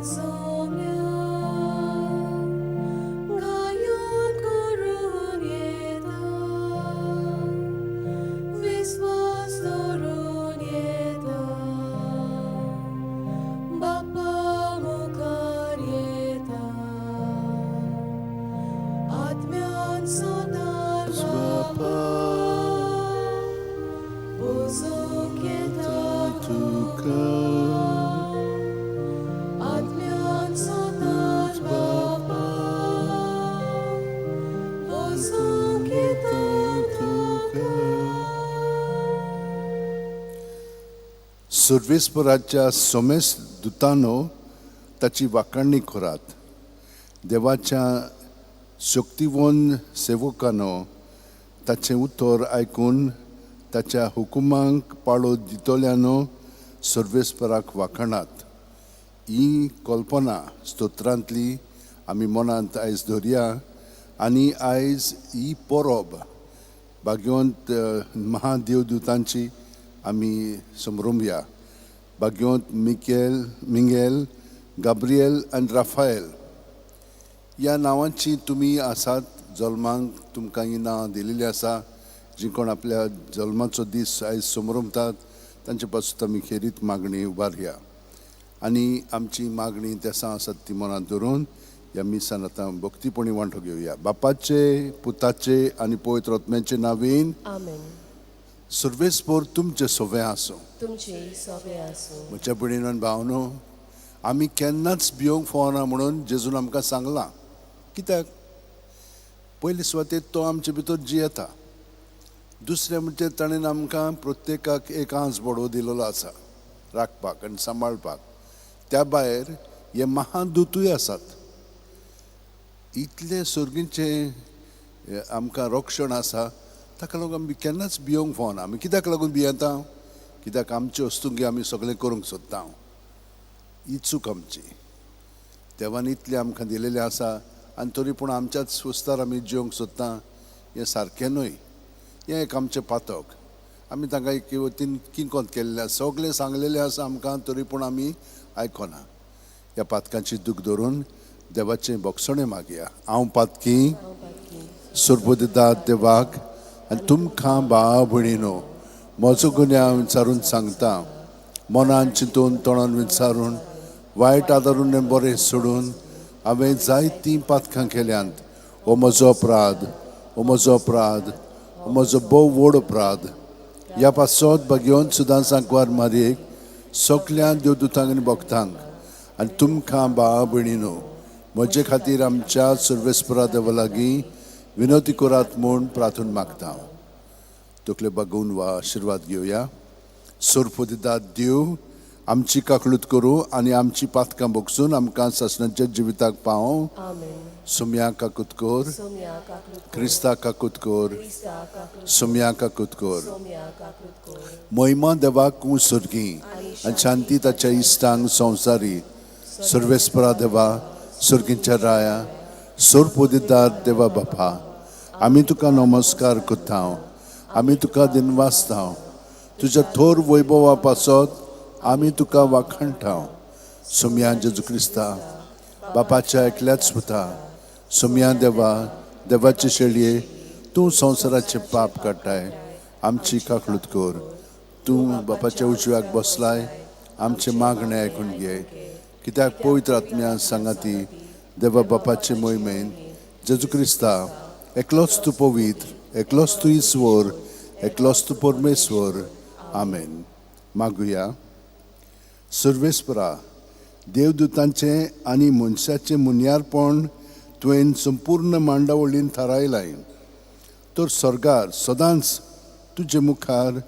सोम्या गायोन करून येता विस्वास दवरून येता बापा मुखार येता आत्म्यान सोदार बापा पुजूंक येता तुका आत्म्यान सोदार बापा पुजूंक येता तुका. सर्वेस्पराच्या सोमेस दुतानो ताची वाखाणणी करात. देवाच्या शक्तिवन सेवकानो ताचें उतर आयकून ताच्या हुकुमांक पाळो दितल्यानो सर्वेस्पराक वाखाणात. ही कल्पना स्तोत्रांतली आमी मनांत आयज धरया आनी आयज ही परब भाग्यवंत महादेवदूतांची आमी समरोमया. भाग्यवंत मिकेल, मिंगेल, गाब्रियल आनी राफायल ह्या नांवांची तुमी आसात. जल्मांक तुमकां हीं नांवां दिलेलीं आसा. जी कोण आपल्या जल्माचो दीस आयज समरमतात तांचे पासून आमी खेरीत मागणी उबारया आनी आमची मागणी तेसां आसात ती मनांत धरून ह्या मिसान आतां भक्तीपणी वांटो घेवया. बापाचे, पुताचे आनी पवित्र आत्म्याचे नांवेन. आमेन. सर्वेस्पोर तुमचें सोवें आसूं. तुमचे सोबे आसूं. म्हज्या भयणीन आनी भावनो, आमी केन्नाच भियोंक फावना म्हणून जेजून आमकां सांगलां. कित्याक? पयले सुवातेर तो आमचे भितर जियेता. दुसरें म्हणजे ताणें आमकां प्रत्येकाक एक आंस बडोव दिलेलो आसा राखपाक आनी सांबाळपाक. त्या भायर हे महादूतूय आसात. इतलें सर्गीचें आमकां रक्षण आसा, ताका लागून आमी केन्नाच भियोंक फावना. आमी कित्याक लागून भियेता? कित्याक आमचे वस्तुंकी आमी सगळें करूंक सोदता. ही चूक आमची. देवान इतलें आमकां दिलेलें आसा आनी तरी पूण आमच्याच वस्तार आमी जिवंक सोदता, हें सारकें न्हय. हें एक आमचें पातक. आमी तांकां एक वतीन किंकोत केल्लें आसा, सगळें सांगलेलें आसा आमकां, तरी पूण आमी आयकना. ह्या पातकांची दूख धरून देवाचें भोगसणें मागया. हांव पातकी सुरबुदिदात देवाक आनी तुमकां भाव भयणीनो म्हजो गुन्यांव विचारून सांगता. मनान चिंतून तोंडान विचारून वायट आदारून बरें सोडून हांवें जायतीं पातकां केल्यांत. हो म्हजो अपराध, हो म्हजो अपराध, हो म्हजो भोव व्हड अपराध. ह्या पासत भाग्यवंत सुदां सांकवार मारयेक, सगल्या देवदूतांक आनी भक्तांक आनी तुमकां भाव भयणीनो म्हजे खातीर आमच्या सर्वेस्परा देवा लागीं विनवती करात म्हूण प्रार्थना मागता. तकले बागोवन वा आशिर्वाद घेवया. सोरपोदिदात देव आमची काकलूत करूं आनी आमची पातकां भोगसून आमकां सासणाच्या जिविताक पावों. आमेन. सुम्या काकूत कर, सोम्या काकलूत कर, क्रिस्ता काकूत कर, क्रिस्ता काकलूत कर, सुम्या काकूत कर. सोम्या काकलूत कर. महिमा देवाक सर्गी आनी शांती ताच्या इश्टांक संवसारी. सर्वेस्परा देवा, सर्गीच्या राया, सोरपोदिदार देवा बापा, आमी तुका नमस्कार करता, आमी तुका दिनवासता. तुज्या थोर वैभवा पासत आमी तुका वाखाणटा. सोम्या जेजू क्रिस्ता, बापाच्या एकल्याच पुता, सोम्या देवा, देवाचे शेळये, तूं संवसाराचें पाप काडटाय, आमची काकलूत कर. तूं बापाच्या उजव्याक बसलाय, आमचें मागणें आयकून घे. कित्याक पवित्र आत्म्या सांगाती देवा बापाचे मोहिमेन जेजू क्रिस्ता एकलोच तूं पवित्र, एकलोच तूं ईश्वर, एकलोच तूं परमेश्वर. आमेन. मागुया. सर्वेस्परा, देवदूतांचें आनी मनशाचें मुन्यारपण तुवें संपूर्ण मांडावळीन थारायलाय. तर स्वर्गार सदांच तुजे मुखार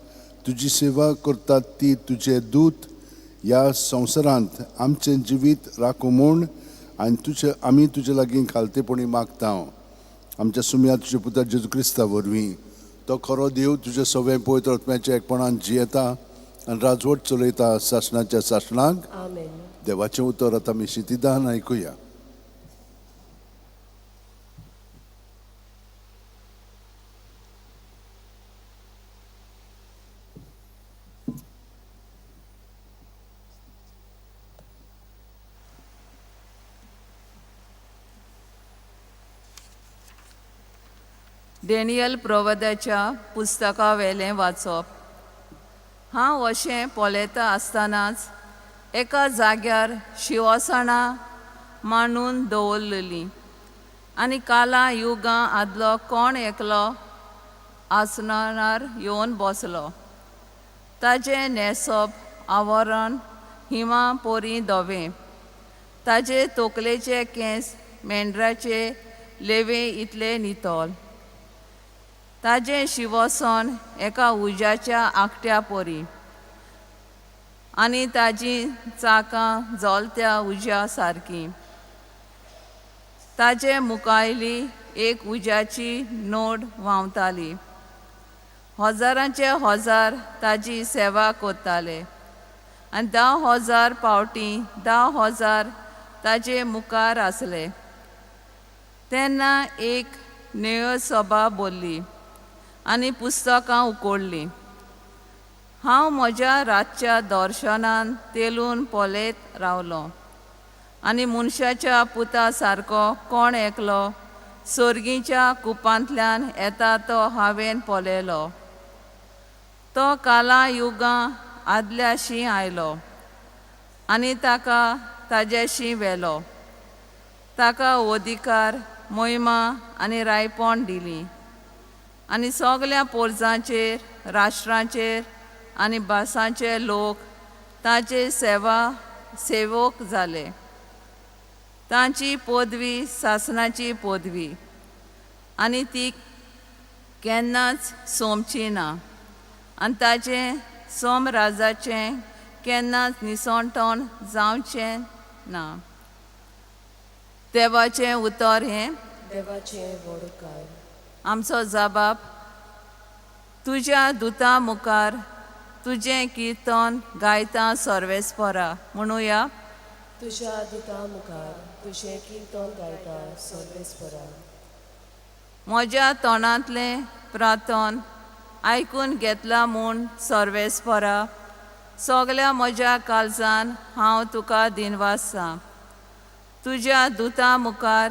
तुजी सेवा करतात ती तुजे दूत ह्या संवसारांत आमचें जिवीत राखूं म्हूण आनी तुजे आमी तुजे लागीं खालतेपणी मागता. आमच्या सुम्या तुज्या पुता जेजू क्रिस्ता वरवीं. तो खरो देव तुजे सगळें पवित्र आत्म्याच्या एकपणान जियेता आनी राजवट चलयता सासणाच्या सासणाक. आमेन. देवाचें उतर आतां आमी शितिदान आयकुया. डेनियल प्रवद्याच्या पुस्तका वेलें वाचप. हांव अशें पळयता आसतनाच एका जाग्यार शिवसणां मांडून दवरलेलीं आनी काला युगां आदलो कोण एकलो आसनार येवन बसलो. ताजें न्हेसप आवरण हिमा पोरी धवें, ताजे तकलेचे केंस मेंढराचे लेवे इतले नितळ, ताजें शिवसन एका उज्याच्या आंकट्या परी आनी ताजी चाकां जलत्या उज्या सारकी. ताजे मुखायली एक उज्याची नोड व्हांवताली. हजारांचे हजार ताजी सेवा करताले आनी 10,000 पावटी 10,000 ताजे मुखार आसले. तेन्ना एक न्यायसभा भरली आनी पुस्तकां उकडलीं. हांव म्हज्या रातच्या दर्शनान तेलून पळयत रावलो आनी मनशाच्या पुता सारको कोण एकलो सर्गीच्या कुपांतल्यान येता तो हांवें पळयलो. तो काला युगां आदल्याशी आयलो आनी ताका ताज्याशी व्हेलो. ताका अधिकार, मोहिमा आनी रायपण दिली आनी सगल्या पोरजांचेर, राष्ट्रांचेर आनी भासांचे लोक ताजे सेवा सेवक जाले. तांची पदवी सासनाची पदवी आनी ती केन्नाच सोंपची ना आनी ताचें सोमराजाचें केन्नाच निसणटण जावचें ना. देवाचें उतर हें देवाचें व्हड उपकार. आमचो जबाब तुज्या दुता मुखार तुजें किर्तन गायता सर्वेस्परा म्हणुया. तुज्या दुता मुखार तुजें किर्तन गायता सर्वेस्परा. म्हज्या तोंडांतलें प्रार्थन आयकून घेतलां म्हूण सर्वेस्परा सगल्या म्हज्या काळजान हांव तुका दिनवासतां. तुज्या दुता मुखार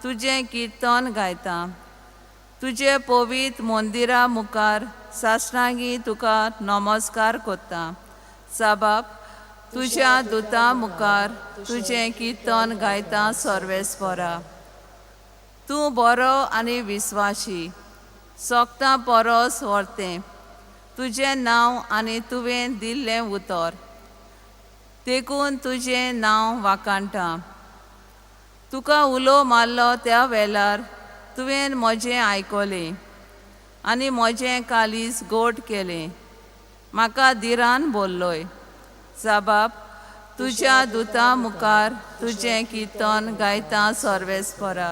तुजें किर्तन गायता. तुजे पवित्र मंदिरा मुखार सासणांगी तुका नमस्कार करता. साबाब तुज्या दुता मुखार तुजें किर्तन गायता सर्वेस्परा. तूं बरो आनी विस्वाशी, सोगतां परस व्हरतें तुजें नांव आनी तुवें दिल्लें उतर, देखून तुजें नांव वाखाणटा. तुका उलो मारलो त्या वेळार तुवें म्हजें आयकलें आनी म्हजें कालीज गोड केलें. म्हाका धिरान बोल्लोय. साबाब तुज्या दुता मुखार तुजें किर्तन गायता सर्वेस्परा.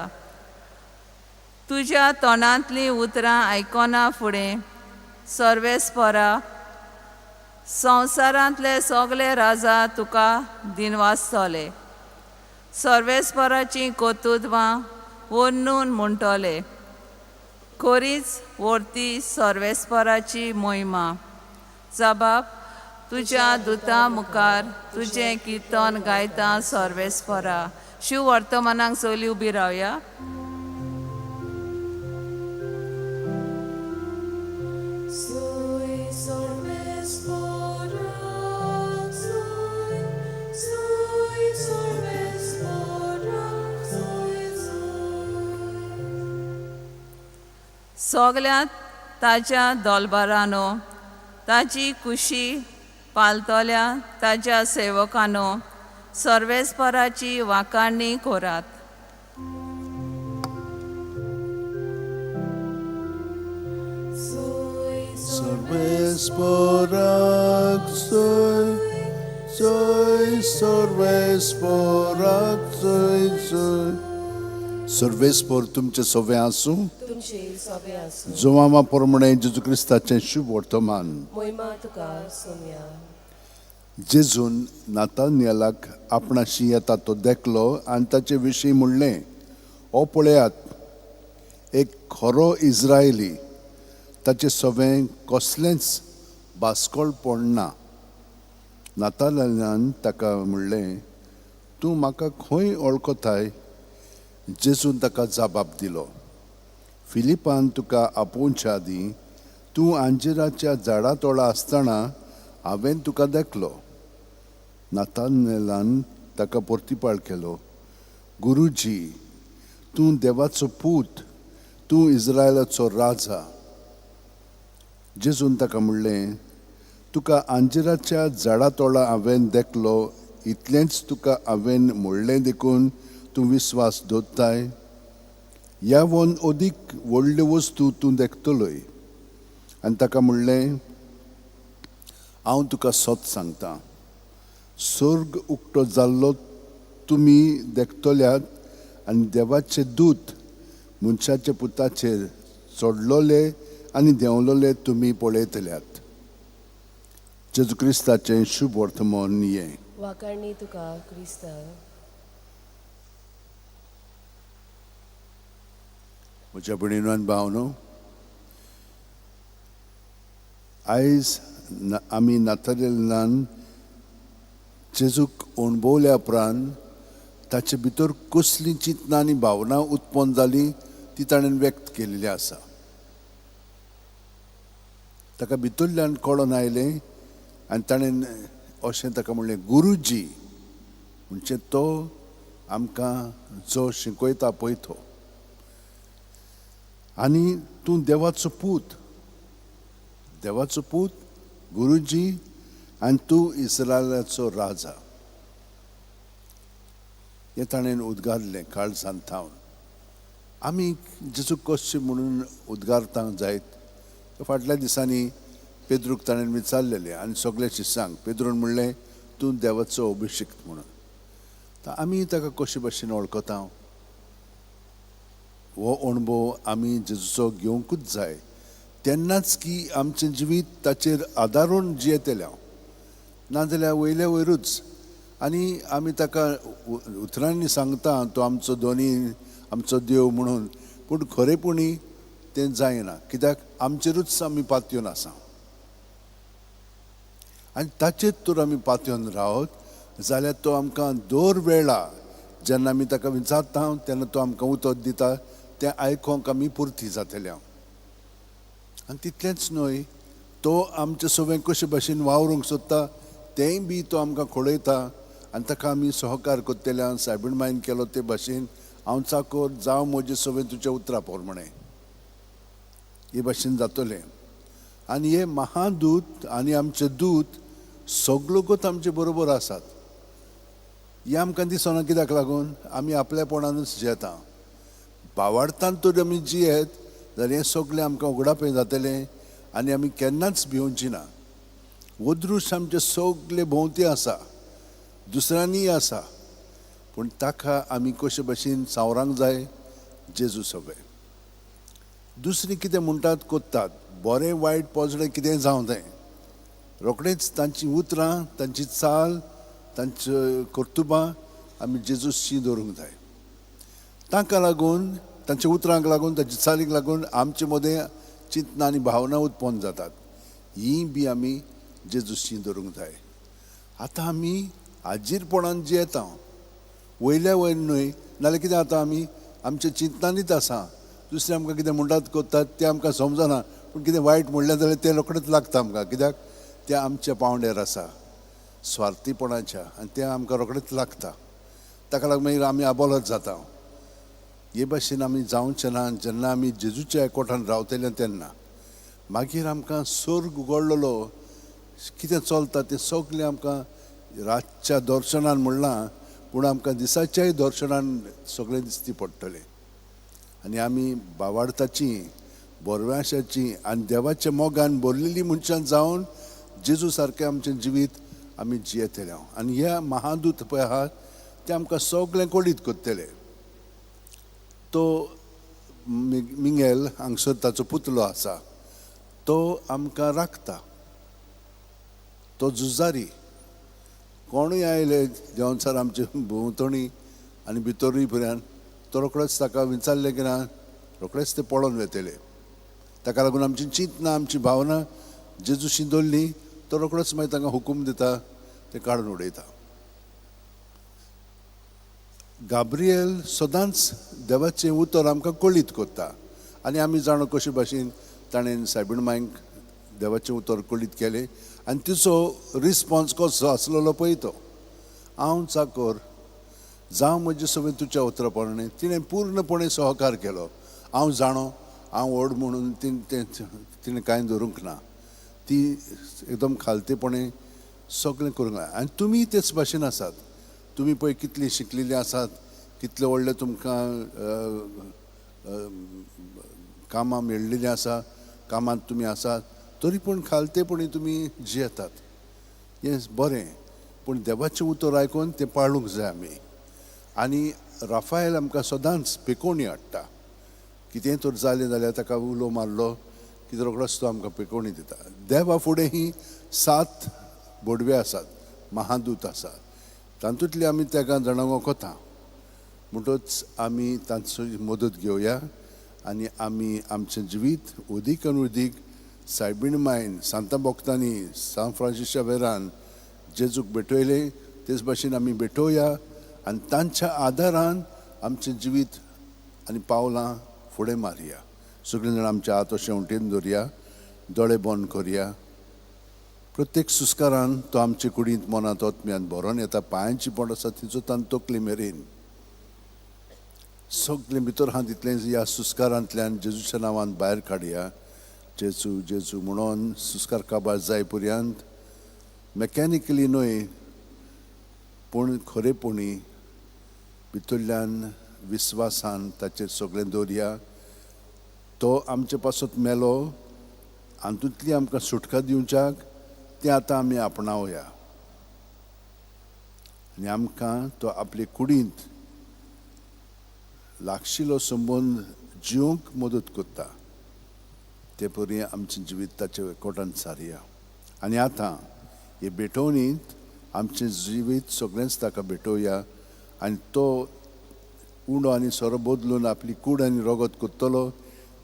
तुज्या तोंडांतलीं उतरां आयकना फुडें सर्वेस्परा संवसारांतले सगळे राजा तुका दिनवासतले. सर्वेस्पराचीं कर्तृत्वां वर्णून म्हणटले. खरीच व्हरती सर्वेस्पराची मोहिमा. जबाब तुज्या दुता मुखार तुजें किर्तन गायता सर्वेस्परा. शिव वर्तमानाक सगळीं उबी रावया. Sui sorves porac, sui, sui sorves porac, sui, sui. सगल्या ताज्या दोलबारानो, ताजी कुशी पालतल्या ताज्या सेवकानो सर्वेस्पराची वाखाणी करात. Sui Sorves porac, sui, sui, sorves porac, sui, sui. सर्वेस्पर तुमचें सगळें आसूं. तुमचे सोबे आसूं. जुवामा प्रमाणे जेजू क्रिस्ताचें शुभ वर्तमान. मोहिमा तुका सोम्या. जेजून नातानियलाक आपणाशी येता तो देखलो आनी ताचे विशीं म्हणलें, हो पळयात एक खरो इस्रायली, ताचें सवें कसलेंच बास्कोळपण ना. नातालान ताका म्हणलें, तूं म्हाका खंय वळखताय? जेजून ताका जबाब दिलो, फिलिपान तुका आपोवच्या आदीं तूं अंजिराच्या झाडा तोळा आसतना हांवें तुका देखलो. नातानेलान ताका परतिपाळ केलो, गुरुजी, तूं देवाचो पूत, तूं इस्रायलाचो राजा. जेजून ताका म्हणलें, तुका अंजिराच्या झाडा तोळा हांवें देखलो इतलेंच तुका हांवें म्हणलें देखून तूं विस्वास दवरताय? ह्या वन अदीक व्हडल्यो वस्तू तूं देखतलोय. आनी ताका म्हणलें, हांव तुका सत सांगता, स्वर्ग उक्तो जाल्लो तुमी देखतल्यात आनी देवाचे दूत मनशाच्या पुताचेर चडलोले आनी देंवलोले तुमी पळयतल्यात. जेजू क्रिस्ताचें शुभ वर्तमान हें. वाखाणणी तुका क्रिस्ता. म्हज्या भयणीनो आनी भावनो, आयज आमी नातालेलान जेजूक अणभवल्या उपरांत ताचे भितर कसलीं चिंतनां आनी भावनां उत्पन्न जालीं ती ताणें व्यक्त केल्ली आसा. ताका भितरल्यान कळोन आयलें आनी ताणें अशें ताका म्हणलें, गुरुजी, म्हणजे तो आमकां जो शिकयता पळय तो, आनी तूं देवाचो पूत, देवाचो पूत गुरुजी, आनी तूं इस्रायलाचो राजा. हें ताणें उद्गारलें काळजांत थावन. आमी जेजू कशें म्हणून उद्गारता जायत? फाटल्या दिसांनी पेद्रूक ताणें विचारलेलें आनी सगळे शिसांक पेद्रून म्हणलें, तूं देवाचो अभिषिक्त म्हणून. तर आमी ताका कशे भशेन वळखता? हो अणभव आमी जेजूचो घेवंकूच जाय, तेन्नाच की आमचें जिवीत ताचेर आदारून जियेतलें हांव, नाजाल्यार वयले वयरूच. आनी आमी ताका उतरांनी सांगता तो आमचो दोनी, आमचो देव म्हणून, पूण खरेपणी तें जायना, कित्याक आमचेरूच आमी पातयेवन आसा. आनी ताचेर तर आमी पातयेवन रावत जाल्यार तो आमकां दर वेळा जेन्ना आमी ताका विचारता तेन्ना तो आमकां उतर दिता, तें आयकोंक आमी पुर्ती जातले हांव. आनी तितलेंच न्हय, तो आमचे सगळें कशे भशेन वावरूंक सोदता तेंय बी तो आमकां कळयता आनी ताका आमी सहकार करतले. हांव सायबीण मायन केलो ते भाशेन हांव चाकोर जावं म्हजें सगळें तुज्या उतरा प्रमाणें, हे भाशेन जातलें. आनी हे महादूत आनी आमचे दूत सगळोच आमचे बरोबर आसात. हें आमकां दिसना कित्याक लागून आमी आपल्यापणानूच जियेता. बावाडतान तर आमी जियेत जाल्यार हें सगळें आमकां उगडापें जातलें आनी आमी केन्नाच भिवची ना. अदृश्ट आमचे सगळे भोंवती आसा, दुसऱ्यांनीय आसा, पूण ताका आमी कशे भशेन सावरांक जाय जेजू सगळें. दुसरीं कितें म्हणटात कोत्तात, बरें वायट पोजडें कितें जावं तें, रोखडेंच तांचीं उतरां, तांची चाल, तांची कर्तुबां आमी जेजूशी दवरूंक जाय. तांकां लागून, तांच्या उतरांक लागून, तांच्या चालीक लागून आमचे मदें चिंतनां आनी भावनां उत्पन्न जातात. हीं बी आमी जेजूशी दवरूंक जाय. आतां आमी आजीरपणान जियेता, वयल्या वयर न्हय, नाल्यार कितें जाता, आमी आमच्या चिंतनांनीच आसा. दुसरें आमकां कितें म्हणटात कोत्तात तें आमकां समजना, पूण कितें वायट म्हणलें जाल्यार तें रोखडेंच लागता आमकां, कित्याक तें आमच्या पावंड्यार आसा स्वार्थीपणाच्या, आनी तें आमकां रोखडेंच लागता. ताका लागून मागीर आमी आबोलत जाता. हे भाशेन आमी जावचें ना जेन्ना आमी जेजूच्या एकवटान रावतले तेन्ना. मागीर आमकां स्वर्ग उगडलेलो कितें चलता तें सगळें आमकां रातच्या दर्शनान म्हणलां, पूण आमकां दिसाच्याय दर्शनान सगळें दिसती पडटलें. आनी आमी बावाडताची, बोरव्याशाची आनी देवाच्या मोगान भरलेली मनशां जावन जेजू सारकें आमचें जिवीत आमी जियेतले. आनी ह्या महादूत पळय आहा ते आमकां सगळें कळीत करतले. तो मिंगेल हांगसर ताचो पुतलो आसा, तो आमकां राखता, तो झुजारी. कोणूय आयले देंवचार आमचे भोंवतणी आनी भितरूय पर्यंत तो रोखडोच ताका विचारलें की ना, रोखडेच ते पळोवन वेतले. ताका लागून आमची चिंतनां, आमची भावना जेजूशी दवरली, तो रोखडोच मागीर तांकां हुकूम दिता, ते काडून उडयता. गाब्रियल सदांच देवाचें उतर आमकां कळीत करता, आनी आमी जाणो कशे भाशेन ताणें सायबीण मांयक देवाचें उतर कळीत केलें आनी तिचो रिस्पोन्स कसो आसलेलो पळय तो, हांव चाकोर जावं म्हजे सगळें तुज्या उतरा प्रमाणें. तिणें पूर्णपणे सहकार केलो. हांव जाणो हांव व्हड म्हणून तिणें कांय धरूंक ना, ती एकदम खालतेपणे सगळें करूंक ना. आनी तुमी तेच भाशेन आसात. तुमी पळय कितलीं शिकलेलीं आसात, कितले व्हडले तुमकां कामां मेळ्ळेलीं आसा, कामांत तुमी आसात, तरी पूण खालतेपणी तुमी जियेतात. हें बरें, पूण देवाचें उतर आयकून तें पाळूंक जाय आमी. आनी राफायल आमकां सदांच पेकोवणी हाडटा. कितेंय तर जालें जाल्यार ताका उलो मारलो की रोखडोच तो आमकां पेकोवणी दिता. देवा फुडें ही 7 बोडवे आसात, महादूत आसात, तातूंतली आमी तेगां जाणां वखता. म्हणटच आमी तांचो मदत घेवया आनी आमी आमचें जिवीत उदीक आनी उदीक सायबीण मायन सांता बोक्तांनी सांत फ्रांसीस शावेरान जेजूक भेटयलें तेच भाशेन आमी भेटोवया आनी तांच्या आदारान आमचें जिवीत आनी पावलां फुडें मारया. सगळीं जाणां आमच्या हात अशें उंटेन दवरया, दोळे बंद करया. प्रत्येक सुस्कारान तो आमचे कुडींत मनांत आत्म्यान भरोन येता. पांयांची बोट आसा तिचो तान तकली मेरेन सगळें भितर आहा तितलें ह्या सुस्कारांतल्यान जेजूच्या नांवान भायर काडया. जेजू जेजू म्हणून सुस्कार काबार जाय पर्यंत मॅकॅनिकली न्हय पूण खरेपणी भितरल्यान विस्वासान ताचेर सगळें दवरया. तो आमचे पासत मेलो, हातूंतली आमकां सुटका दिवच्याक तें आतां आमी आपणावया आनी आमकां तो आपले कुडींत लागशिलो संबंद जिवंक मदत करता. ते परी आमचें जिवीत ताचे एकवटान सारया. आनी आतां हे भेटवणींत आमचें जिवीत सगळेंच ताका भेटोवया आनी तो उंडो आनी सोरो बदलून आपली कूड आनी रगत करतलो.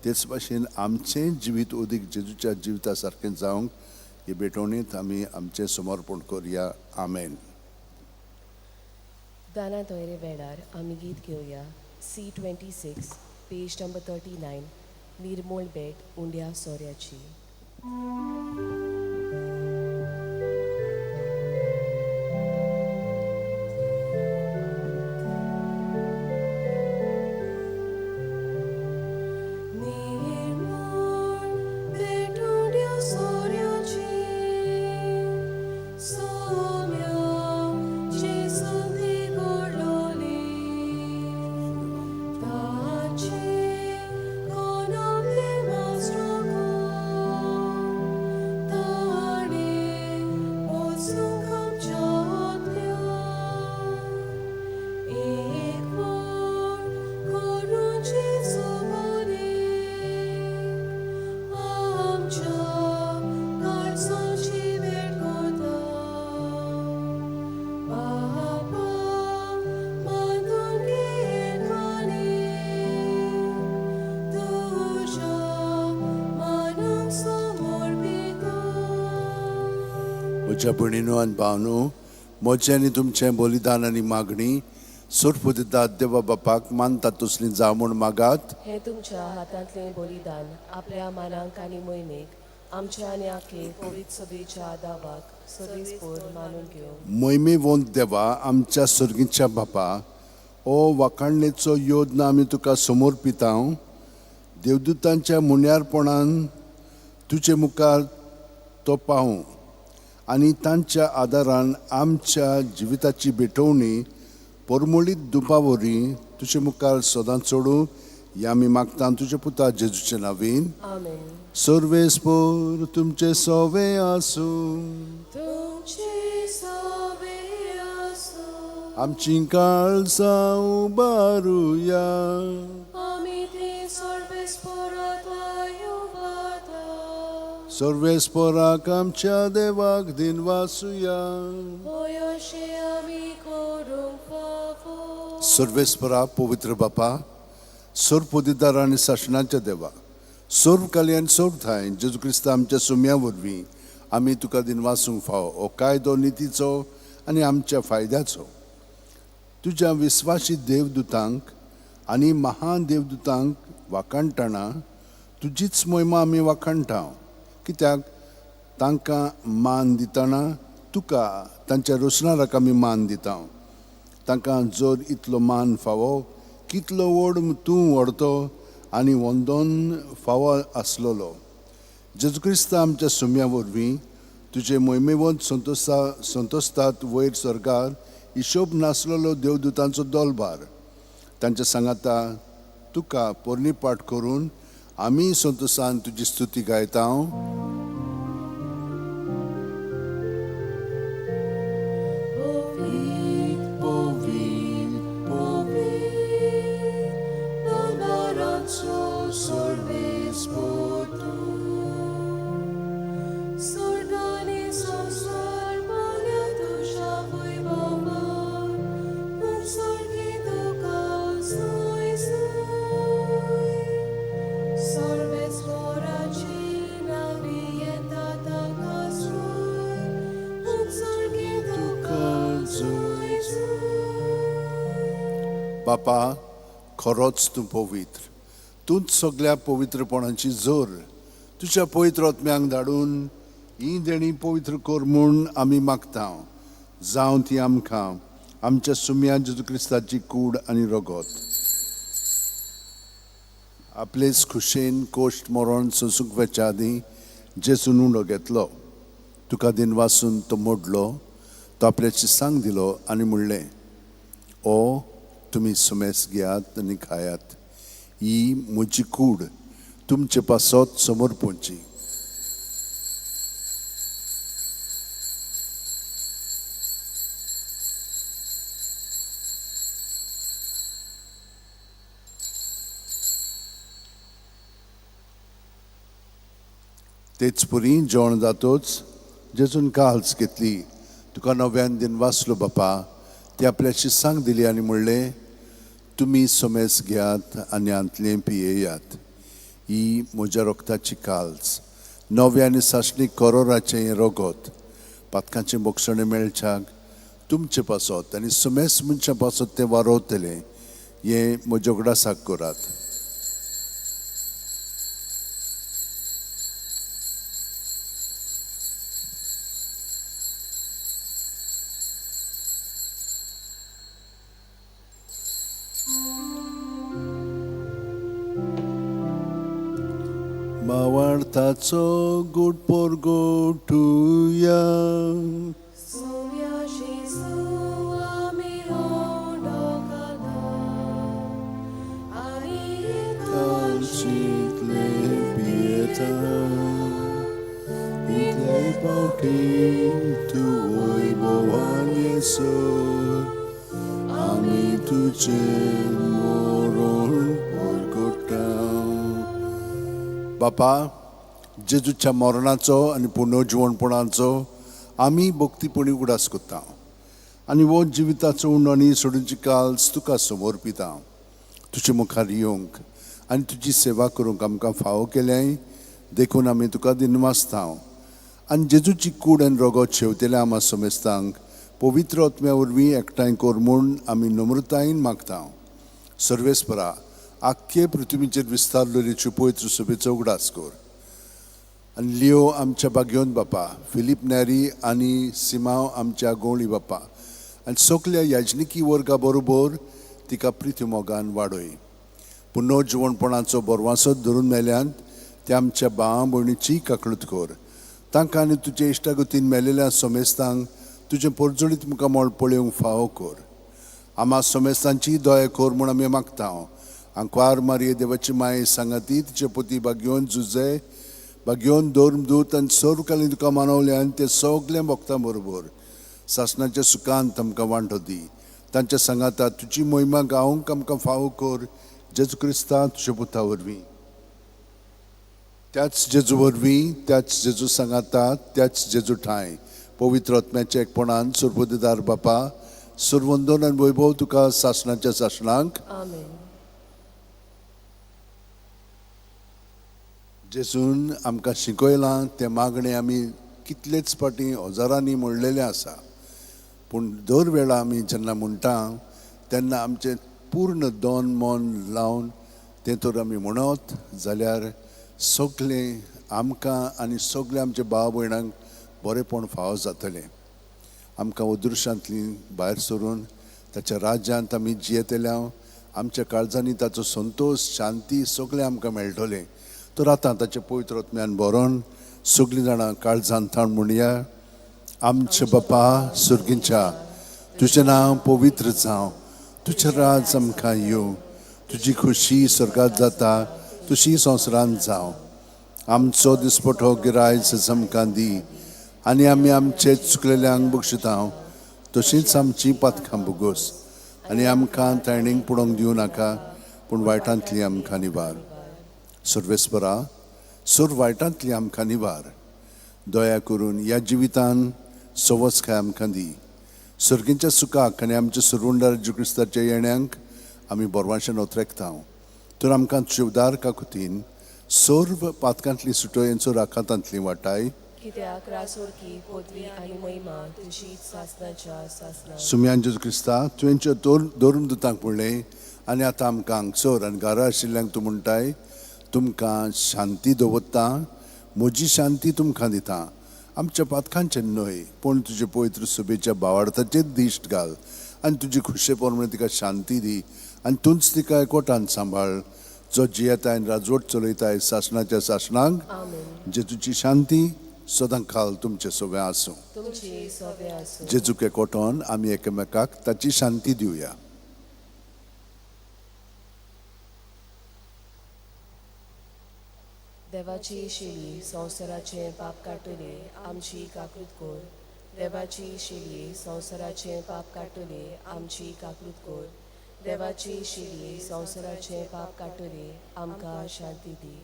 तेच भाशेन आमचें जिवीत अदीक जेजूच्या जिविता सारकें जावंक हे भेटवणींत आमी आमचें समर्पण करया. आमेन. दाना तोयरे वेळार आमी गीत घेवया C26 page number 39 निर्मोळ भेट उंड्या सोऱ्याची. निर्मोळ भेट उंड्या सोऱ्याची, सोम्या जेजून ती घडलोली, ताचे कोणाकले मास्ट्राकू, ताणें वचूंक आमच्या आत्म्याक, एकवट करून जेजू बरी, आमच्या काळजाची भेट करता. बापा मानून घे खाली, तुज्या मानाक समर्पिता. म्हज्या भयणीनो आनी भावनो, म्हजें आनी तुमचें बलिदान आनी मागणी सोरपुदितात देवा बापाक मानतात तसली जावं म्हूण मागात. हें तुमच्या हातांतलें बलिदान आपल्या मानांक आनी मोहिमेक आमच्या आनी आखे पवित्र सभेच्या दावाक सर्वीसपूर मानून घेवं. मोहिमेवंत देवा आमच्या सर्गीच्या बापा, ओ वाखाणणेचो योजना आमी तुका समर्पिता. देवदूतांच्या मुन्यारपणान तुजे मुखार तो पावूं आनी तांच्या आदारान आमच्या जिविताची भेटवणी परमळीत दुपा वरवीं तुजे मुखार सदांच चडूं ह्या आमी मागता तुज्या पुता जेजूचे नावीन. आमेन. सर्वेस्पोर तुमचे सोवे आसूं. तुमचे सोवे आसूं. आमची काळजां उबारुया. आमी ती सर्वेस्पोराक उबारता. सर्वेस्पोराक आमच्या देवाक दिनवासुया. होय अशें आमी करूंक फावो. सर्वेस्परा पवित्र बापा, सर्वपदिदार आनी सासणाच्या देवा, सर्व काली आनी सर्व ठांय जेजू क्रिस्ता आमच्या सुम्या वरवीं आमी तुका दिनवासूंक फावो. हो कायदो नितीचो आनी आमच्या फायद्याचो. तुज्या विस्वासी देवदूतांक आनी महान देवदूतांक वाखाणटना तुजीच मोहिमा आमी वाखाणटा, कित्याक तांकां मान दितना तुका तांच्या रोसणाराक आमी मान दिता. तांकां जर इतलो मान फावो कितलो व्हड तूं व्हडतो आनी वंदोन फावो आसलेलो. जेजू क्रिस्ता आमच्या सुम्या वरवीं तुजे मोहिमेवंत संतोस्तात वयर स्वर्गार हिशोब नासलेलो देवदूतांचो दोलभार तांच्या सांगाता तुका पोरणी पाठ करून आमी संतोसान तुजी स्तुती गायता. बापा, खरोच तूं पवित्र, तूंच सगळ्या पवित्रपणाची जोर. तुज्या पवित्र आत्म्यांक धाडून ही देणी पवित्र कर म्हूण आमी मागता. जावं ती आमकां आमच्या सुम्या जेजू क्रिस्ताची कूड आनी रगत. आपलेच खुशेन कोश्ट मरण सोंसूंक वेच्या आदीं जेजून उंडो घेतलो, तुका दिनवासून तो मोडलो, तो आपल्याची सांग दिलो आनी म्हणलें, ओ तुमी सुमेस घेयात आनी खायात, ही म्हजी कूड तुमचे पासत समर्पणची. तेच पुरी जेवण जातोच जेजून काल्स घेतली, तुका नव्यान दिन वाचलो बापा, ती आपल्याशी सांग दिली आनी म्हणलें, तुमी सोमेस घेयात आनी हांतलें पियेयात, ही म्हज्या रोगताची काल्स, नव्या आनी सासणीक करोराचें हें रगत, पातकांचें बोगसणें मेळच्याक तुमचे पासत आनी सोमेस मनशां पासत तें वारोवतलें, हें म्हज्या उगडासाक करात. मावार्थाचो गुड पोरगोटुया. पियेता इतले पावटी तूं वैभवान येसो, आमी तुजें मरण परगटा. बापा, जेजूच्या मरणाचो आनी पुनर्जिवणपणाचो आमी भक्तीपणी उगडास करता आनी हो जिविताचो उंडो आनी सोडूची काल्स तुका समर्पिता. तुजे मुखार येवंक आनी तुजी सेवा करूंक आमकां फावो केल्याय देखून आमी तुका दिनवासता. आनी जेजूची कूड आनी रगत शेवतेल्या आमा समेस्तांक पवित्र आत्म्या वरवीं एकठांय कर म्हूण आमी नम्रतायेन मागता. सर्वेस्परा, आख्खे पृथ्वीचेर विस्तारलेली पवित्र सभेचो उगडास कर आनी लियो आमच्या बागयोन बापा, फिलीप नॅरी आनी सिमाव आमच्या गोंवळी बापा आनी सगल्या याजनिकी वर्गा बरोबर तिका प्रिती मोगान वाडय. पुनर्जिवणपणाचो बरवासो धरून मेल्यान ते आमच्या भावा भयणीची काकळूत कर. तांकां आनी तुजे इश्टागतीन मेलेल्या समेस्तांक तुजें परजळीत मुखामळ पळोवंक फावो कर. आमा समेस्तांची दया कर म्हूण आमी मागता. आंकवार मारये देवाची माये सांगाती तिचे पोती बागयोन जुजे बागयोन धर्मदूत आनी सर्वकालीन तुका मानवल्यान ते सगळें भक्तां बरोबर सासणाच्या सुखांत आमकां वांटो दी. तांच्या सांगाता तुजी मोहिमा गावंक आमकां फावो कर, जेजू क्रिस्ता तुज्या पुता वरवीं. त्याच जेजू वरवीं, त्याच जेजू सांगाता, त्याच जेजू ठांय पवित्र आत्म्याच्या एकपणान सुरबुद्दीदार बापा, सुरवंदन आनी वैभव तुका सासणाच्या सासणांक. आमेन. जेजून आमकां शिकयलां तें मागणें आमी कितलेच फावटी हजारांनी म्हणलेलें आसा, पूण दर वेळा आमी जेन्ना म्हणटा तेन्ना आमचें पूर्ण दोन मन लावन तें तर आमी म्हणत जाल्यार सगळें आमकां आनी सगळें आमच्या भाव भयणांक बरेंपण फावो जातलें. आमकां अदृश्यांतलीं भायर सरून ताच्या राज्यांत आमी जियेतले, आमच्या काळजांनी ताचो संतोश शांती सगळें आमकां मेळटलें. तर आतां ताचें पवित्र आत्म्यान बरोवन सगळीं जाणां काळजान थावन म्हणया, आमच्या बापा सुर्गींच्या, तुजें नांव पवित्र जावं, तुजें राज आमकां येवं, तुजी खुशी स्वर्गात जाता तशी संवसारांत जावं. आमचो दिसपटो गिरायच आमकां दी आनी आमी आमचे चुकलेल्यांक बक्षिता तशींच आमची पातकां भोगोस आनी आमकां ताणींक पडोवंक दिवं नाका, पूण वायटांतली आमकां निवार. सर्वेस्परा, सर्व वायटांतली आमकां निवार. दया करून ह्या जिवितान सवसकाय आमकां दी. सर्गींच्या सुखाक आनी आमच्या सुरवंडार जेजू क्रिस्ताच्या येण्यांक आमी बोरवांशेन ओतरेकता. तर आमकां शिवदार काकुतीन सर्व पातकांतली सुटोयेंचो राखातांतली वाटाय. कित्याक रासोरकी पदवी आनी महिमा तुजी सासनाच्या सासना. सुम्यान जेजू क्रिस्ता, तुवेंच्या दोन दुतांक म्हणलें आनी आतां आमकां हांगसर आनी घरा आशिल्ल्यांक तूं म्हणटाय, तुमकां शांती दवरता, म्हजी शांती तुमकां दिता. आमच्या पातकांचें न्हय पूण तुजे पवित्र सभेच्या भावार्थाचेर दिश्ट घाल आनी तुजी खुशे प्रमाणे तिका शांती दी आनी तूंच तिका एकवटान सांबाळ, जो जियेताय आनी राजवट चलयताय सासणाच्या सासणाक. जेजूची शांती सदां काल तुमचे सगळें आसूं. तुमची सगळें आसूं. जेजूक एकवटोन आमी एकामेकाक ताची शांती दिवया. देवाची शेली संवसाराचें पाप काडटले आमची काकृत कोर. देवाची शेली संवसाराचें पाप काडटले आमची काकृत कोर. देवाची शेली संवसाराचें पाप काडटले आमकां शांती दी.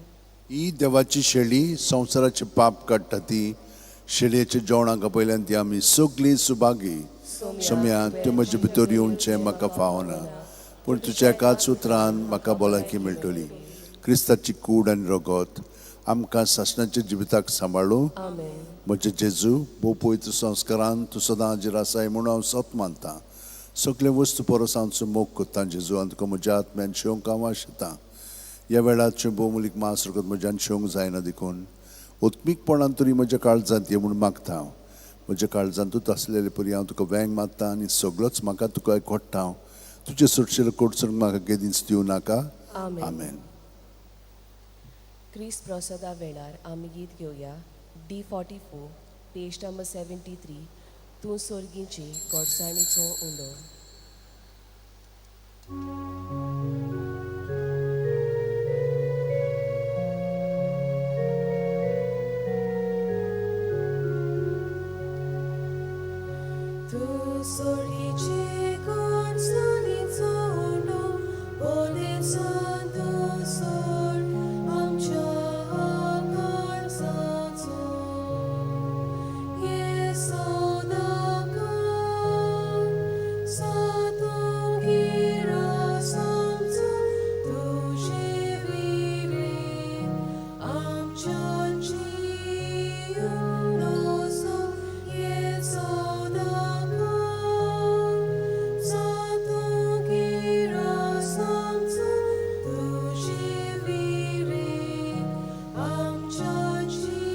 ही देवाची शेळी संवसाराचें पाप काडटा ती शेळयेच्या जेवणाक पयल्यान ती आमी सगळीं सुभागी. सोम्या, तूं म्हजे भितर येवचें म्हाका फावना, पूण तुज्या एकाच उतरान म्हाका भलायकी मेळटली. क्रिस्ताची कूड आनी रगत आमकां सासणाच्या जिविताक सांबाळूं. म्हजे जेजू, भोव पवित्र संस्कारान तूं सदां हाजीर आसाय म्हणून हांव सत मानतां. सगळे वस्तू परस हांव मोग करतां जेजू, आनी तुका म्हज्या आत्म्यान शेवंक हांव आशेतां. ह्या वेळार तुजें भोवमुलीक मांस रगत म्हज्यान शेवंक जायना देखून उत्मीकपणान तरी म्हज्या काळजांत ये म्हूण मागता हांव. म्हज्या काळजांतूच आसलेले परी हांव तुका वेंग मारता आनी सगळोच म्हाका तुका एकवट्टा हांव. तुजें सोडशें कोडसून म्हाका केदींच दिवं नाका. आमेन. क्रिस्त प्रसादा वेळार आमी गीत घेवया D44 page number 73, तूं सोर्गींची गोडसाणीचो उंडो. तूं सोर्गीची गोडसाणीचो उंडो, बोलेसान तूं सोड आमच्या काळजाचो. ये सदांकाळ सातूं गिरास आमचो तुजे विरे आमच्या जिवनोसो. ये सदांकाळ सातूं गिरास आमचो तुजे विरे आमच्या जिवनोसो.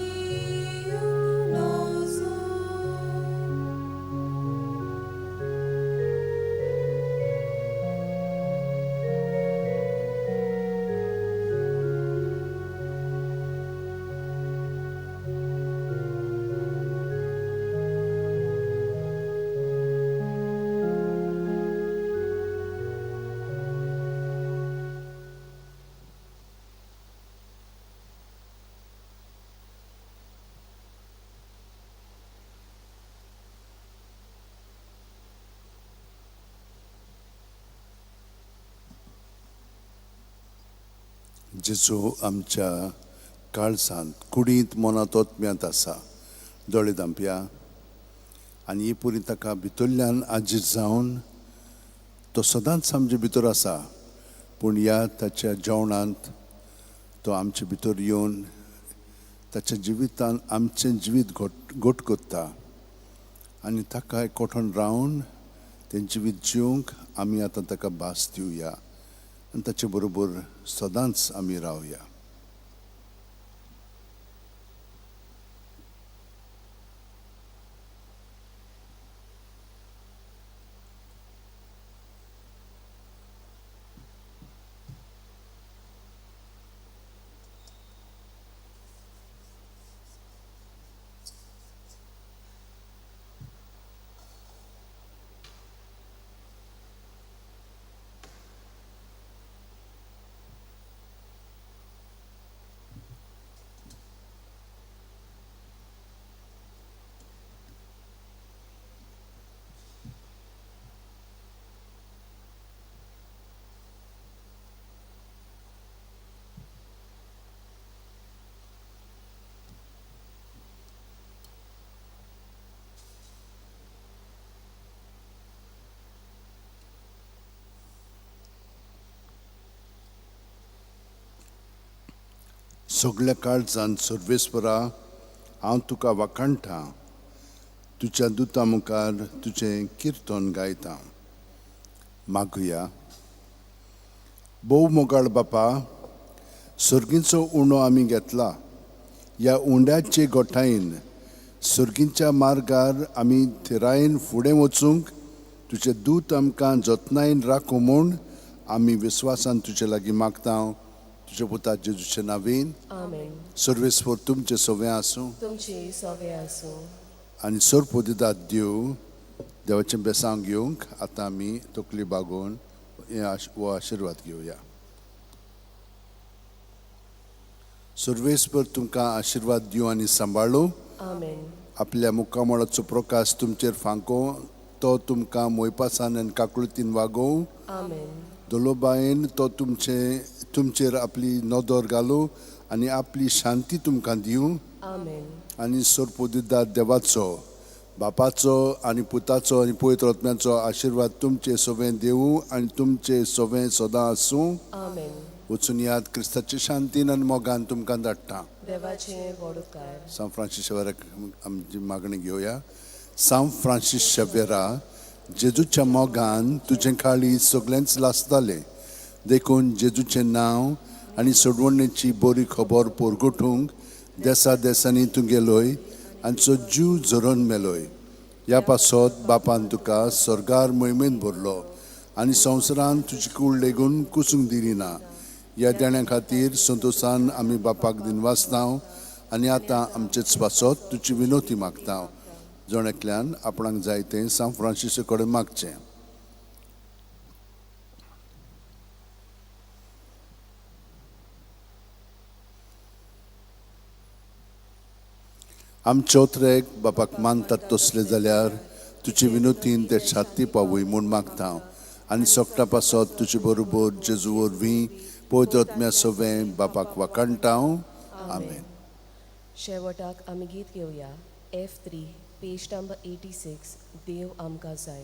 जेजू आमच्या काळजांत, कुडींत, मनांत, आत्म्यांत आसा. दोळे धांपया आनी ही पुरी ताका भितरल्यान आजीर जावन तो सदांच आमचे भितर आसा, पूण ह्या ताच्या जेवणांत तो आमचे भितर येवन ताच्या जिवितान आमचें जिवीत घट करता आनी ताका एकवटून रावन तें जिवीत जिवंक आमी आतां ताका भास दिवया. आनी ताचे बरोबर सदांच आमी रावया. सगल्या काळजान सर्वेस्परा, हांव तुका वाखाणटा, तुज्या दुता मुखार तुजें किर्तन गायता. मागुया. भोव मोगाळ बापा, सर्गींचो उणो आमी घेतला. ह्या उंड्याचे गोठायेन सर्गींच्या मार्गार आमी थिरायेन फुडें वचूंक तुजे दूत आमकां जतनायेन राखूं म्हूण आमी विस्वासान तुजे लागीं मागता. तुज्या पुता जेजूचे नांवेन. आमेन. सर्वेस्पर तुमचें सवें आसूं. तुमचे सवे आसूं. आनी सरपोदिदाद देव देवाचें बेसांव घेवंक आतां आमी तकली बागोवन हे हो आशिर्वाद घेवया. सर्वेस्पर तुमकां आशिर्वाद दिवं आनी सांबाळूं. आमेन. आपल्या मुखामळाचो प्रकाश तुमचेर फांको, तो तुमकां मोयपासान आनी काकुळतीन वागोवं. आमेन. दोलोबायेन तो तुमचेर आपली नदर घालूं आनी आपली शांती तुमकां दिवं. आमेन. आनी सरपोदिदाद देवाचो, बापाचो आनी पुताचो आनी पवित्र आत्म्याचो आशिर्वाद तुमचे सवें देवूं आनी तुमचे सवें सदां आसूं. आमेन. वचून याद क्रिस्ताचे शांतीन आनी मोगान तुमकां धाडटा. देवाचे व्हड उपकार. सांत फ्रांसीस शेवेराक आमची मागणी घेवया. सांत फ्रांसीस शेवेरा, जेजूच्या मोगान तुजें काळीज सगळेंच लासतालें, देखून जेजूचें नांव आनी सोडवणेची बरी खबर परगटूंक देसा देसांनी तूं गेलोय आनी जीव झरोवन मेलोय. ह्या पासत बापान तुका सर्गार मोहिमेन भरलो आनी संवसारान तुजी कूड लेगून कुसूंक दिली ना. ह्या देण्या खातीर संतोशान आमी बापाक दिनवासता आनी आतां आमचेच पासत तुजी विनोती मागता. जण एकल्यान आपणाक जाय तें सांत फ्रांसीसा कडेन मागचें. आमचे उतरेक बापाक मानतात तसले जाल्यार तुजे विनोतीन ते छाती पावय म्हूण मागता आनी सोगटा पासत तुजे बरोबर जेजू वरवीं पवित्र आत्म्या सवें बापाक वाखाणटा. आमेन. शेवटाक आमी गीत घेवया. F3 page number 86. देव आमकां जाय.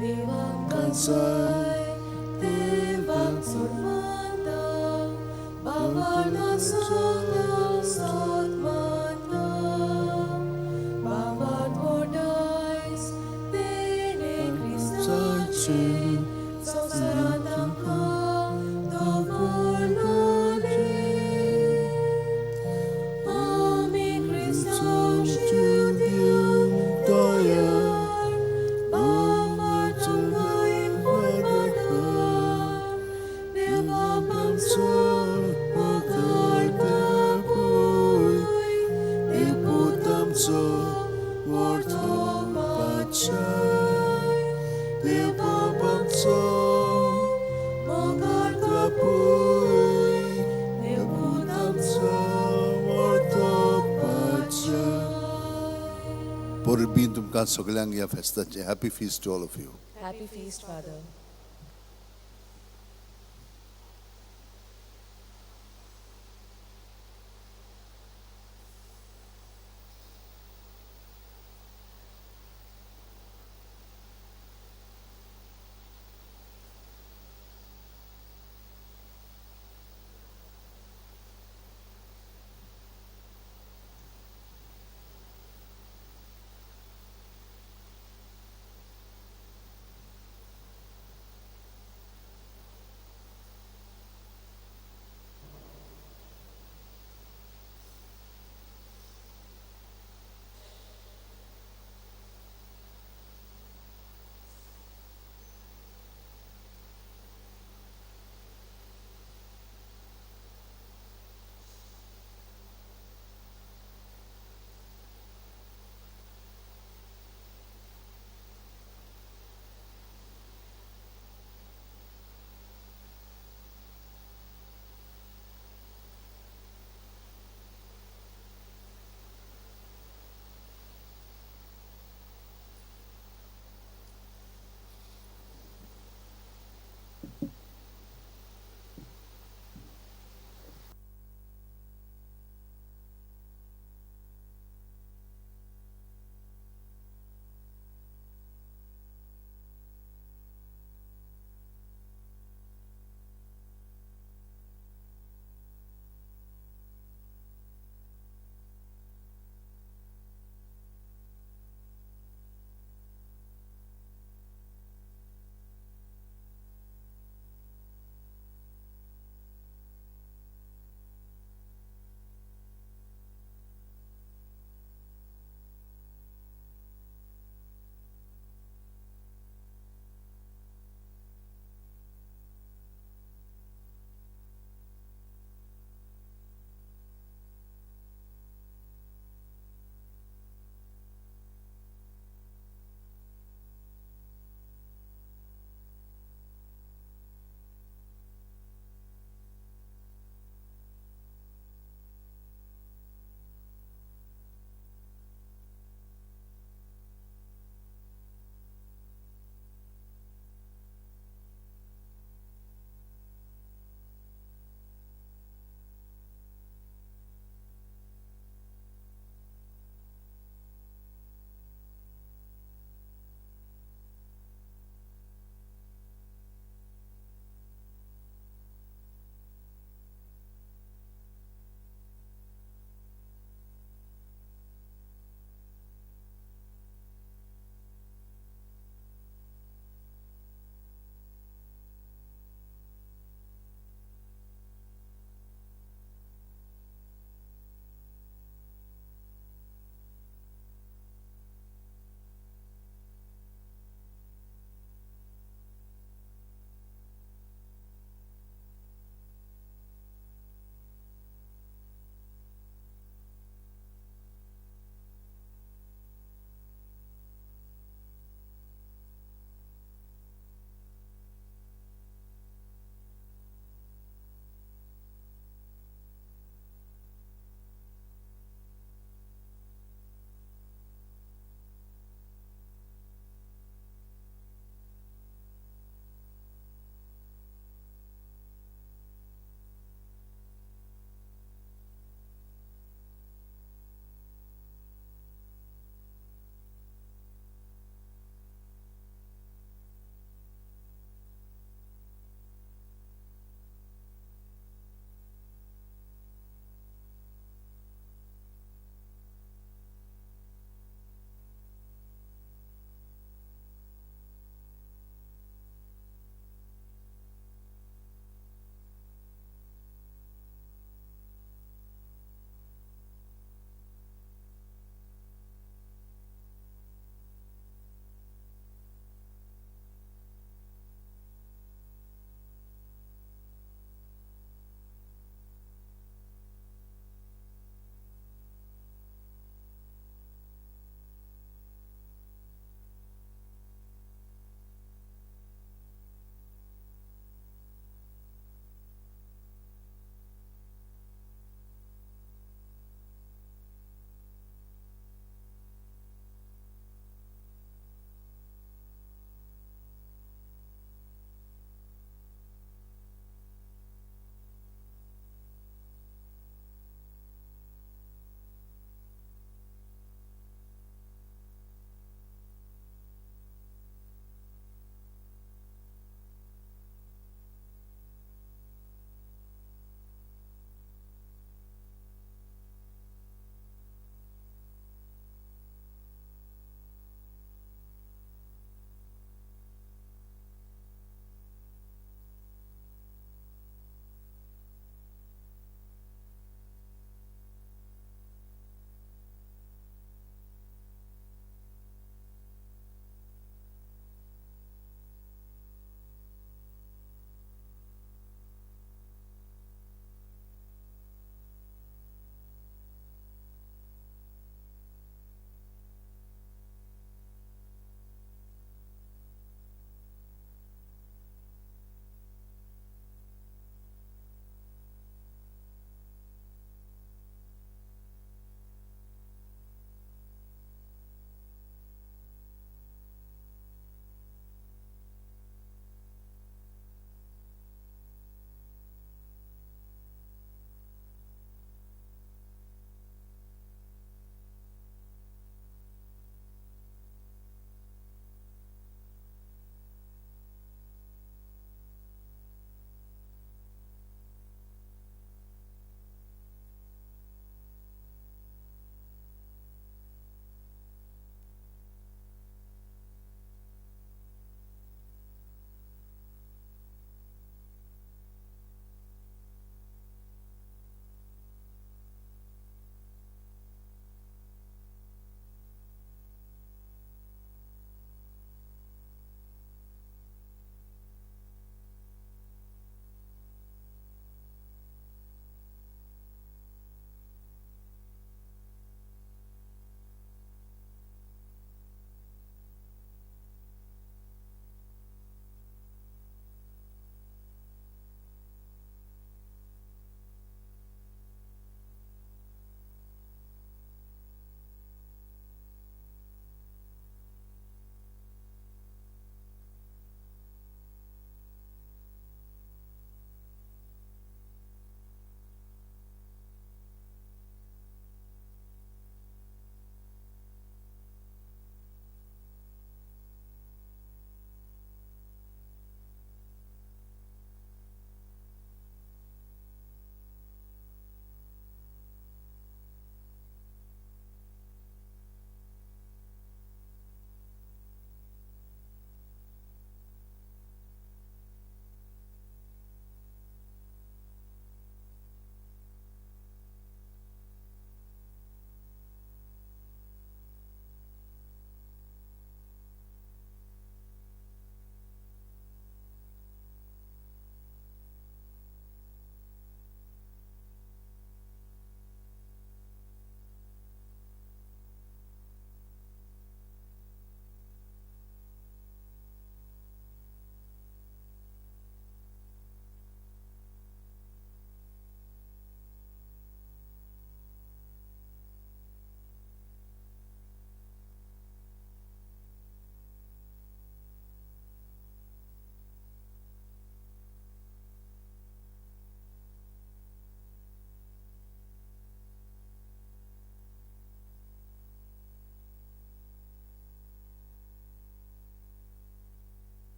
देव आमकां जाय, देवाक सोडवंता, बाबान सदां सत मानता. बाबान वडायस तेणें क्रिस्ताचें संवसारांत आमकां दवरलोलें. आमी क्रिस्ताचें दिवंक तयार, बाबान आमकां एकवटता. देव बाप आमचो मोगाळ बापूय, देव पूत आमचो व्हडलो पातशाय. देव बाप आमचो मोगाळ बापूय, देव पूत आमचो व्हडलो पातशाय. परबीं तुमकां सगल्यांक ह्या फेस्ताचें. Happy feast to all of you. Happy feast father.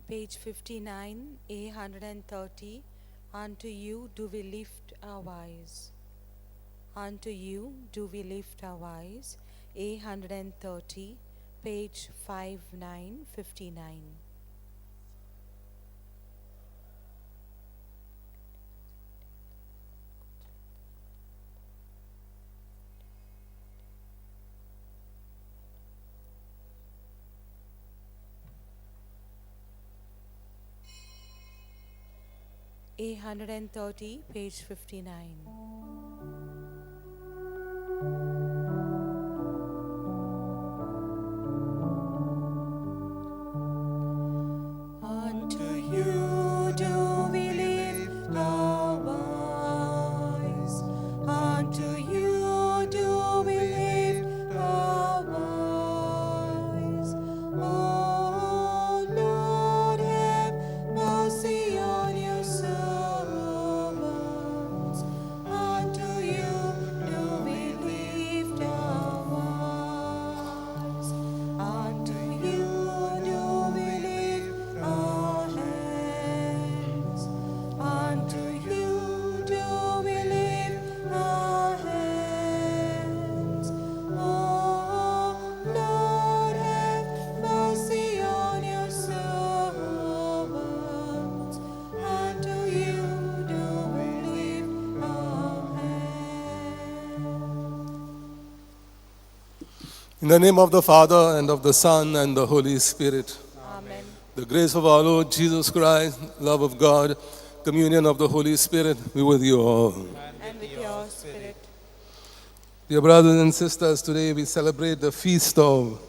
Page 59, A130, Unto you do we lift our eyes. Unto you do we lift our eyes. A130, page 5959. A130, page 59. Unto you do we lift our eyes. Unto you do we lift our eyes. O Lord, have mercy on your servants. Unto you do we lift our eyes. Unto you do we lift our hands. Unto you do we lift our hands. O Lord, have mercy on your servants. Unto you do we lift our hands. In the name of the Father, and of the Son, and the Holy Spirit. Amen. The grace of our Lord Jesus Christ, love of God, communion of the Holy Spirit be with you all. And with your spirit. Dear brothers and sisters, today we celebrate the feast of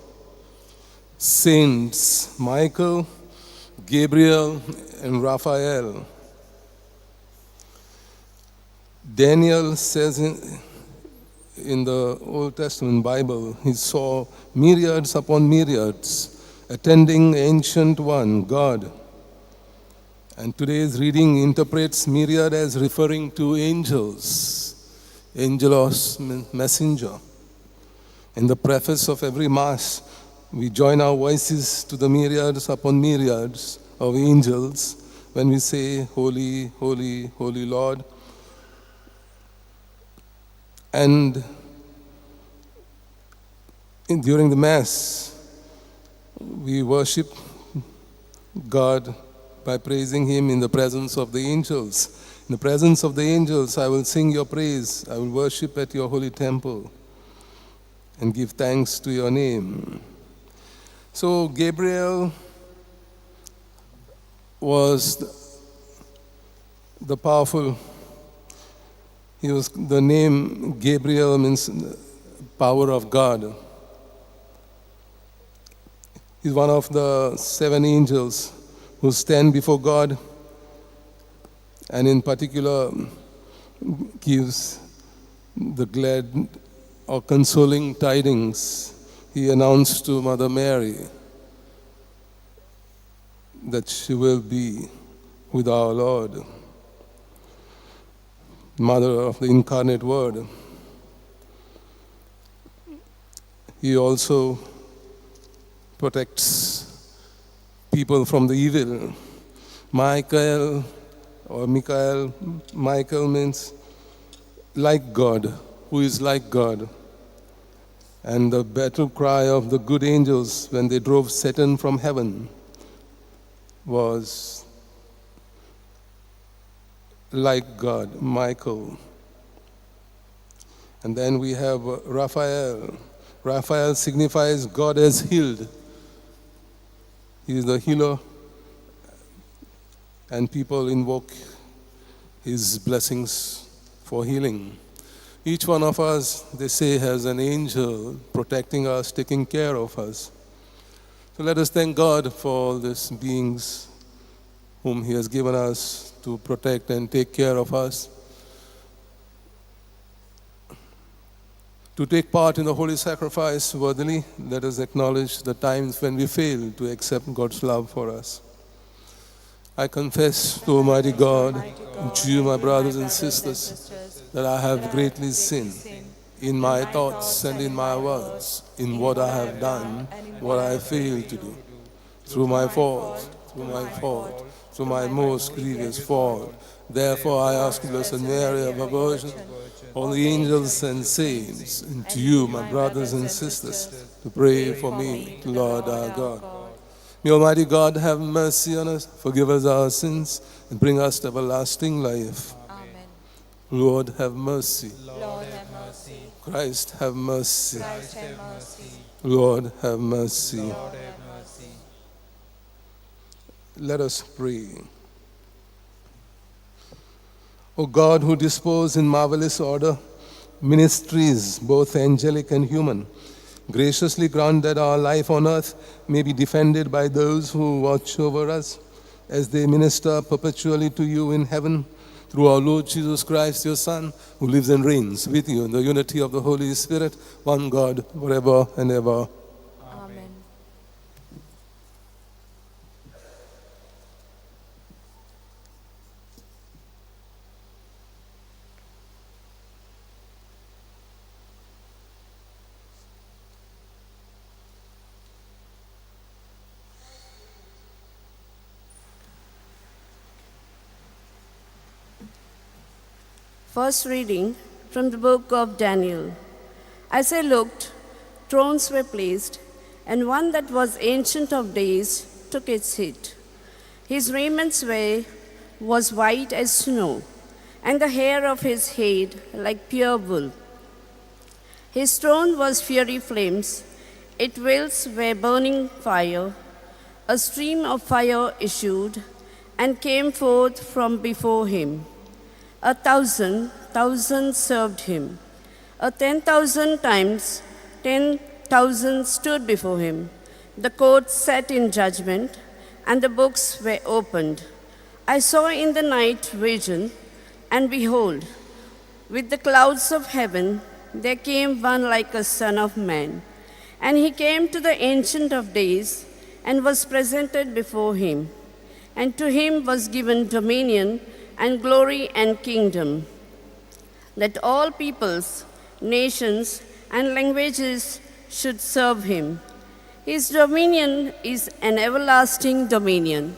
Saints Michael, Gabriel, and Raphael. Daniel says in the Old Testament Bible, he saw myriads upon myriads attending Ancient One, God. And today's reading interprets myriad as referring to angels, angelos, messenger. In the preface of every Mass, we join our voices to the myriads upon myriads of angels when we say, Holy, Holy, Holy Lord. And during the Mass, we worship God by praising Him in the presence of the angels. In the presence of the angels, I will sing your praise. I will worship at your holy temple and give thanks to your name. So Gabriel was the powerful, he was, the name Gabriel means power of God. He's one of the seven angels who stand before God, and in particular gives the glad or consoling tidings. He announced to Mother Mary that she will be with our Lord, Mother of the Incarnate Word. He also protects people from the evil. Michael or Michael, Michael means like God, who is like God. And the battle cry of the good angels when they drove Satan from heaven was like God, Michael. And then we have Raphael. Raphael signifies God has healed. He is the healer, and people invoke his blessings for healing. Each one of us, they say, has an angel protecting us, taking care of us. So let us thank God for all these beings whom He has given us to protect and take care of us. To take part in the holy sacrifice worthily, let us acknowledge the times when we fail to accept God's love for us. I confess to Almighty God, and to you, my brothers and sisters, that I have greatly sinned in my thoughts and in my words, in what I have done, what I failed to do, through my fault, through my fault, through my most grievous fault. Therefore I ask you, Blessed Mary, ever Virgin, all the angels and saints, and to you, my brothers and sisters, to pray for me to Lord our God. May Almighty God have mercy on us, forgive us our sins, and bring us to everlasting life. Amen. Lord, have mercy. Lord, have mercy. Christ, have mercy. Christ, have mercy. Lord, have mercy. Lord, have mercy. Let us pray. O God, who dispose in marvelous order ministries, both angelic and human, graciously grant that our life on earth may be defended by those who watch over us as they minister perpetually to you in heaven, through our Lord Jesus Christ, your Son, who lives and reigns with you in the unity of the Holy Spirit, one God, forever and ever. Amen. First reading from the book of Daniel. As I looked, thrones were placed, and one that was ancient of days took its seat. His raiment was white as snow, and the hair of his head like pure wool. His throne was fiery flames, its wheels were burning fire. A stream of fire issued and came forth from before him. 1,000 thousand served him. 10,000 times 10,000 stood before him. The court sat in judgment, and the books were opened. I saw in the night vision, and behold, with the clouds of heaven there came one like a son of man. And he came to the Ancient of Days, and was presented before him. And to him was given dominion and glory and kingdom, that all peoples, nations, and languages should serve him. His dominion is an everlasting dominion,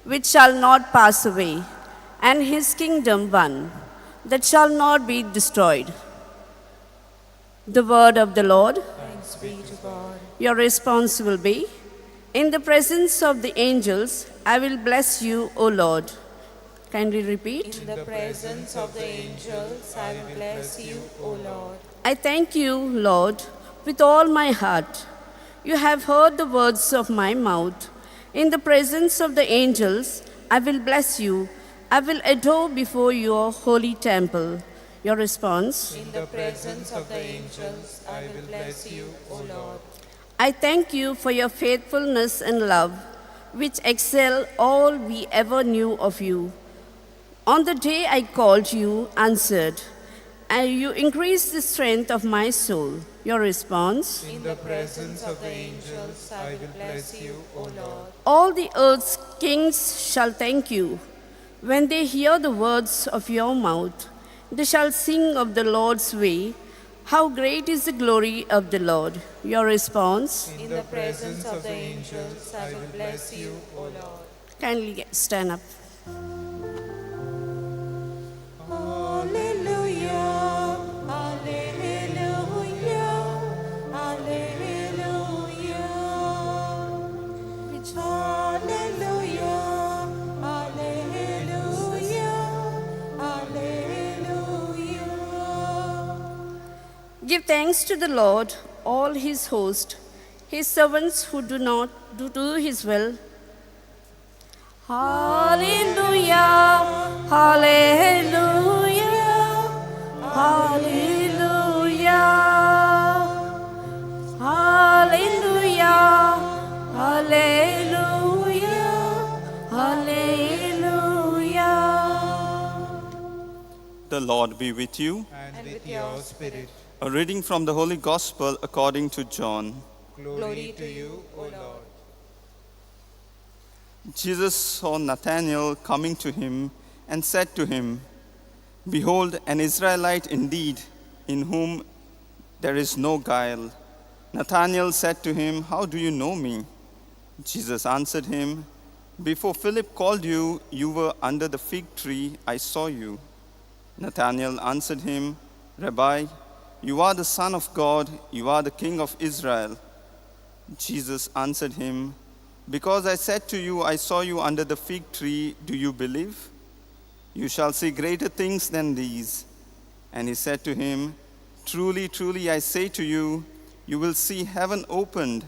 which shall not pass away, and his kingdom one that shall not be destroyed. The word of the Lord. Thanks be to God. Your response will be, in the presence of the angels, I will bless you, O Lord. Kindly repeat. In the presence of the angels, I will bless you, O Lord. I thank you, Lord, with all my heart. You have heard the words of my mouth. In the presence of the angels, I will bless you. I will adore before your holy temple. Your response? In the presence of the angels, I will bless you, O Lord. I thank you for your faithfulness and love, which excel all we ever knew of you. On the day I called, you answered, and you increased the strength of my soul. Your response? In the presence of the angels, I will bless you, O Lord. All the earth's kings shall thank you. When they hear the words of your mouth, they shall sing of the Lord's way. How great is the glory of the Lord. Your response? In the presence of the angels, I will bless you, O Lord. Kindly stand up. Alleluia, alleluia, alleluia. Alleluia, alleluia, alleluia. Give thanks to the Lord, all his host, his servants who do not do his will. Hallelujah, hallelujah, hallelujah, hallelujah, hallelujah, hallelujah. The Lord be with you. And with your spirit. A reading from the Holy Gospel according to John. Glory to you, O Lord. Jesus saw Nathanael coming to him and said to him, "Behold, an Israelite indeed, in whom there is no guile." Nathanael said to him, "How do you know me?" Jesus answered him, Before Philip called you, you were under the fig tree, I saw you. Nathanael answered him, Rabbi, you are the Son of God, you are the King of Israel. Jesus answered him, Because I said to you, I saw you under the fig tree, do you believe? You shall see greater things than these. And he said to him, Truly, truly, I say to you, you will see heaven opened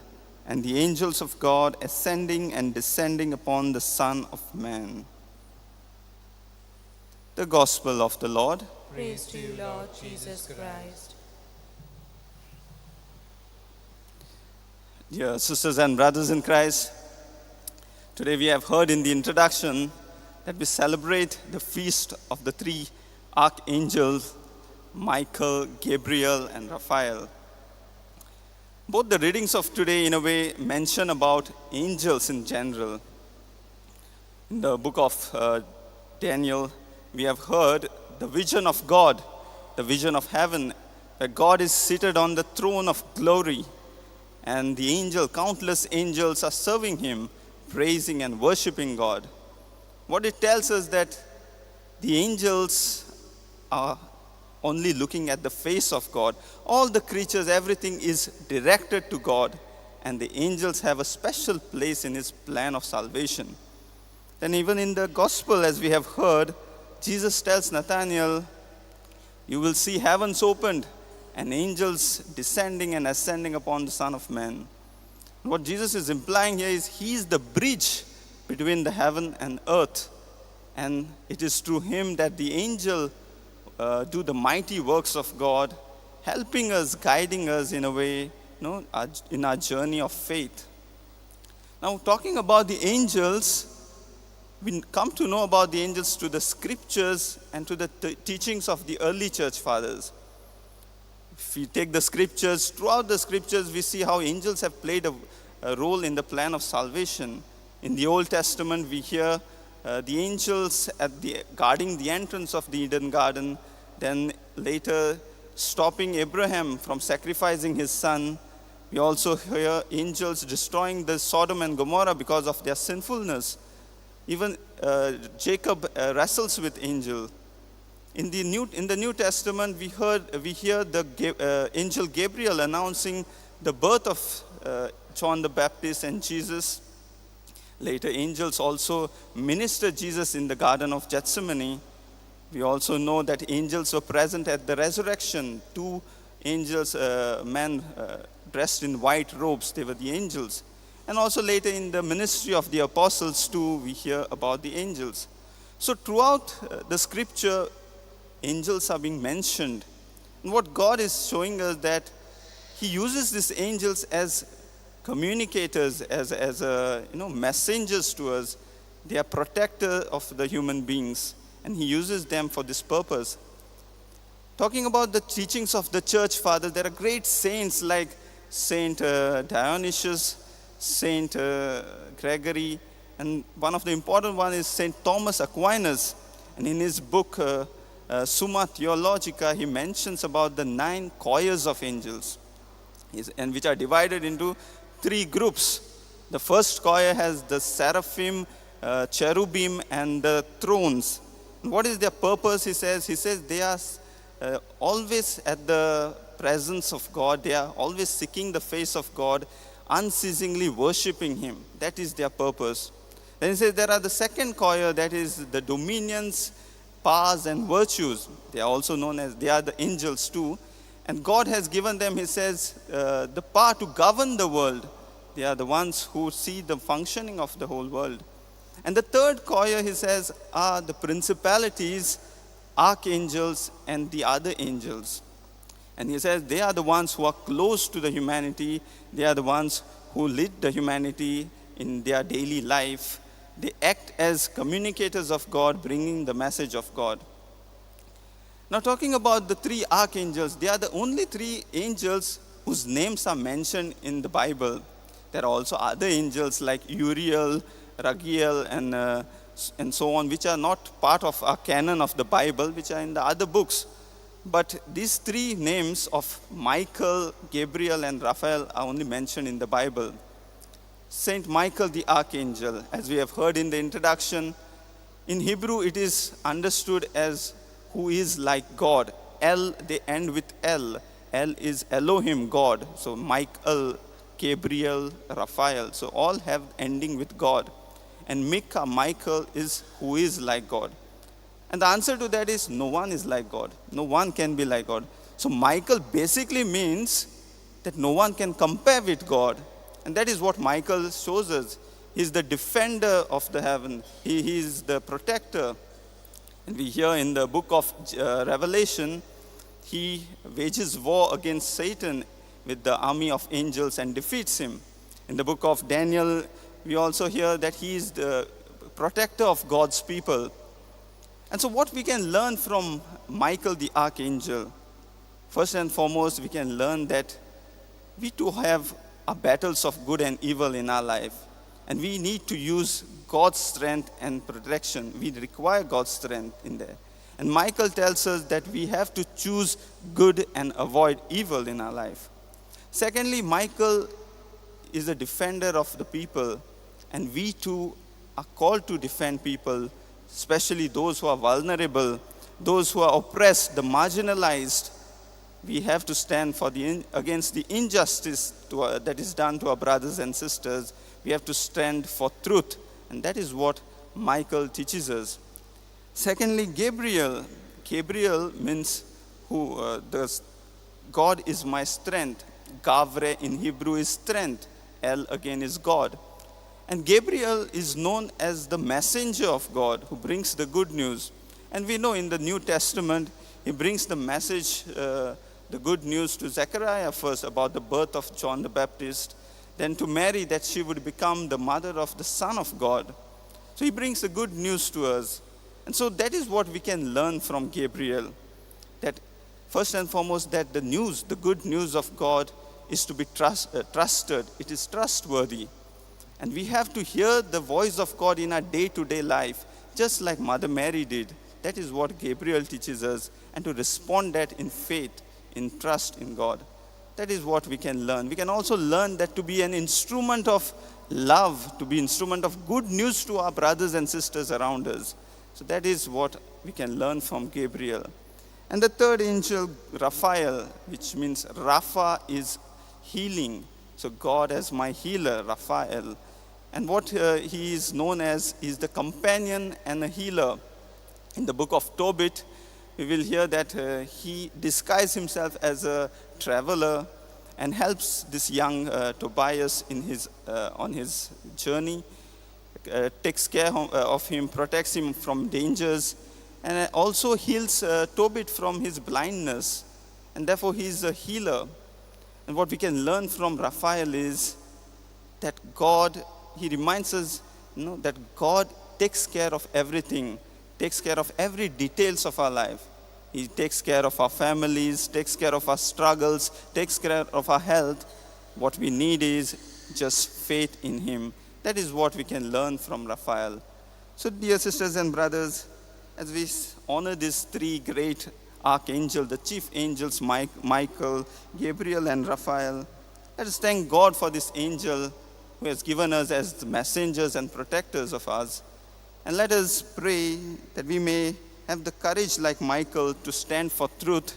and the angels of God ascending and descending upon the Son of Man. The Gospel of the Lord. Praise to you, Lord Jesus Christ. Dear sisters and brothers in Christ, today we have heard in the introduction that we celebrate the feast of the three archangels, Michael, Gabriel, and Raphael. Both the readings of today, in a way, mention about angels in general. In the book of Daniel, we have heard the vision of God, the vision of heaven, where God is seated on the throne of glory, and the angel, countless angels are serving him, praising and worshiping God. What it tells us that the angels are only looking at the face of God. All the creatures, everything is directed to God, and the angels have a special place in his plan of salvation. Then even in the gospel, as we have heard, Jesus tells Nathanael, you will see heavens opened and angels descending and ascending upon the Son of Man. What Jesus is implying here is he is the bridge between the heaven and earth, and it is through him that the angel do the mighty works of God, helping us, guiding us in a way, in our journey of faith. Now, talking about the angels, we come to know about the angels through the scriptures and to the teachings of the early church fathers. If we take the scriptures, throughout the scriptures, we see how angels have played a role in the plan of salvation. In the Old Testament, we hear the angels guarding the entrance of the Eden Garden, then later stopping Abraham from sacrificing his son. We also hear angels destroying the Sodom and Gomorrah because of their sinfulness. Even Jacob wrestles with angel. In the New Testament, we hear the angel Gabriel announcing the birth of John the Baptist and Jesus. Later, angels also ministered Jesus in the Garden of Gethsemane. We also know that angels were present at the resurrection. Two angels, men dressed in white robes, they were the angels. And also later in the ministry of the apostles too, we hear about the angels. So throughout the scripture, angels are being mentioned. And what God is showing us that he uses these angels as communicators, as messengers to us. They are protectors of the human beings, and he uses them for this purpose. Talking about the teachings of the church fathers, there are great saints like Saint Dionysius, Saint Gregory, and one of the important ones is Saint Thomas Aquinas. And in his book, Summa Theologica, he mentions about the 9 choirs of angels, and which are divided into 3 groups. The first choir has the seraphim, cherubim, and the thrones. And what is their purpose? He says they are always at the presence of God. They are always seeking the face of God, unceasingly worshipping him. That is their purpose. Then he says there are the second choir, that is the dominions, powers, and virtues. They are also known as, they are the angels too. And God has given them, he says, the power to govern the world. They are the ones who see the functioning of the whole world. And the third choir, he says, are the principalities, archangels, and the other angels. And he says they are the ones who are close to the humanity. They are the ones who lead the humanity in their daily life. They act as communicators of God, bringing the message of God. Now, talking about the 3 archangels, they are the only 3 angels whose names are mentioned in the Bible. There are also other angels like Uriel, Raguel, and so on, which are not part of our canon of the Bible, which are in the other books. But these 3 names of Michael, Gabriel, and Raphael are only mentioned in the Bible. Saint Michael the Archangel, as we have heard in the introduction, in Hebrew it is understood as who is like God. El, they end with El. El is Elohim, God. So Michael, Gabriel, Raphael. So all have ending with God. And Micah, Michael, is who is like God. And the answer to that is no one is like God. No one can be like God. So Michael basically means that no one can compare with God. And that is what Michael shows us. He's the defender of the heaven. He is the protector. And we hear in the book of Revelation, he wages war against Satan with the army of angels and defeats him. In the book of Daniel, we also hear that he is the protector of God's people. And so what we can learn from Michael the Archangel, first and foremost, we can learn that we too have our battles of good and evil in our life. And we need to use God's strength and protection. We require God's strength in there. And Michael tells us that we have to choose good and avoid evil in our life. Secondly, Michael is a defender of the people. And we too are called to defend people, especially those who are vulnerable, those who are oppressed, the marginalized. We have to stand for against the injustice that is done to our brothers and sisters. We have to stand for truth. And that is what Michael teaches us. Secondly, Gabriel. Gabriel means who? God is my strength. Gavre in Hebrew is strength. El again is God. And Gabriel is known as the messenger of God who brings the good news. And we know in the New Testament, he brings the message, the good news to Zechariah first about the birth of John the Baptist, then to Mary that she would become the mother of the Son of God. So he brings the good news to us. And so that is what we can learn from Gabriel, that first and foremost, that the news, the good news of God is to be trusted. It is trustworthy. And we have to hear the voice of God in our day-to-day life, just like Mother Mary did. That is what Gabriel teaches us, and to respond that in faith, in trust in God. That is what we can learn. We can also learn that to be an instrument of love, to be instrument of good news to our brothers and sisters around us. So that is what we can learn from Gabriel. And the third angel, Raphael, which means Rapha is healing. So God as my healer, Raphael. And what he is known as is the companion and a healer. In the book of Tobit, we will hear that he disguised himself as a traveler and helps this young Tobias in his, on his journey, takes care of him, protects him from dangers, and also heals Tobit from his blindness. And therefore, he is a healer. And what we can learn from Raphael is that God, he reminds us, you know, that God takes care of everything, takes care of every details of our life. He takes care of our families, takes care of our struggles, takes care of our health. What we need is just faith in him. That is what we can learn from Raphael. So, dear sisters and brothers, as we honor these three great archangels, the chief angels, Michael, Gabriel, and Raphael, let us thank God for this angel who has given us as the messengers and protectors of us. And let us pray that we may have the courage like Michael to stand for truth.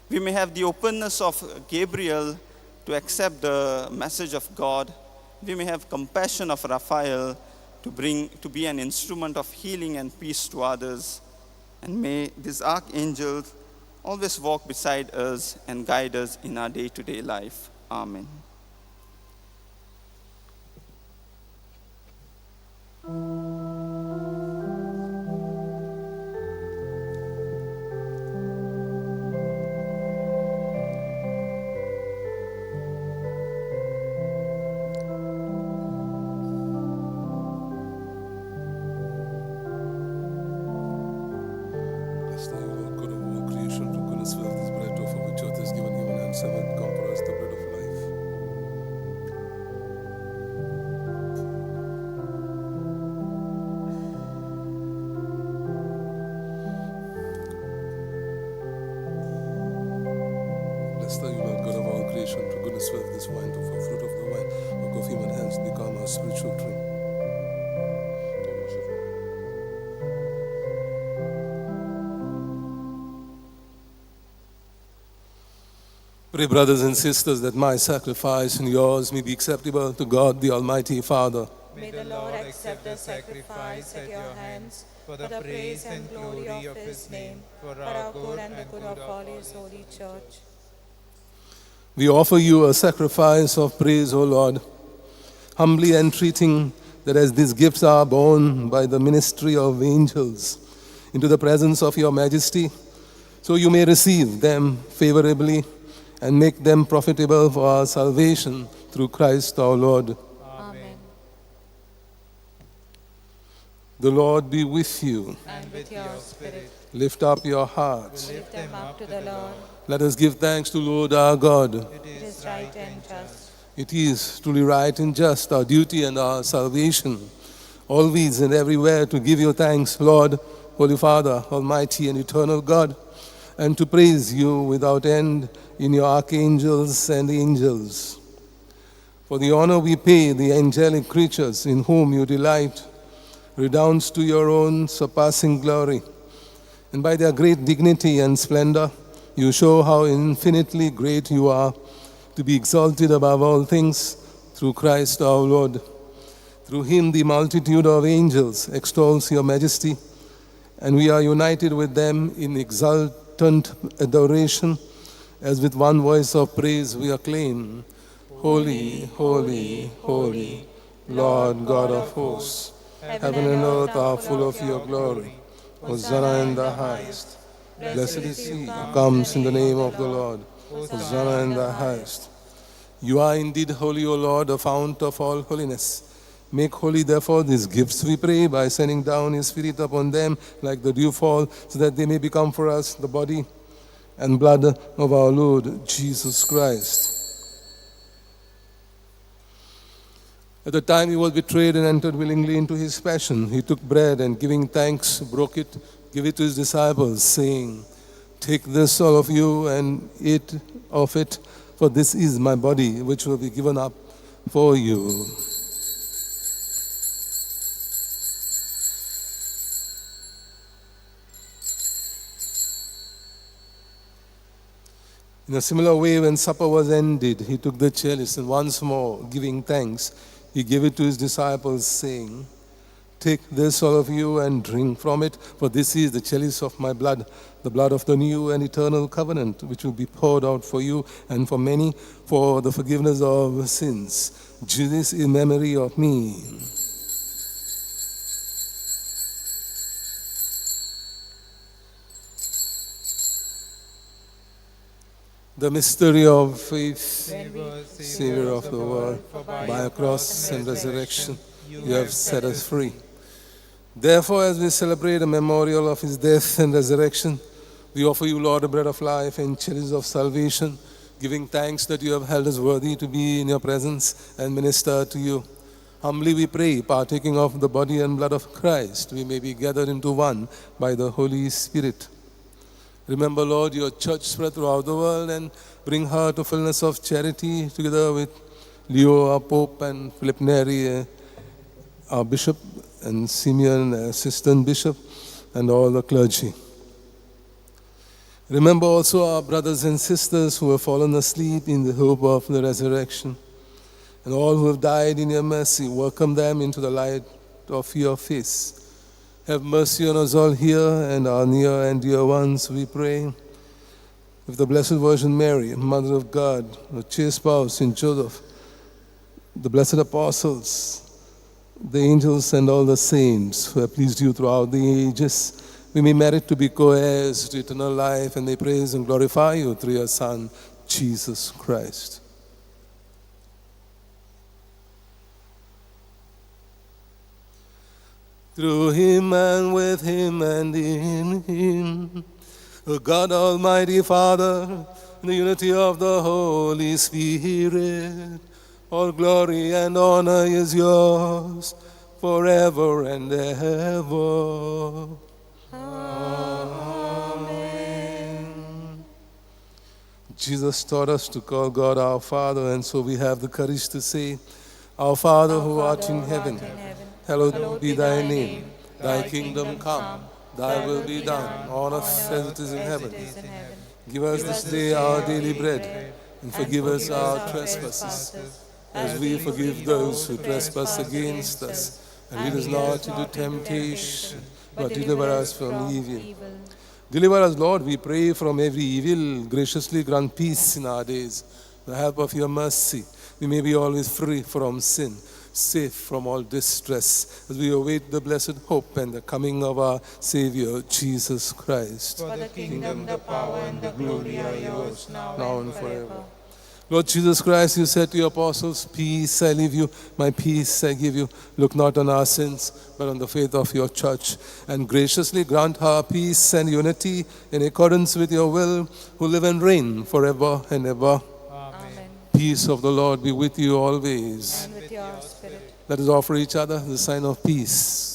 We may have the openness of Gabriel to accept the message of God. We may have compassion of Raphael to be an instrument of healing and peace to others. And may this archangel always walk beside us and guide us in our day-to-day life. Amen. 2, 3. Pray, brothers and sisters, that my sacrifice and yours may be acceptable to God, the Almighty Father. May the Lord accept the sacrifice at your hands for the praise and glory of his name, for our good and the good of all his holy church. We offer you a sacrifice of praise, O Lord, humbly entreating that as these gifts are borne by the ministry of angels into the presence of your majesty, so you may receive them favorably and make them profitable for our salvation through Christ our Lord. Amen. The Lord be with you. And with your spirit. Lift up your hearts. Lift them up to the Lord. Let us give thanks to Lord our God. It is right and just. It is truly right and just, our duty and our salvation, always and everywhere to give you thanks, Lord, Holy Father, Almighty and eternal God, and to praise you without end in your archangels and angels. For the honor we pay the angelic creatures in whom you delight redounds to your own surpassing glory. And by their great dignity and splendor, you show how infinitely great you are, to be exalted above all things through Christ our Lord. Through him the multitude of angels extols your majesty, and we are united with them in exultant adoration, as with one voice of praise we acclaim, Holy, holy, holy, Lord God of hosts, heaven and earth are full of your glory. Hosanna in the highest. Blessed is he who comes in the name of the Lord. Hosanna in the highest. You are indeed holy, O Lord, the fount of all holiness. Make holy, therefore, these gifts, we pray, by sending down His Spirit upon them like the dewfall, so that they may become for us the body and blood of our Lord Jesus Christ. At the time he was betrayed and entered willingly into his passion, he took bread and, giving thanks, broke it, gave it to his disciples, saying, "Take this, all of you, and eat of it, for this is my body, which will be given up for you." In a similar way, when supper was ended, he took the chalice and once more, giving thanks, he gave it to his disciples, saying, "Take this, all of you, and drink from it, for this is the chalice of my blood, the blood of the new and eternal covenant, which will be poured out for you and for many for the forgiveness of sins. Do this in memory of me." The mystery of faith. Savior of the world, by your cross and resurrection, you have set us free. Therefore, as we celebrate the memorial of his death and resurrection, we offer you, Lord, the bread of life and chalice of salvation, giving thanks that you have held us worthy to be in your presence and minister to you. Humbly we pray, partaking of the body and blood of Christ, we may be gathered into one by the Holy Spirit. Remember, Lord, your church spread throughout the world and bring her to fullness of charity, together with Leo, our Pope, and Philip Neri, our Bishop, and Simeon, Assistant Bishop, and all the clergy. Remember also our brothers and sisters who have fallen asleep in the hope of the resurrection, and all who have died in your mercy, welcome them into the light of your face. Have mercy on us all here and our near and dear ones, we pray. With the Blessed Virgin Mary, Mother of God, the chaste spouse, Saint Joseph, the blessed apostles, the angels, and all the saints who have pleased you throughout the ages, we may merit to be co-heirs to eternal life, and may praise and glorify you through your Son, Jesus Christ. Through him and with him and in him, O God Almighty Father, in the unity of the Holy Spirit, all glory and honor is yours forever and ever. Amen. Jesus taught us to call God our Father, and so we have the courage to say, Our Father who art in heaven, hallowed be thy name. Thy kingdom come, thy will be done, on earth as it is in heaven. Give us this day our daily bread, and forgive us our trespasses, as we forgive those who trespass against us. And lead us not into temptation, but deliver us from evil. Deliver us, Lord, we pray, from every evil. Graciously grant peace in our days. With the help of your mercy, we may be always free from sin, safe from all distress, as we await the blessed hope and the coming of our Savior, Jesus Christ. For the kingdom, the power, and the glory are yours, now and forever. Lord Jesus Christ, you said to your apostles, "Peace I leave you, my peace I give you. Look not on our sins, but on the faith of your church, and graciously grant her peace and unity in accordance with your will, who live and reign forever and ever." Amen. Peace of the Lord be with you always. And with your spirit. Let us offer each other the sign of peace.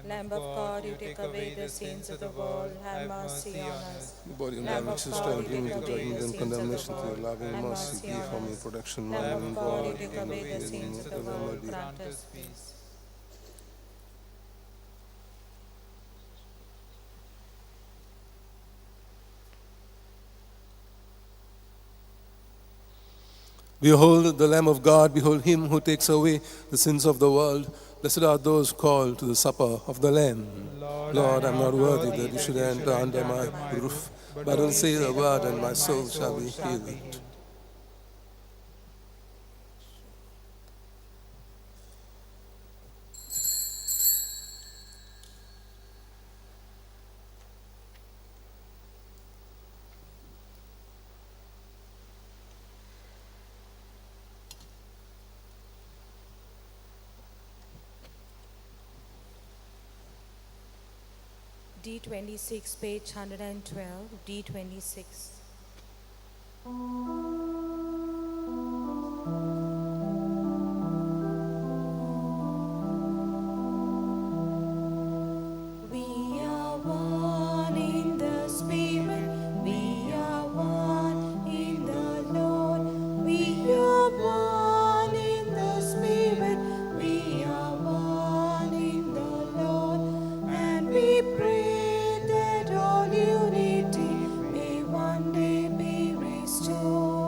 Lamb of God, you take away the sins of the world, have mercy on us. The body and blood which is trying to bring me to judgment and condemnation, to your loving mercy, be for me protection, Lamb my of God, you take away the sins of the world, grant us peace. Behold the Lamb of God, behold him who takes away the sins of the world. Blessed are those called to the supper of the Lamb. Lord, I am not worthy that you should enter under my roof, but only say the word, and my soul shall be healed. D26, page 112, D26. We are one in the Spirit, we are one in the Lord. We are one in the Spirit, we are one in the Lord. And we pray that all unity may one day be restored.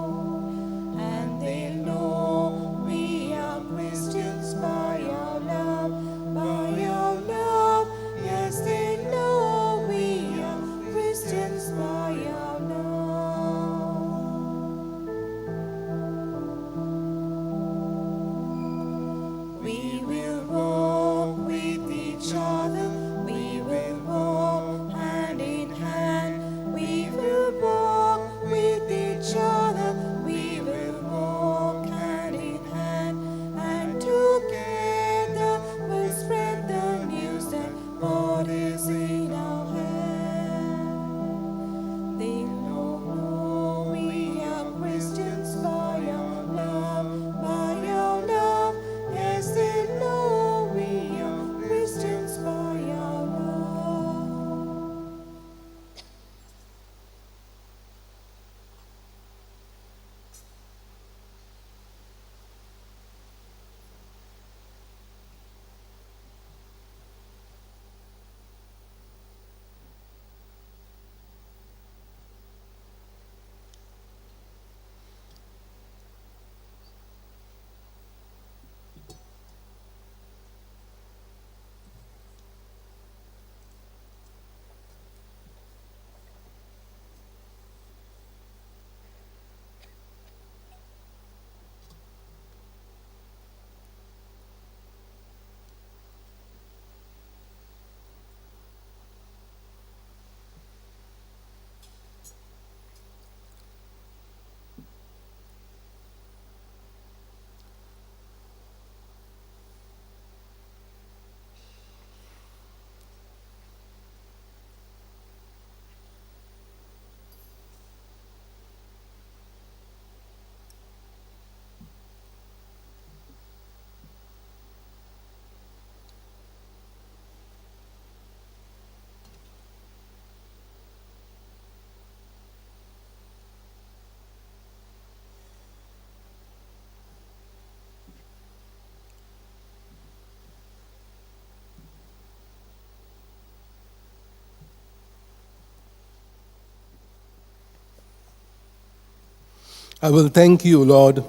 I will thank you, Lord,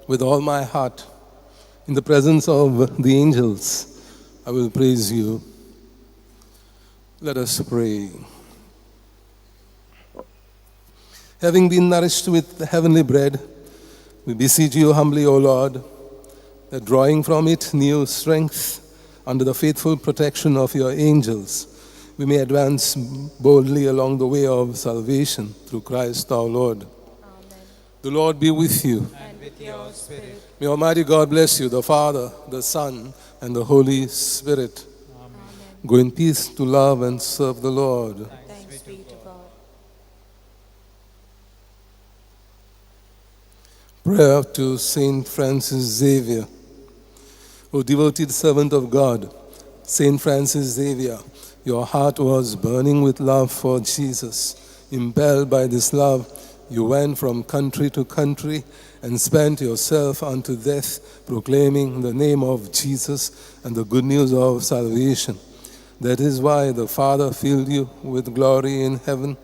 with all my heart. In the presence of the angels, I will praise you. Let us pray. Having been nourished with the heavenly bread, we beseech you humbly, O Lord, that drawing from it new strength under the faithful protection of your angels, we may advance boldly along the way of salvation through Christ our Lord. Amen. The Lord be with you. And with your spirit. May Almighty God bless you, the Father, the Son, and the Holy Spirit. Amen. Go in peace to love and serve the Lord. Thanks be to God. Prayer to Saint Francis Xavier. O devoted servant of God, Saint Francis Xavier, your heart was burning with love for Jesus. Impelled by this love, you went from country to country and spent yourself unto death, proclaiming the name of Jesus and the good news of salvation. That is why the Father filled you with glory in heaven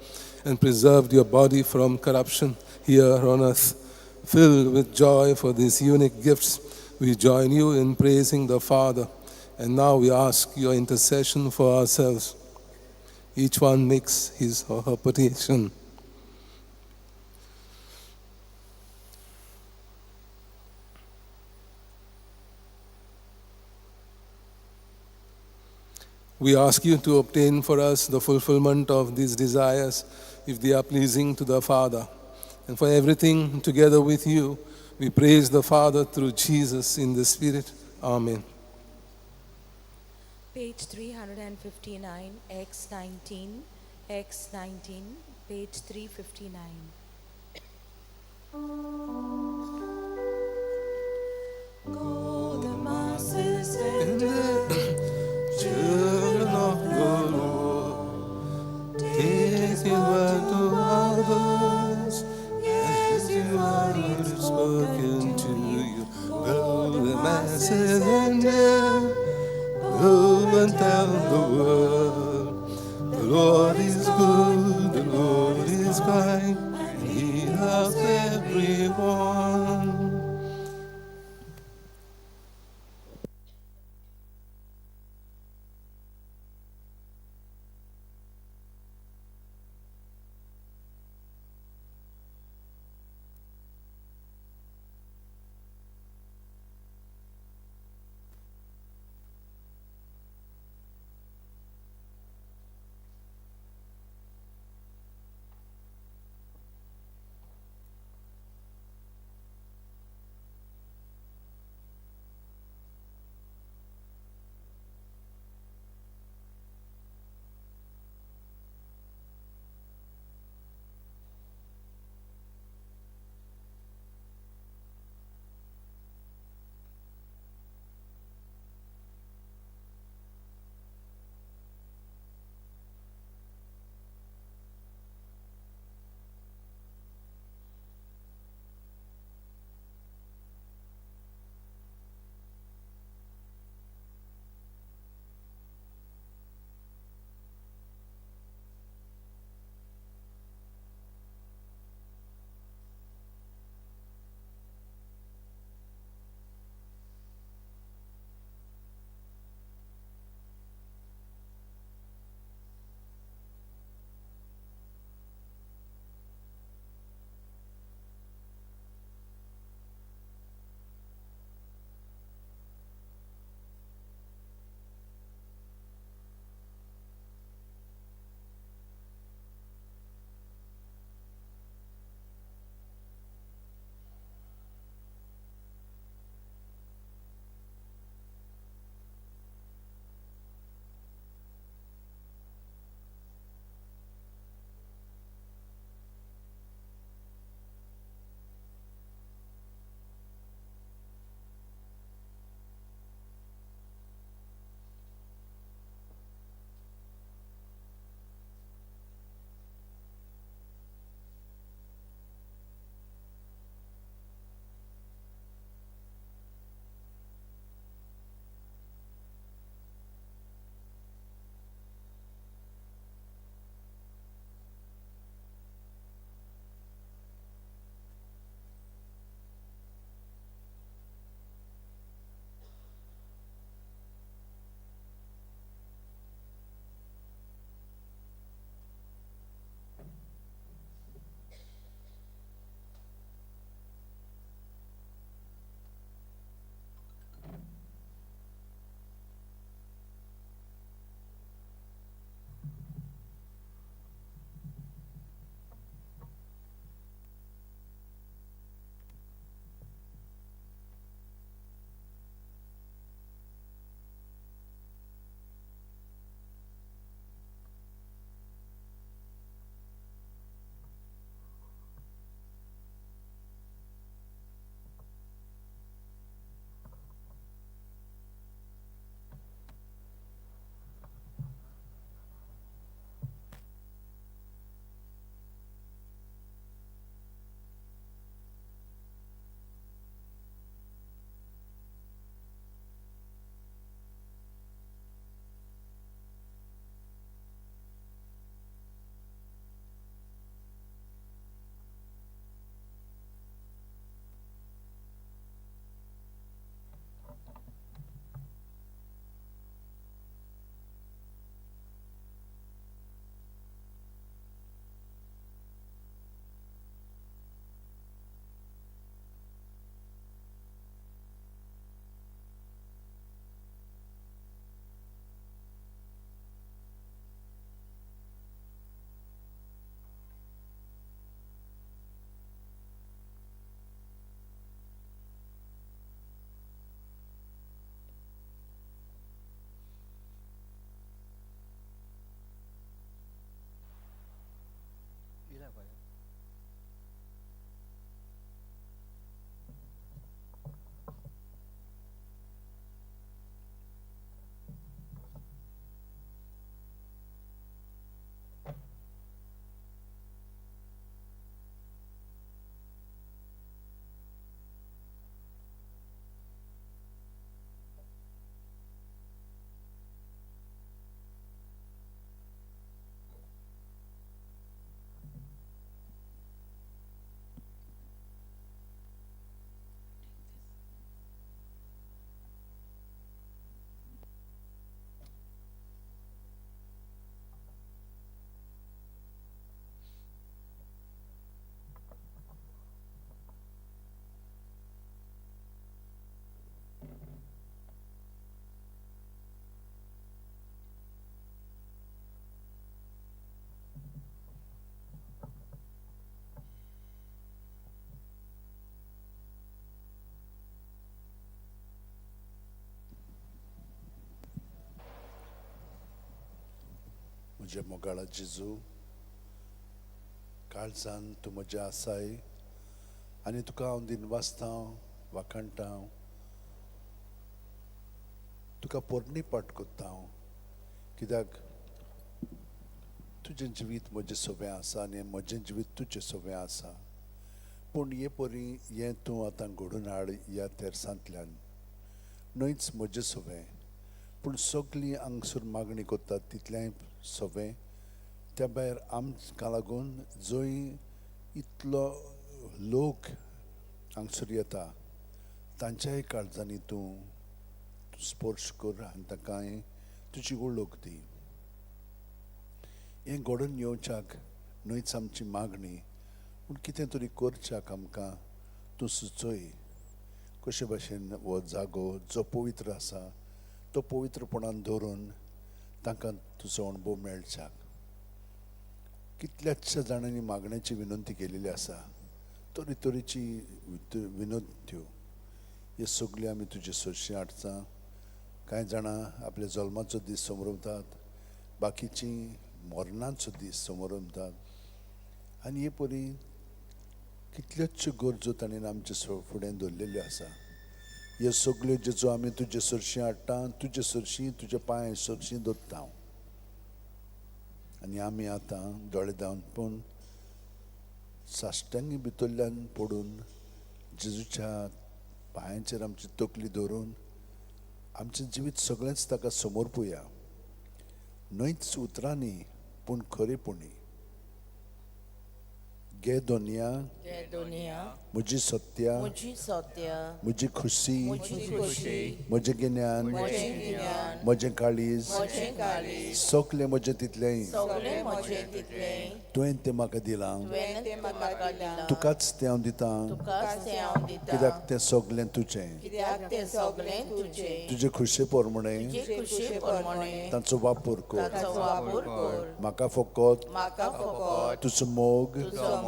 and preserved your body from corruption here on earth. Filled with joy for these unique gifts, we join you in praising the Father. And now we ask your intercession for ourselves. Each one makes his or her petition. We ask you to obtain for us the fulfillment of these desires, if they are pleasing to the Father. And for everything together with you, we praise the Father through Jesus in the Spirit. Amen. Page 359, X19, X19, page 359. Go the masses and Children of the Lord, take his word to others. Yes, His your word is is spoken spoken to to you. you. Go the masses and go and tell the world. The Lord is good, the Lord is kind, and he loves everyone. म्हज्या मोगाळा जेजू, काळजान तूं म्हज्या आसाय आनी तुका हांव दिनवासता, वाखाणटा, तुका पोरणी पाट कोत्ता हांव, कित्याक तुजें जिवीत म्हजें सोबें आसा आनी म्हजें जिवीत तुजें सोबें आसा. पूण हे परी हें तूं आतां घडून हाड ह्या तेरसांतल्यान, न्हयच म्हजें सोबें पूण सगळीं हांगसर मागणी करतात तितलेंय सोबें. त्या भायर आमकां लागून जंय इतलो लोक हांगसर येता तांच्याय काळजांनी तूं स्पर्श कर आनी तांकां तुजी वळख दी. हें घडून येवच्याक न्हयच आमची मागणी, पूण कितें तरी करच्याक आमकां तूं सुचय. कशे भाशेन हो जागो जो पवित्र आसा तो पवित्रपणान दवरून तांकां तुजो अणभव मेळच्याक. कितल्याश्या जाणांनी मागण्याची विनंती केलेली आसा, तरी तरेची विनंत्यो हे सगळ्यो आमी तुजे सरशी हाडटा. कांय जाणां आपल्या जल्माचो दीस समरमतात, बाकीचीं मरणाचो दीस समरमतात आनी हे परी कितल्योच गरजो ताणें आमचे फुडें दवरलेल्यो आसा. ह्यो सगल्यो जेजो आमी तुजे सरशी हाडटा, तुजे सरशी तुजे पांय सरशी दवरता हांव. आनी आमी आतां दोळे धांवन पूण साश्टांगी भितरल्यान पडून जेजूच्या पांयांचेर आमची तकली दवरून आमचें जिवीत सगळेंच ताका समर्पुया, न्हयच उतरांनी पूण खरेपणी. गे दोनिया, म्हजी सत्या, म्हजी खुशी, म्हजें गिन्यान, म्हजें काळीज, सगळें म्हजें तितलेंय तुवें तें म्हाका दिलां, तुकाच तें हांव दितां, कित्याक तें सगळें तुजें. तुजे खुशे प्रमाणे तांचो वापर कर, म्हाका फकत तुजो मोग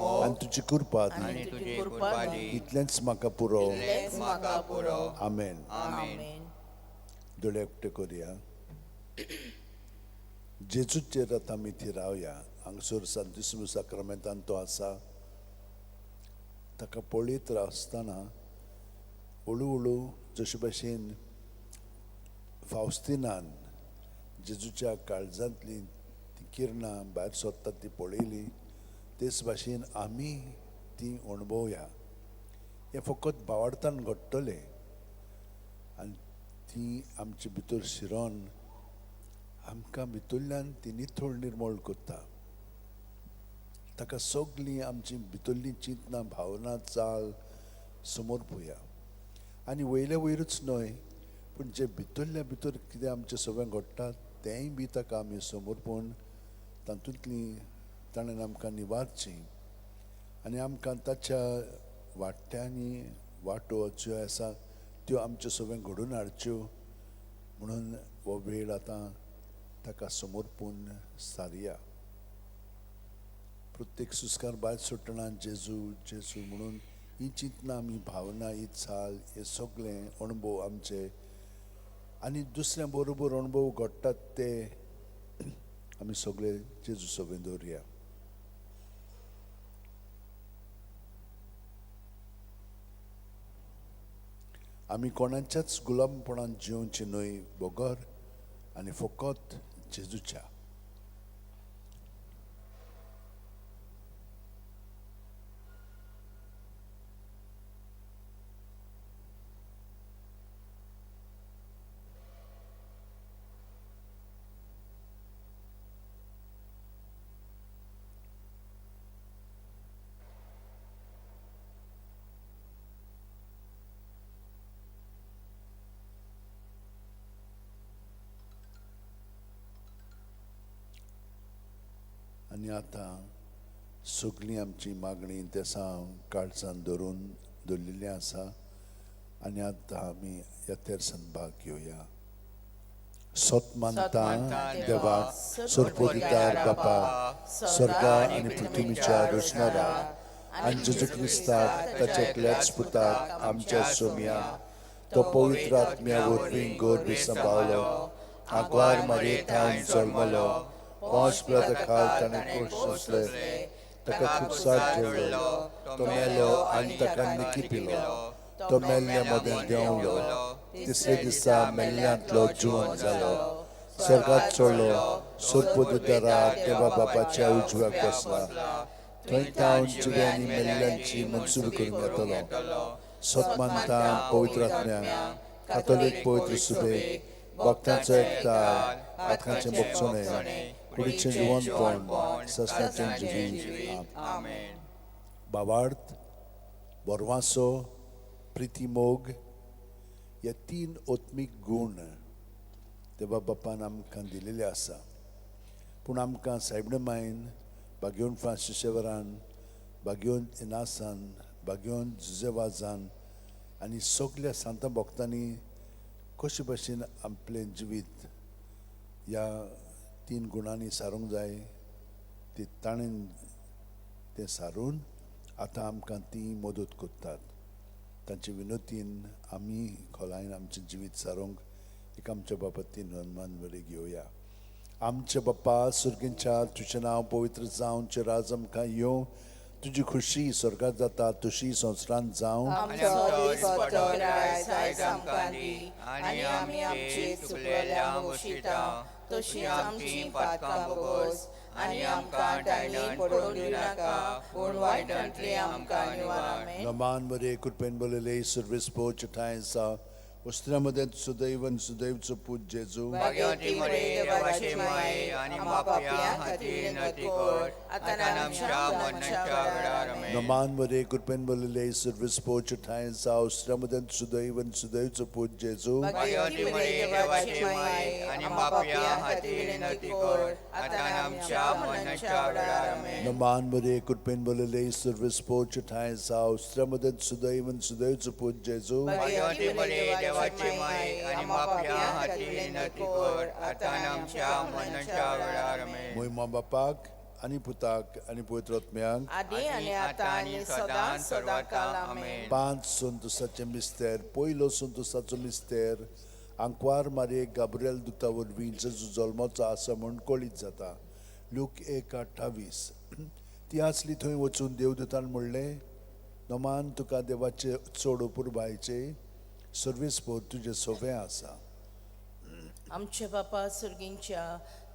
आनी तुजी कृपा दी, इतलेंच म्हाका पुरो. आमेन. दोळे एकटे करुया. जेजूचेर आतां आमी थंय रावया. हांगसर सांतिस्मु साक्रामेंतान तो आसा, ताका पळयत आसतना हळू हळू जशे भाशेन फावस्तिनान जेजूच्या काळजांतली ती किरणां भायर सोदतात ती पळयली, तेच भाशेन आमी ती अणभवया. हें फकत भावार्थान घडटलें आनी ती आमचे भितर शिरोन आमकां भितरल्यान ती नितळ निर्मळ करता. ताका सगळीं आमची भितरलीं चिंतनां, भावना, चाल समर्पुया. आनी वयले वयरूच न्हय पूण जे भितरल्या भितर कितें आमचें सगळें घडटा तेंय बी ताका आमी समर्पून तातूंतली ताणें आमकां निवारची आनी आमकां ताच्या वाट्यांनी वाटो ज्यो आसा त्यो आमच्यो सगळ्यो घडोवन हाडच्यो म्हणून हो वेळ आतां ताका समर्पून सारया. प्रत्येक सुस्कार भायर सोडटना जेजू जेजू म्हणून ही चिंतना, आमी भावना, ही चाल, हे सगळे अणभव आमचे आनी दुसऱ्या बरोबर अणभव घडटात ते आमी सगळे जेजू सगळे दवरुया. आमी कोणाच्याच गुलामपणान जिवचे न्हय बगर आनी फकत जेजूच्या. आनी आतां सगळीं आमची मागणी तेसां काळजान धरून दवरलेली आसा आनी आतां आमी ह्या तेरसान भाग घेवया. सत मानता देवा, सर्पोदितार बापा, स्वर्गा आनी पृथ्वीच्या रचणारा आनी जेजू क्रिस्ताक ताच्या एकल्याच पुताक आमच्या सोम्या, तो पवित्र आत्म्या वरवीं गर्भ सांबाळलो, आग्वार मारये थावन जल्मलो, पोंस पिलाता खाल ताणें कोश सोंसले, ताका खुबसार जोडलो, तो मेलो आनी ताका निकिपिलो. तो मेल्ल्या मदें देंवलो, तिसरे दिसा मेल्ल्यांतलो जिवन जालो, स्वर्गात चडलो, सोरपोदुदारा देवा बापाच्या उजव्याक बसला, थंय तावन जिवे आनी मेल्ल्यांची मनसुबी करूंक येतलो. सतमानता पवित्र आत्म्या, कातोलीक पवित्र सुबेक, भक्तांचो एकतार, पातकांचें भोगसणें, कुडीचें जिवनपण, ससनाचें जिवीत. आमेन. भावार्थ, बरवासो, प्रिती, मोग हे तीन आत्मीक गूण देवा बापान आमकां दिलेले आसा. पूण आमकां सायबणे मायन, बागेवन फ्रांसीस शेवरान, बागेवन इनासान, बागेवन जुजेवाजान आनी सगल्या सांता भक्तांनी कशे भशेन आपलें जिवीत ह्या तीन गुणांनी सारूंक जाय ती ताणें तें सारून आतां आमकां ती मदत करतात. तांचे विनोतीन आमी खोलायेन आमचें जिवीत सारूंक एक आमच्या बाबतीन हनुमान बरी घेवया. आमचे बाप्पा सुर्गींच्या, तुजें नांव पवित्र जावचें, राज आमकां येवं, तुजी खुशी स्वर्गात जाता तशी संवसारांत जावं. आमचो दिसपट्टो रायस आयज आमकां दी आनी आमी आमची चुकलेल्यांक उशिता तशीच आमची पातकां भोगोस आनी आमकां टायणेन पडोवन दिवनाका, पूण वायटांतली आमकां निवार. आमेन. नमान बरे कृपेन बोलले, सर्विस पोच ठांय आसा, वस्त्रा मदें सुदैव आनी सुदैवचो पूत जेजू. भाग्यवती मरे देवाचे माये आनी पापयां खातीर विनंती कर, आतां आमच्या मरणाच्या वेळार. आमेन. नमान बरे कृपेन बोलले, सर्विस पोच ठांय आसा, वस्त्रा मदें सुदैव आनी सुदैवचो पूत जेजू. भाग्यवती मरे देवाचे माये आनी पापयां खातीर विनंती कर, आतां आमच्या मरणाच्या वेळार. आमेन. नमान बरे कृपेन बोलले, सर्विस पोच ठांय आसा, वस्त्रा मदें सुदैव आनी सुदैवचो पूत जेजू. भाग्यवती मरे देवाचे माये आनी पापयां खातीर विनंती कर, आतां आमच्या मरणाच्या वेळार. आमेन. मोहिमा बापाक आनी पुताक आनी पवित्र आत्म्याक, आदी आनी आतां आनी सदां सदां काल. आमेन. पांच संतोसाचे मिस्तेर. पयलो संतोसाचो मिस्तेर, आंकवार मारये गाब्रियल दुता वरवीं जेजू जल्माचो आसा म्हूण कळीत जाता. लूक 1:28. ती आसली थंय वचून देवदूतान म्हणलें, नमान तुका देवाचे चड अपुरबायेचे, सर्वीस पोर तुजें सोवें आसा. आमचे बापा सुर्गींच्या,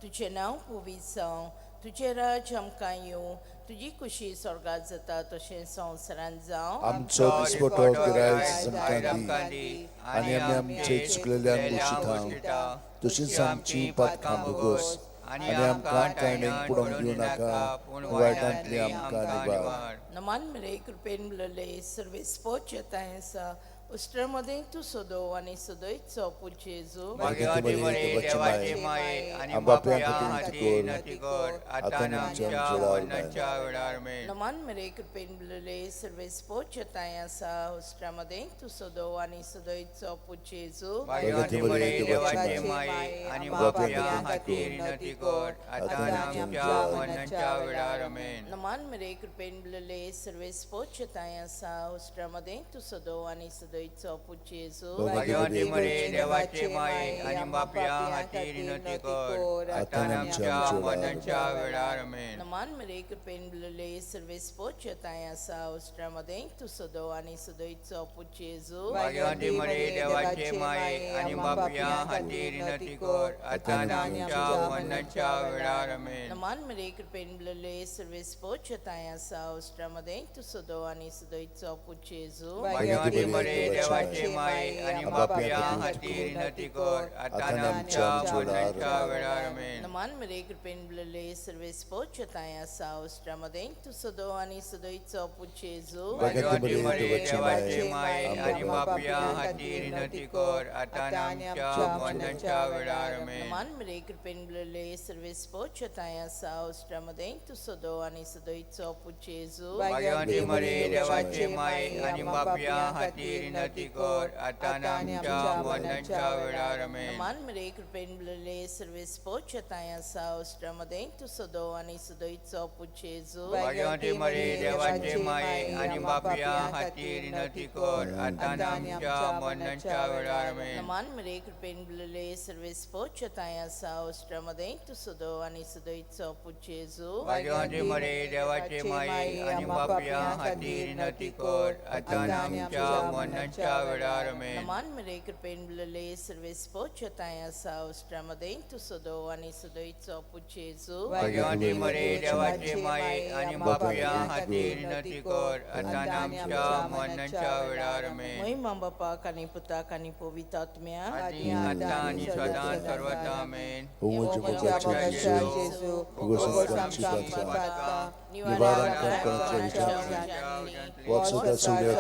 तुजें नांव पवित्र जावं, तुजें राज्य आमकां येवं, तुजी खुशी स्वर्गात जाता तशें संवसारांत जावं. आमचो दिसपटो गिरायक आमकां दी आनी आमी आमचे चुकलेल्यांक उशिता तशींच आमची पातकां भोगोस आनी आमकां ताणें पुडोवंक दिवं नाका, पूण वायटांतली आमकां निवार. नमान मरे कृपेन भरलेले, सर्वेस्पोच येताय आसा, उश्टर मदें तूं सदो आनी सदयचो पूत जेजू. भाग्यवती मरे देवाचे माये, आनी बापया खातीर विनंती कर, आतां आनी आमच्या मरणाच्या वेळार. नमान मरे कृपेन भरलेले, सर्वेस्पोच येताय आसा, उश्टर मदें तूं सदो आनी सदयचो पूत जेजू. भाग्यवती मरे देवाचे माये, आनी बापया खातीर विनंती कर, आतां आनी आमच्या मरणाच्या वेळार. नमान मरे कृपेन भरलेले, सर्वेस्पोच येताय आसा, उश्टर मदें तूं सदो आनी सदयचो पूत जेजू. भाग्यवती मरे देवाचे माये, आनी बापया खातीर विनंती कर, आतां आनी आमच्या मरणाच्या वेळार. नमान मरे कृपेन भरलेले, सर्वेस्पोच येताय आसा, उश्टर मदें तूं सदो आनी सदयचो पूत जेजू. भाग्यवती मरे देवाचे माये आनी बापया खातीर विनंती कर, आतां आनी आमच्या मरणाच्या वेळार. नमान मरे कृपेन भरलेले, सर्वेस्पोच येताय आसा, उश्टर मदें तूं सदो आनी सदयचो पूत जेजू. भाग्यवती मरे देवाचे माये आनी बापया खातीर विनंती कर, आतां आनी आमच्या मरणाच्या वेळार. नमान मरे कृपेन भरलेले, सर्वेस्पोच येताय आसा, उश्टर मदें तूं सदो आनी सदयचो पूत जेजू. भाग्यवती मरे देवाचे माये आनी बापया खातीर विनंती कर, आतां आनी आमच्या मरणाच्या वेळार. नमान मरे कृपेन भरलेले, सर्वेस्पोच येताय आसा, उश्टर मदें तूं सदो आनी सदयचो पूत जेजू. भाग्यवती मरे देवाचे माये आनी बापया खातीर विनंती कर आतां आनी आमच्या मरणाच्या वेळार आमेन. मान मरे कृपेन बलले सर्वेस पोचताय आसा उश्टामध्ये तूं सदो आनी सदोयचो पूत जेजू. भाग्यवंती मरे देवाचे माये आनी बापया खातीर विनंती कर आतां आमच्या मरणाच्या वेळार आमेन. मान मरे कृपेन बलले सर्वेस पोचताय आसा उश्टामध्ये तूं सदो आनी सदोयचो पूत जेजू. भाग्यवंती मरे देवाचे माये आनी बापया खातीर विनंती कर आतां आमच्या मरणाच्या वेळार आमेन. मान मरे कृपेन बलले सर्वेस पोचताय आसा उश्टामध्ये तूं सदो आनी सदोयचो पूत जेजू. भाग्यवंती मरे देवाचे माये आनी बापया खातीर विनंती कर आतां आमच्या मरणाच्या वेळार आमेन. महिमा बापाक आनी पुताक आनी पवित्र आत्म्याक, आनी आतां आनी सदां सर्वथा आमेन. ओ म्हज्या मोगाच्या जेजू, उगोस आमची पातकां निवार आमकां कोणाच्या विचारांतली वाचता सगळ्या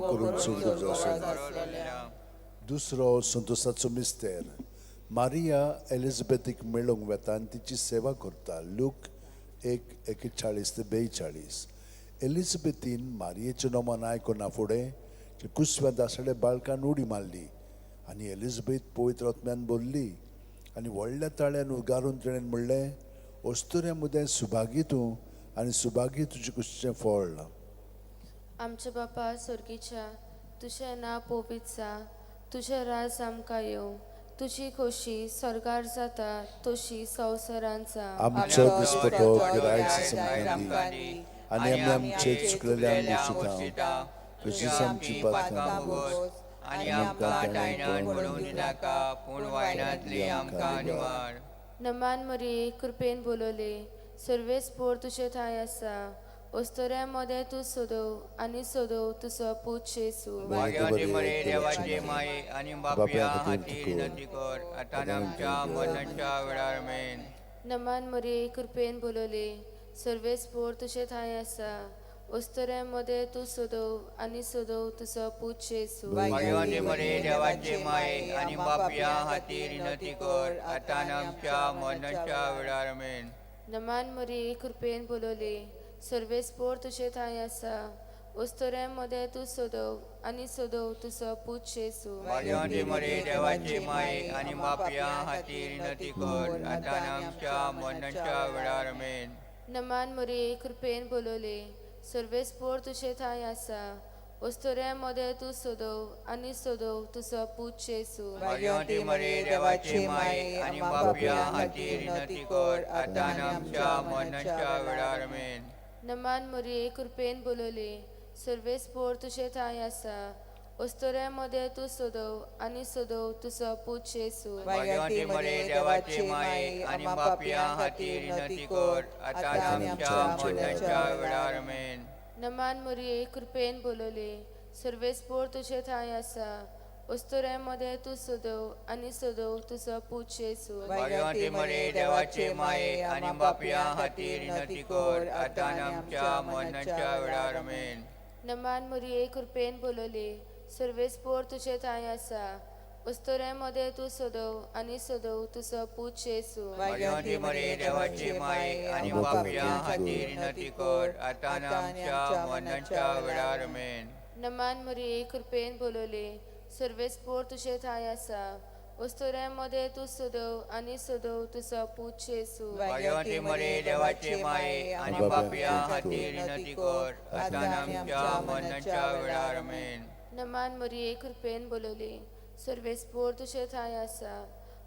करून सुंदर जावं. दुसरो संतोषाचो मिस्तेर, मारिया एलिझाबेथीक मेळूंक वेता आनी तिची सेवा करता. लूक 1:41 ते 42. एलिझाबेथीन मारियेचें नमन आयकना फुडें कुसव्या दासडे बाळकान उडी मारली आनी एलिझाबेथ पवित्र आत्म्यान भरली आनी व्हडल्या ताळ्यान उगारून तिणें म्हणलें, अस्तुऱ्या मुदें सुभागी तूं आनी सुभागी तुजें कुशीचें फळ. आमच्या बापा स्वर्गीच्या, तुजें नांव पवित्र जा, तुजें राज आमकां येवं, तुजी खोशी स्वर्गार जाता तशी संवसारांत जा. आमचो दिसपटो गिरायक आमकां दी आनी आमी आमचे चुकलेल्यांक मुशिता तशीच आमची पातकां भोगोस आनी आमकां तायणान पडूंक दिनाका, पूण वायणांतली आमकां निवार. नमान मरिये, कृपेन बोलवले, सर्वेस पोर तुजे ठांय आसा, अस्तुऱ्यां मदें तूं सदोव आनी सदोव तुजो पूत जेजू. भाग्यवंती मरे देवाचे माये आनी बापया खातीर विनंती कर आतां आमच्या मरणाच्या वेळार आमेन. नमान मरिये, कृपेन बोलवले, सर्वेस पोर तुजे ठांय आसा, अस्तुऱ्यां मदें तूं सदोव आनी सदोव तुजो पूत जेजू. भाग्यवंती मरे देवाचे माये आनी बापया खातीर विनंती कर आतां आमच्या मरणाच्या वेळार आमेन. नमान मरिये, कृपेन बोलवले, सर्वेस पोर तुजे ठांय आसा, अस्तुऱ्यां मदें तूं सदोव आनी सदोव तुजो पूत जेजू. भाग्यवंती मरे देवाचे माये आनी बापया खातीर विनंती कर आतां आमच्या मरणाच्या वेळार आमेन. नमान मरिये, कृपेन बोलवले, सर्वेस पोर तुजे ठांय आसा, अस्तुऱ्यां मदें तूं सदोव आनी सदोव तुजो पूत जेजू. भाग्यवंती मरे देवाचे माये आनी बापया खातीर विनंती कर आतां आमच्या मरणाच्या वेळार आमेन. नमान मरिये, कृपेन बोलवले, सर्वेस पोर तुजे ठांय आसा, अस्तुऱ्यां मदें तूं सदोव आनी सदोव तुजो पूत जेजू. भाग्यवंती मरे देवाचे माये आनी बापया खातीर विनंती कर आतां आमच्या मरणाच्या वेळार आमेन. नमान मरिये, कृपेन बोलवले, सर्वेस पोर तुजे ठांय आसा, अस्तुऱ्यां मदें तूं सदोव आनी सदोव तुजो पूत जेजू. भाग्यवंती मरे देवाचे माये आनी बापया खातीर विनंती कर आतां आमच्या मरणाच्या वेळार आमेन. नमान मरिये, कृपेन बोलवले, सर्वेस पोर तुजे ठांय आसा, अस्तुऱ्यां मदें तूं सदोव आनी सदोव तुजो पूत जेजू. भाग्यवंती मरे देवाचे माये आनी बापया खातीर विनंती कर आतां आमच्या मरणाच्या वेळार आमेन. नमान मरिये, कृपेन बोलवले, सर्वेस पोर तुजे ठांय आसा, अस्तुऱ्यां मदें तूं सदोव आनी सदोव तुजो पूत जेजू. भाग्यवंती मरे देवाचे माये आनी बापया खातीर विनंती कर आतां आमच्या मरणाच्या वेळार आमेन. नमान मरिये, कृपेन बोलवले, सर्वेस पोर तुजे ठांय आसा,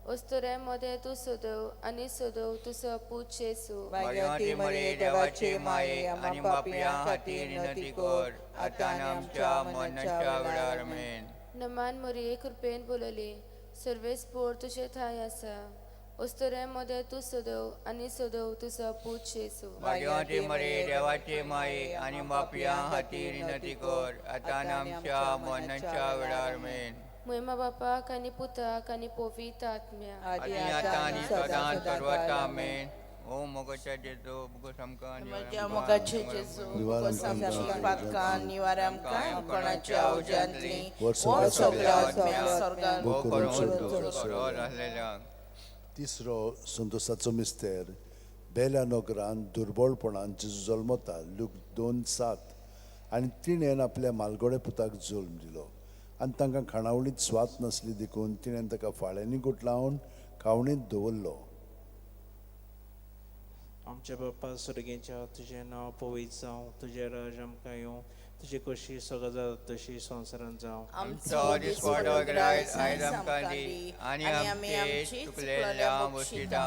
अस्तुऱ्यां मदें तूं सदोव आनी सदोव तुजो पूत जेजू. भाग्यवंती मरे देवाचे माये आनी बापया खातीर विनंती कर आतां आमच्या मरणाच्या वेळार आमेन. नमान मरिये, कृपेन बोलवले, सर्वेस पोर तुजे ठांय आसा, अस्तुऱ्यां मदें तूं सदोव आनी सदोव तुजो पूत जेजू. भाग्यवंती मरे देवाचे माये आनी बापया खातीर विनंती कर आतां आमच्या मरणाच्या वेळार आमेन. महिमा बापाक आनी पुताक आनी पवित्र आत्म्याक, आनी आतां आनी सदां सर्वथा आमेन. ओ मोगाच्या जेजू, बोगोस आमकां म्हज्या मोगाचे जेजू, बोगोस आमची पातकां निवार आमकां कोणाच्या उज्यांतली वो सगळ्या आत्म्या स्वर्गांत. तिसरो संतोषाचो मिस्तेर, बेल्या नगरान दुर्बळपणान जेजू जल्मता. लूक 2:7. आनी तिणें आपल्या मालगोड्या पुताक जल्म दिलो आनी तांकां खाणावळींत स्वात नासली देखून तिणें ताका फाळ्यांनी गुठलावन खावणींत दवरलो. आमच्या बाप्पा स्वर्गीच्या, तुजें नांव पवित्र जावं, तुजें राज आमकां येवं, तुजी कशी सगळं जाता तशी संवसारांत जावं. आमचो दिसवडो ग्रायत आयज आमकां दी आनी आमचे चुकलेल्या बशिता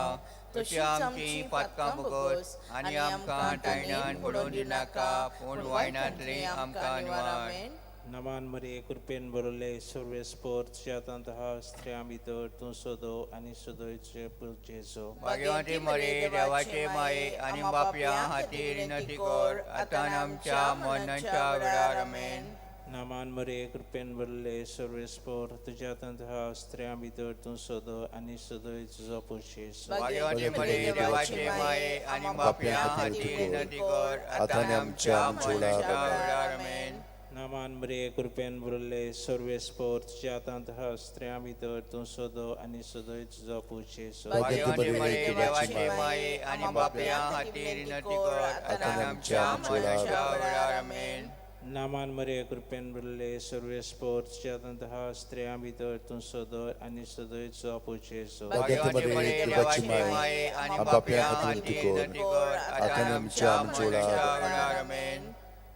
तशी आमची पातकां भोगोस आनी आमकां तायणान पडोवन दिनाका, पूण वायनांतली आमकां निवार. नमान मरिये, कृपेन भरले, सर्वेस्पर तुज्या हातांत आहा, स्त्रियां भितर तूं सदो आनी सदोयचे पूत जेजू. भाग्यवंती मरिये, देवाचे माये आनी बापया खातीर विनंती कर, आतां आमच्या मरणाच्या वेळार. आमेन. नमान मरिये, कृपेन भरले, सर्वेस्पर तुज्या हातांत आहा, स्त्रियां भितर तूं सदो आनी सदोय तुजो पूत जेजू. भाग्यवंती मरिये, देवाचे माये आनी बापया खातीर विनंती कर, आतां आमच्या मरणाच्या वेळार. आमेन. नमान मरिये, कृपेन भरले, सर्वेस्पर तुज्या हातांत आहा, स्त्रियां भितर तूं सदो आनी सदोय तुजो पूत जेजू. भाग्यवंती मरिये, देवाचे माये आनी बापया खातीर विनंती कर, आतां आमच्या मरणाच्या वेळार. आमेन. नामान मरिये, कृपेन भरले, सर्वेस्पर तुज्या हातांत आहा, स्त्रियां भितर तूं सदो आनी सदोय तुजो पूत जेजू. भाग्यवंती मरिये, देवाचे माये आनी बापया खातीर विनंती कर, आतां आमच्या मरणाच्या वेळार. आमेन.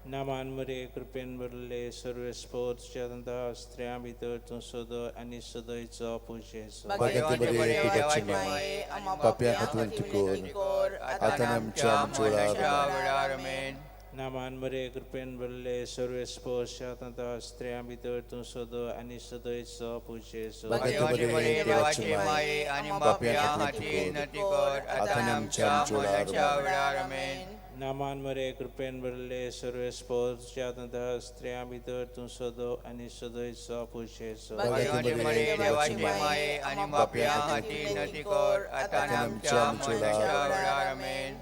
नामान मरिये, कृपेन भरले, सर्वेस्पर तुज्या हातांत आहा, स्त्रियां भितर तूं सदो आनी सदोय तुजो पूत जेजू. भाग्यवंती मरिये, देवाची माये पापया खातीर विनंती कर, आतां आमच्या मरणाच्या वेळार. आमेन. नामान मरिये, कृपेन भरले, सर्वेस्पर तुज्या हातांत आहा, स्त्रियां भितर तूं सदो आनी सदोय तुजो पूत जेजू. भाग्यवंती मरिये, देवाचे माये आनी बापया खातीर विनंती कर, आतां आमच्या मरणाच्या वेळार. आमेन. नामान मरिये, कृपेन भरले, सर्वेस्पर तुज्या हातांत आहा, स्त्रियां भितर तूं सदो आनी सदोय तुजो पूत जेजू. भाग्यवंती मरिये, देवाचे माये आनी बापया खातीर विनंती कर, आतां आमच्या मरणाच्या वेळार. आमेन.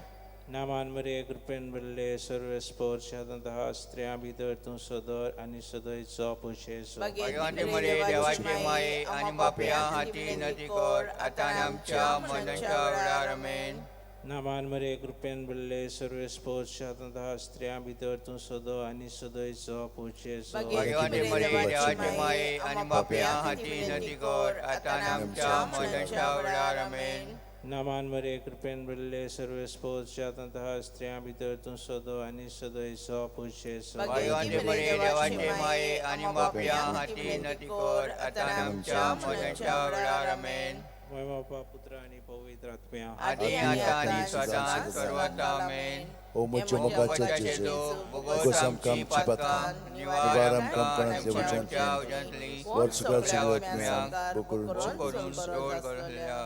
नामान मरिये, कृपेन भरले, सर्वेस्पर तुज्या हातांत आहा, स्त्रियां भितर तूं सदो आनी सदोय तुजो पूत जेजू. भाग्यवंती मरिये, देवाचे माये आनी बापया खातीर विनंती कर, आतां आमच्या मरणाच्या वेळार. आमेन. नामान मरिये, कृपेन भरले, सर्वेस्पर तुज्या हातांत आहा, स्त्रियां भितर तूं सदो आनी सदोय तुजो पूत जेजू. भाग्यवंती मरिये, देवाचे माये आनी बापया खातीर विनंती कर, आतां आमच्या मरणाच्या वेळार. आमेन. नामान मरिये, कृपेन भरले, सर्वेस्पर तुज्या हातांत आहा, स्त्रियां भितर तूं सदो आनी सदोय तुजो पूत जेजू. भाग्यवंती मरिये, देवाचे माये आनी बापया खातीर विनंती कर, आतां आमच्या मरणाच्या वेळार. आमेन. बापा, पुत्र आनी पवित्र आत्म्या, आदी आतां आनी सदांच सर्वथा. आमेन. ओ म्हज्या मोगाच्या जेजू, बोगोस आमकां आमची पातकां निवार आमकां आमकां उज्यांतली वर्सभर सगळ्या करून जोड करतल्या.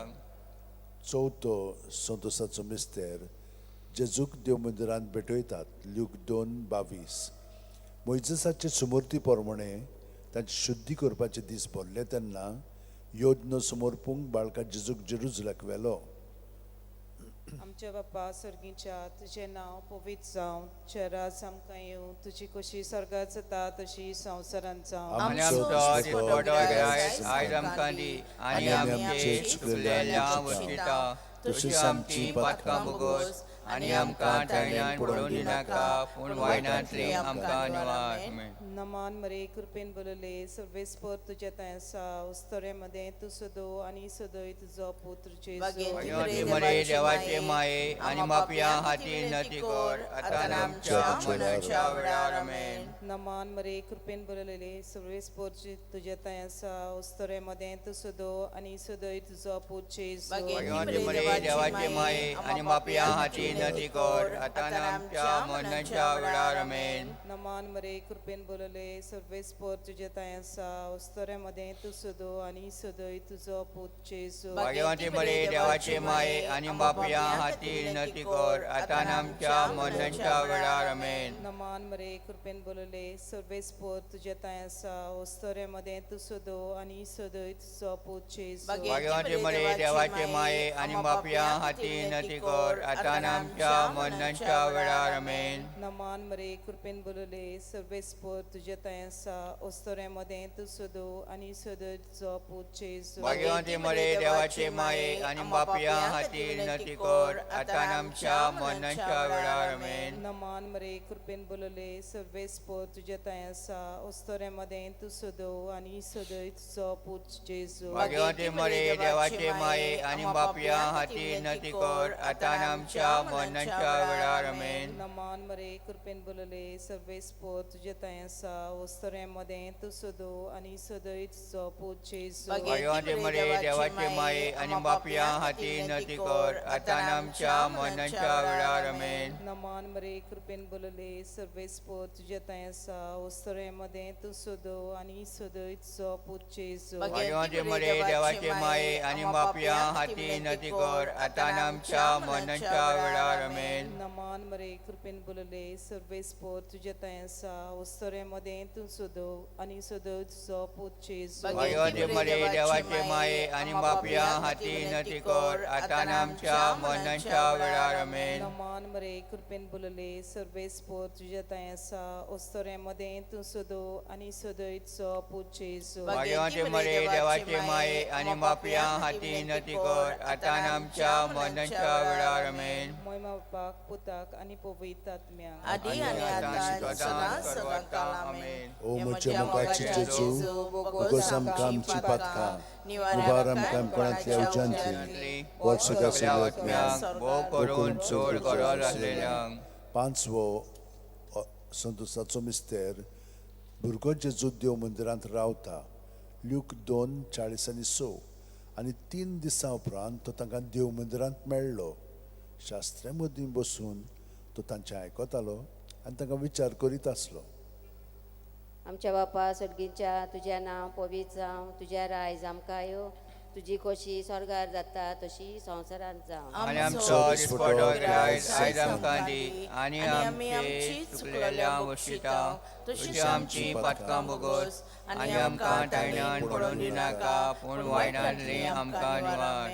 चवथो संतोसाचो मिस्तेर, जेजूक देव मंदिरांत भेटयतात. ल्यूक 2:22. मोयजेसाचे सुमूर्ती प्रमाणे तांची शुद्धी करपाचे दीस भरले तेन्ना योज्ञ समर्पूंक बाळका जेजूक जेरुजलाक व्हेलो. आमच्या बाप्पा सर्गीच्या, तुजें नांव पवित्र जावं, तुजें राज आमकां येवं, तुजी खोशी स्वर्गात जाता तशी संवसारांत जावं. आनी आमचो दिसवडो ग्रायत आयज आमकां दी आनी आमचे चुकलेल्या वशिता तशीच आमची पातकां भोगोस आनी आमकां तायणान पडोवन दिनाका, पूण वायनांतली आमकां निवार. नमान मरे, कृपेन बोलले, सर्वेस्पर तुज्या थंय आसा, उस्तोरे मदें तूं सदो आनी सदय तुजो पुत्र जेजू. भाग्यवंती मरिये, देवाचे माये आनी बापया खातीर विनंती कर, आतां आमच्या मरणाच्या वेळार. आमेन. नमान मरे, कृपेन बोलले, सर्वेस्पर तुज्या थंय आसा, उस्तोरे मदें तूं सदो आनी सदय तुजो पूत जेजू. भाग्यवंती मरिये, देवाचे माये आनी बापया खातीर विनंती कर, आतां आमच्या मरणाच्या वेळार. आमेन. नमान मरे, कृपेन बोलले, सर्वेस्पर तुज्या थंय आसा, उस्तोरे मदें तूं सदो आनी सदय तुजो पूत जेजू. भाग्यवंती मरिये, देवाचे माये आनी बापया खातीर विनंती कर, आतां आमच्या मरणाच्या वेळार. आमेन. नमान मरे, कृपेन बोलले, सर्वेस्पर तुज्या थंय आसा, उस्तोरे मदें तूं सदो आनी सदय तुजो पूत जेजू. भाग्यवंती मरिये, देवाचे माये आनी बापया खातीर विनंती कर, आतां आमच्या मरणाच्या वेळार आमेन. नमान मरे कृपेन बोलले सर्वेस्पोर तुजे थंय आसा ओस्तोऱ्या मदें तूं सदो आनी सदचो पूत जेजू. भाग्यवंती मरे देवाचे माये आनी बापया खातीर विनंती कर आतां आमच्या मरणाच्या वेळार आमेन. नमान मरे कृपेन बोलले सर्वेस्पोर तुजे थंय आसा ओस्तोऱ्या मदें तूं सदो आनी सदचो पूत जेजू. भाग्यवंती मरे देवाचे माये आनी बापया खातीर विनंती कर आतां आमच्या मरणाच्या वेळार आमेन. नमान मरे कृपेन बोलले सर्वेस्पोर तुजे थंय आसा ओस्तोऱ्या मदें तूं सदो आनी सदचो पूत जेजू. भाग्यवंती मरे देवाचे माये आनी बापया खातीर विनंती कर आतां आमच्या मरणाच्या वेळार आमेन. नमान मरे कृपेन बोलले सर्वेस्पोर तुजे थंय आसा ओस्तोऱ्या मदें तूं सदो आनी सदचो पूत जेजू. भाग्यवंती मरे देवाचे माये आनी बापया खातीर विनंती कर आतां आमच्या मरणाच्या वेळार आमेन. नमान मरे कृपेन बोलले सर्वेस्पोर तुजे थंय आसा ओस्तोऱ्या मदें तूं सदो आनी सदचो पूत जेजू. भाग्यवंती मरे देवाचे माये आनी बापया खातीर विनंती कर आतां आमच्या मरणाच्या वेळार आमेन. नमान मरे कृपेन बोलले सर्वेस्पोर तुजे थंय आसा ओस्तोऱ्या मदें तूं सदो आनी सदचो पूत जेजू. भाग्यवंती मरे देवाचे माये आनी बापया खातीर विनंती कर आतां आमच्या मरणाच्या वेळार आमेन. मोयमा बापाक पुताक आनी पवित्र आत्म्याक आदी आनी आतां सदां सदां काल आमेन. ओ म्हज्या मोगाची जेजू, बोगोस आमकां आमची पातकां निवार आमकां कोणांतल्या उज्यांतली वर सगळ्या आत्म्यांक भोव करून चड गरज आसलेल्यांक. पांचवो संतोसाचो मिस्तेर, भुरगो जेजू देव मंदिरांत रावता. ल्यूक 2:46. आनी 3 दिसां उपरांत तो तांकां देव मंदिरांत मेळ्ळो. शास्त्र्या मदीं बसून तो तांचें आयकतालो आनी तांकां विचार करीत आसलो. आमच्या बापा सर्गीच्या, तुजें नांव पवित्र जावं, तुजें रायज आमकां यो, तुजी खोशी स्वर्गार जाता तशी संवसारांत जावं. आनी आमचो दिसपटो ग्रायज आयज आमकां दी आनी आमची चुकलेल्या बक्षिता तशी आमची पातकां बोगस आनी आमकां तायणान पडून दिनाका पूण वायणांतली आमकां निवार.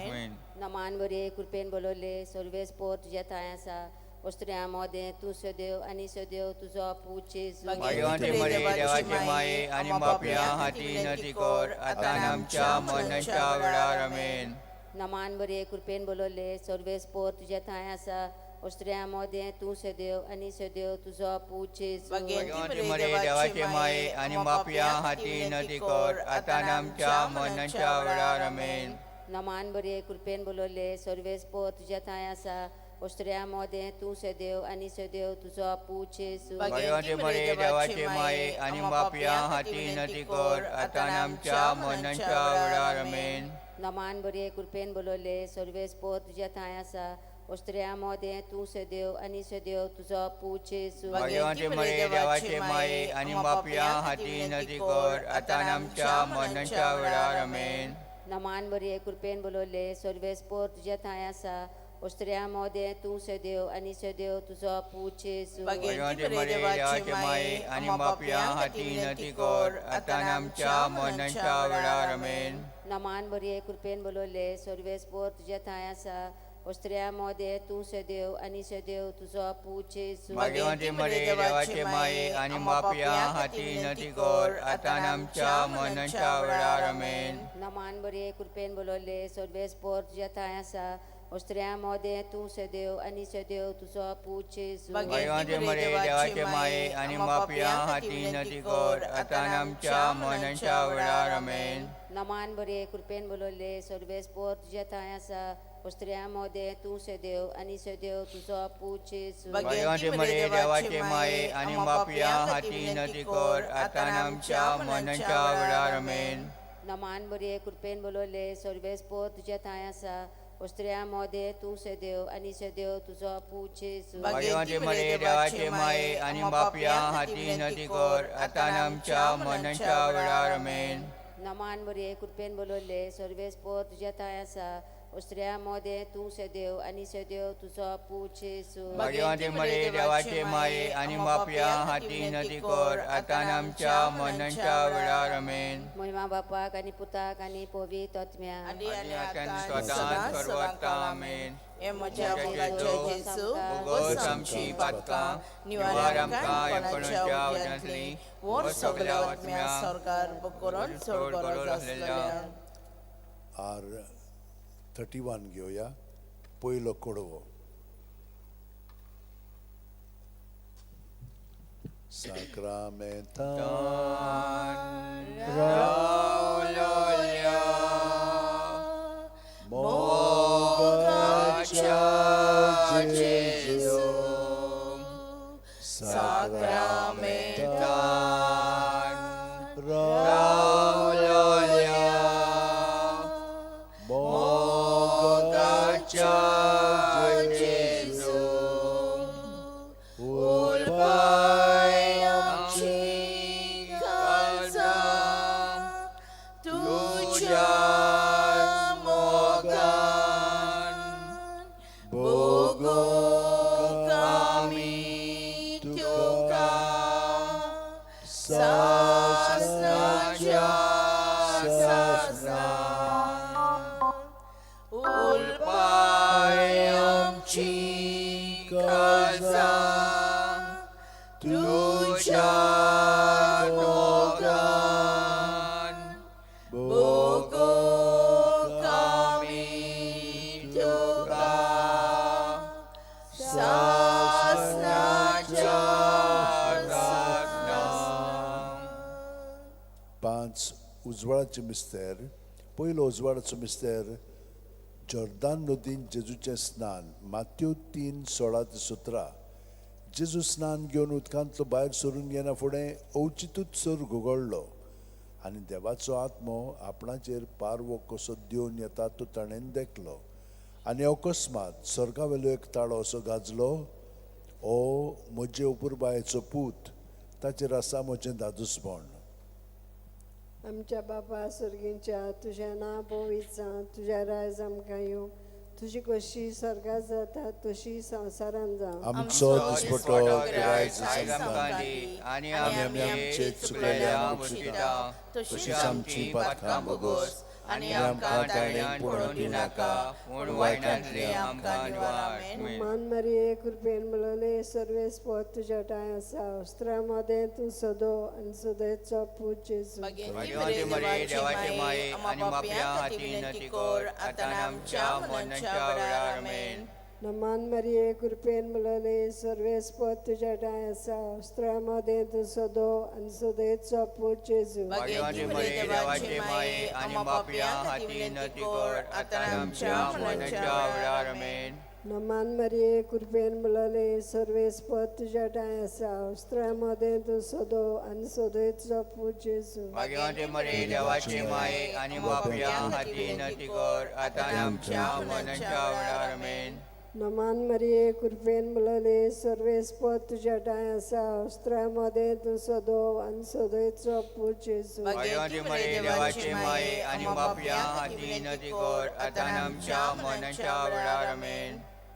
नमान बरे कृपेन बोलवले सर्वेस्पोर तुज्या थंय आसा वस्त्र्या मोदें तूं सदेव आनी सदेव तुजो पूत जेजू. भाग्यवंती मरे देवाचे माये आनी बापया खातीर विनंती कर आतां आमच्या मरणाच्या वेळार आमेन. नमान बरे कृपेन बोलवले सर्वेस्पोर तुज्या थंय आसा वस्त्र्या मोदें तूं सदेव आनी सदेव तुजो पूत जेजू. भाग्यवंती मरे देवाचे माये आनी बापया खातीर विनंती कर आतां आमच्या मरणाच्या वेळार आमेन. नमान बरे कृपेन बोलवले सर्वेस्पोर तुज्या थंय आसा वस्त्र्या मोदें तूं सदेव आनी सदेव तुजो पूत जेजू. भाग्यवंती मरे देवाचे माये आनी बापया खातीर विनंती कर आतां आमच्या मरणाच्या वेळार आमेन. नमान बरे कृपेन बोलवले सर्वेस्पोर तुज्या थंय आसा वस्त्र्या मोदें तूं सदेव आनी सदेव तुजो पूत जेजू. भाग्यवंती मरे देवाचे माये आनी बापया खातीर विनंती कर आतां आमच्या मरणाच्या वेळार आमेन. नमान बरे कृपेन बोलवले सर्वेस्पोर तुज्या थंय आसा वस्त्र्या मोदें तूं सदेव आनी सदेव तुजो पूत जेजू. भाग्यवंती मरे देवाचे माये आनी बापया खातीर विनंती कर आतां आमच्या मरणाच्या वेळार आमेन. नमान बरे कृपेन बोलवले सर्वेस्पोर तुज्या थंय आसा वस्त्र्या मोदें तूं सदेव आनी सदेव तुजो पूत जेजू. भाग्यवंती मरे देवाचे माये आनी बापया खातीर विनंती कर आतां आमच्या मरणाच्या वेळार आमेन. नमान बरे कृपेन बोलवले सर्वेस्पोर तुज्या थंय आसा वस्त्र्या मोदें तूं सदेव आनी सदेव तुजो पूत जेजू. भाग्यवंती मरे देवाचे माये आनी बापया खातीर विनंती कर आतां आमच्या मरणाच्या वेळार आमेन. नमान बरे कृपेन बोलवले सर्वेस्पोर तुज्या थंय आसा वस्त्र्या मोदें तूं सदेव आनी सदेव तुजो पूत जेजू. भाग्यवंती मरे देवाचे माये आनी बापया खातीर विनंती कर आतां आमच्या मरणाच्या वेळार आमेन. नमान बरे कृपेन बोलवले सर्वेस्पोर तुज्या थंय आसा वस्त्र्या मोदें तूं सदेव आनी सदेव तुजो पूत जेजू. भाग्यवंती मरे देवाचे माये आनी बापया खातीर विनंती कर आतां आमच्या मरणाच्या वेळार आमेन. नमान बरे कृपेन बोलवले सर्वेस्पोर तुज्या थंय आसा ओस्त्र्या मोदें तूं सदेव आनी सदेव तुजो पूत जेजू. भाग्यवंती मरे देवाचे माये आनी बापया हाती विनंती कर आतां आनी आमच्या मरणाच्या वेळार आमेन. महिमा बापाक आनी पुताक आनी पवित्र आत्म्याक. आनी आनी आतां आतां आनी सदांच सदांच सर्वता सदां आमेन. हे म्हज्या मोगाच्या जेजू, बोगोस आमची पातकां निवार आमकां एकोणच्या उज्यांतली वर सगल्या आत्म्या स्वर्गार बकरून चड गरज आसलेल्या. आर 31 घेवया, पयलो कडवो. साक्रामेंतान रावलोल्या मोगाच्या जेजू, जेजू, साक्रामेंतान रावलोल्या रावलोल्या मोगाच्या जेजू, उलपाय आमची काळजां तुझ्या मोगान भोगोंक आमी तुका सासणाच्या सासणा. उलपाय आमची काळजां तुझ्या मोगान भोगोंक आमी तुका सासणाच्या सासणा. 5 उजवाडाचे मिस्तेर. पयलो उजवाडाचो मिस्तेर जॉर्दान नदीन जेजूचें स्नान, मात्यो 3:16-17. जेजू स्नान घेवन उदकांतलो भायर सरून येना फुडें अवचितूच स्वर्ग उगडलो आनी देवाचो आत्मो आपणाचेर पारवो कसो देवन येता तो ताणें देखलो. आनी अकस्मात स्वर्गावेलो एक ताळो असो गाजलो, ओ म्हजे अपुरबायेचो पूत, ताचेर आसा म्हजें दादूसपण. आमच्या बापा सर्गींच्या, तुजें नांव पवित्र जावं, तुज्या रायज आमकां येवं, तुजी खोशी स्वर्गात जाता तशी संवसारांत जावं. आमचो दिसपटो गिरायक आयज आमकां दी आनी आमी आमचे चुकलेल्या बक्षिता तशीच आमची पातकां भोगोस आनी आमकां ताळ्यान पडून दिनाका, पूण वायटांतली आमकां निवार. मान मारये कृपेन मलले सर्वेस्पोत तुज्या ठांय आसा, वस्त्रा मदें तूं सदो आनी सदैचो पूत जेजू. भाग्यवंती मरे देवाचे माये आनी बापया हाती विनंती कर आतां आनी आमच्या मरणाच्या वेळार आमेन. नमान मारये कृपेन मलले सर्वेस्पोत तुज्या ठांय आसा, वस्त्रा मदें तूं सदो आनी सदैचो पूत जेजू. भाग्यवंती मरे देवाचे माये आनी बापया हाती विनंती कर आतां आनी आमच्या मरणाच्या वेळार आमेन. नमान मारये कृपेन मलले सर्वेस्पोत तुज्या ठांय आसा, वस्त्रा मदें तूं सदो आनी सदैचो पूत जेजू. भाग्यवंती मरे देवाचे माये आनी बापया हाती विनंती कर आतां आनी आमच्या मरणाच्या वेळार आमेन. नमान मारये कृपेन मलले सर्वेस्पोत तुज्या ठांय आसा, वस्त्रा मदें तूं सदो आनी सदैचो पूत जेजू. भाग्यवंती मरे देवाचे माये आनी बापया हाती विनंती कर आतां आनी आमच्या मरणाच्या वेळार आमेन.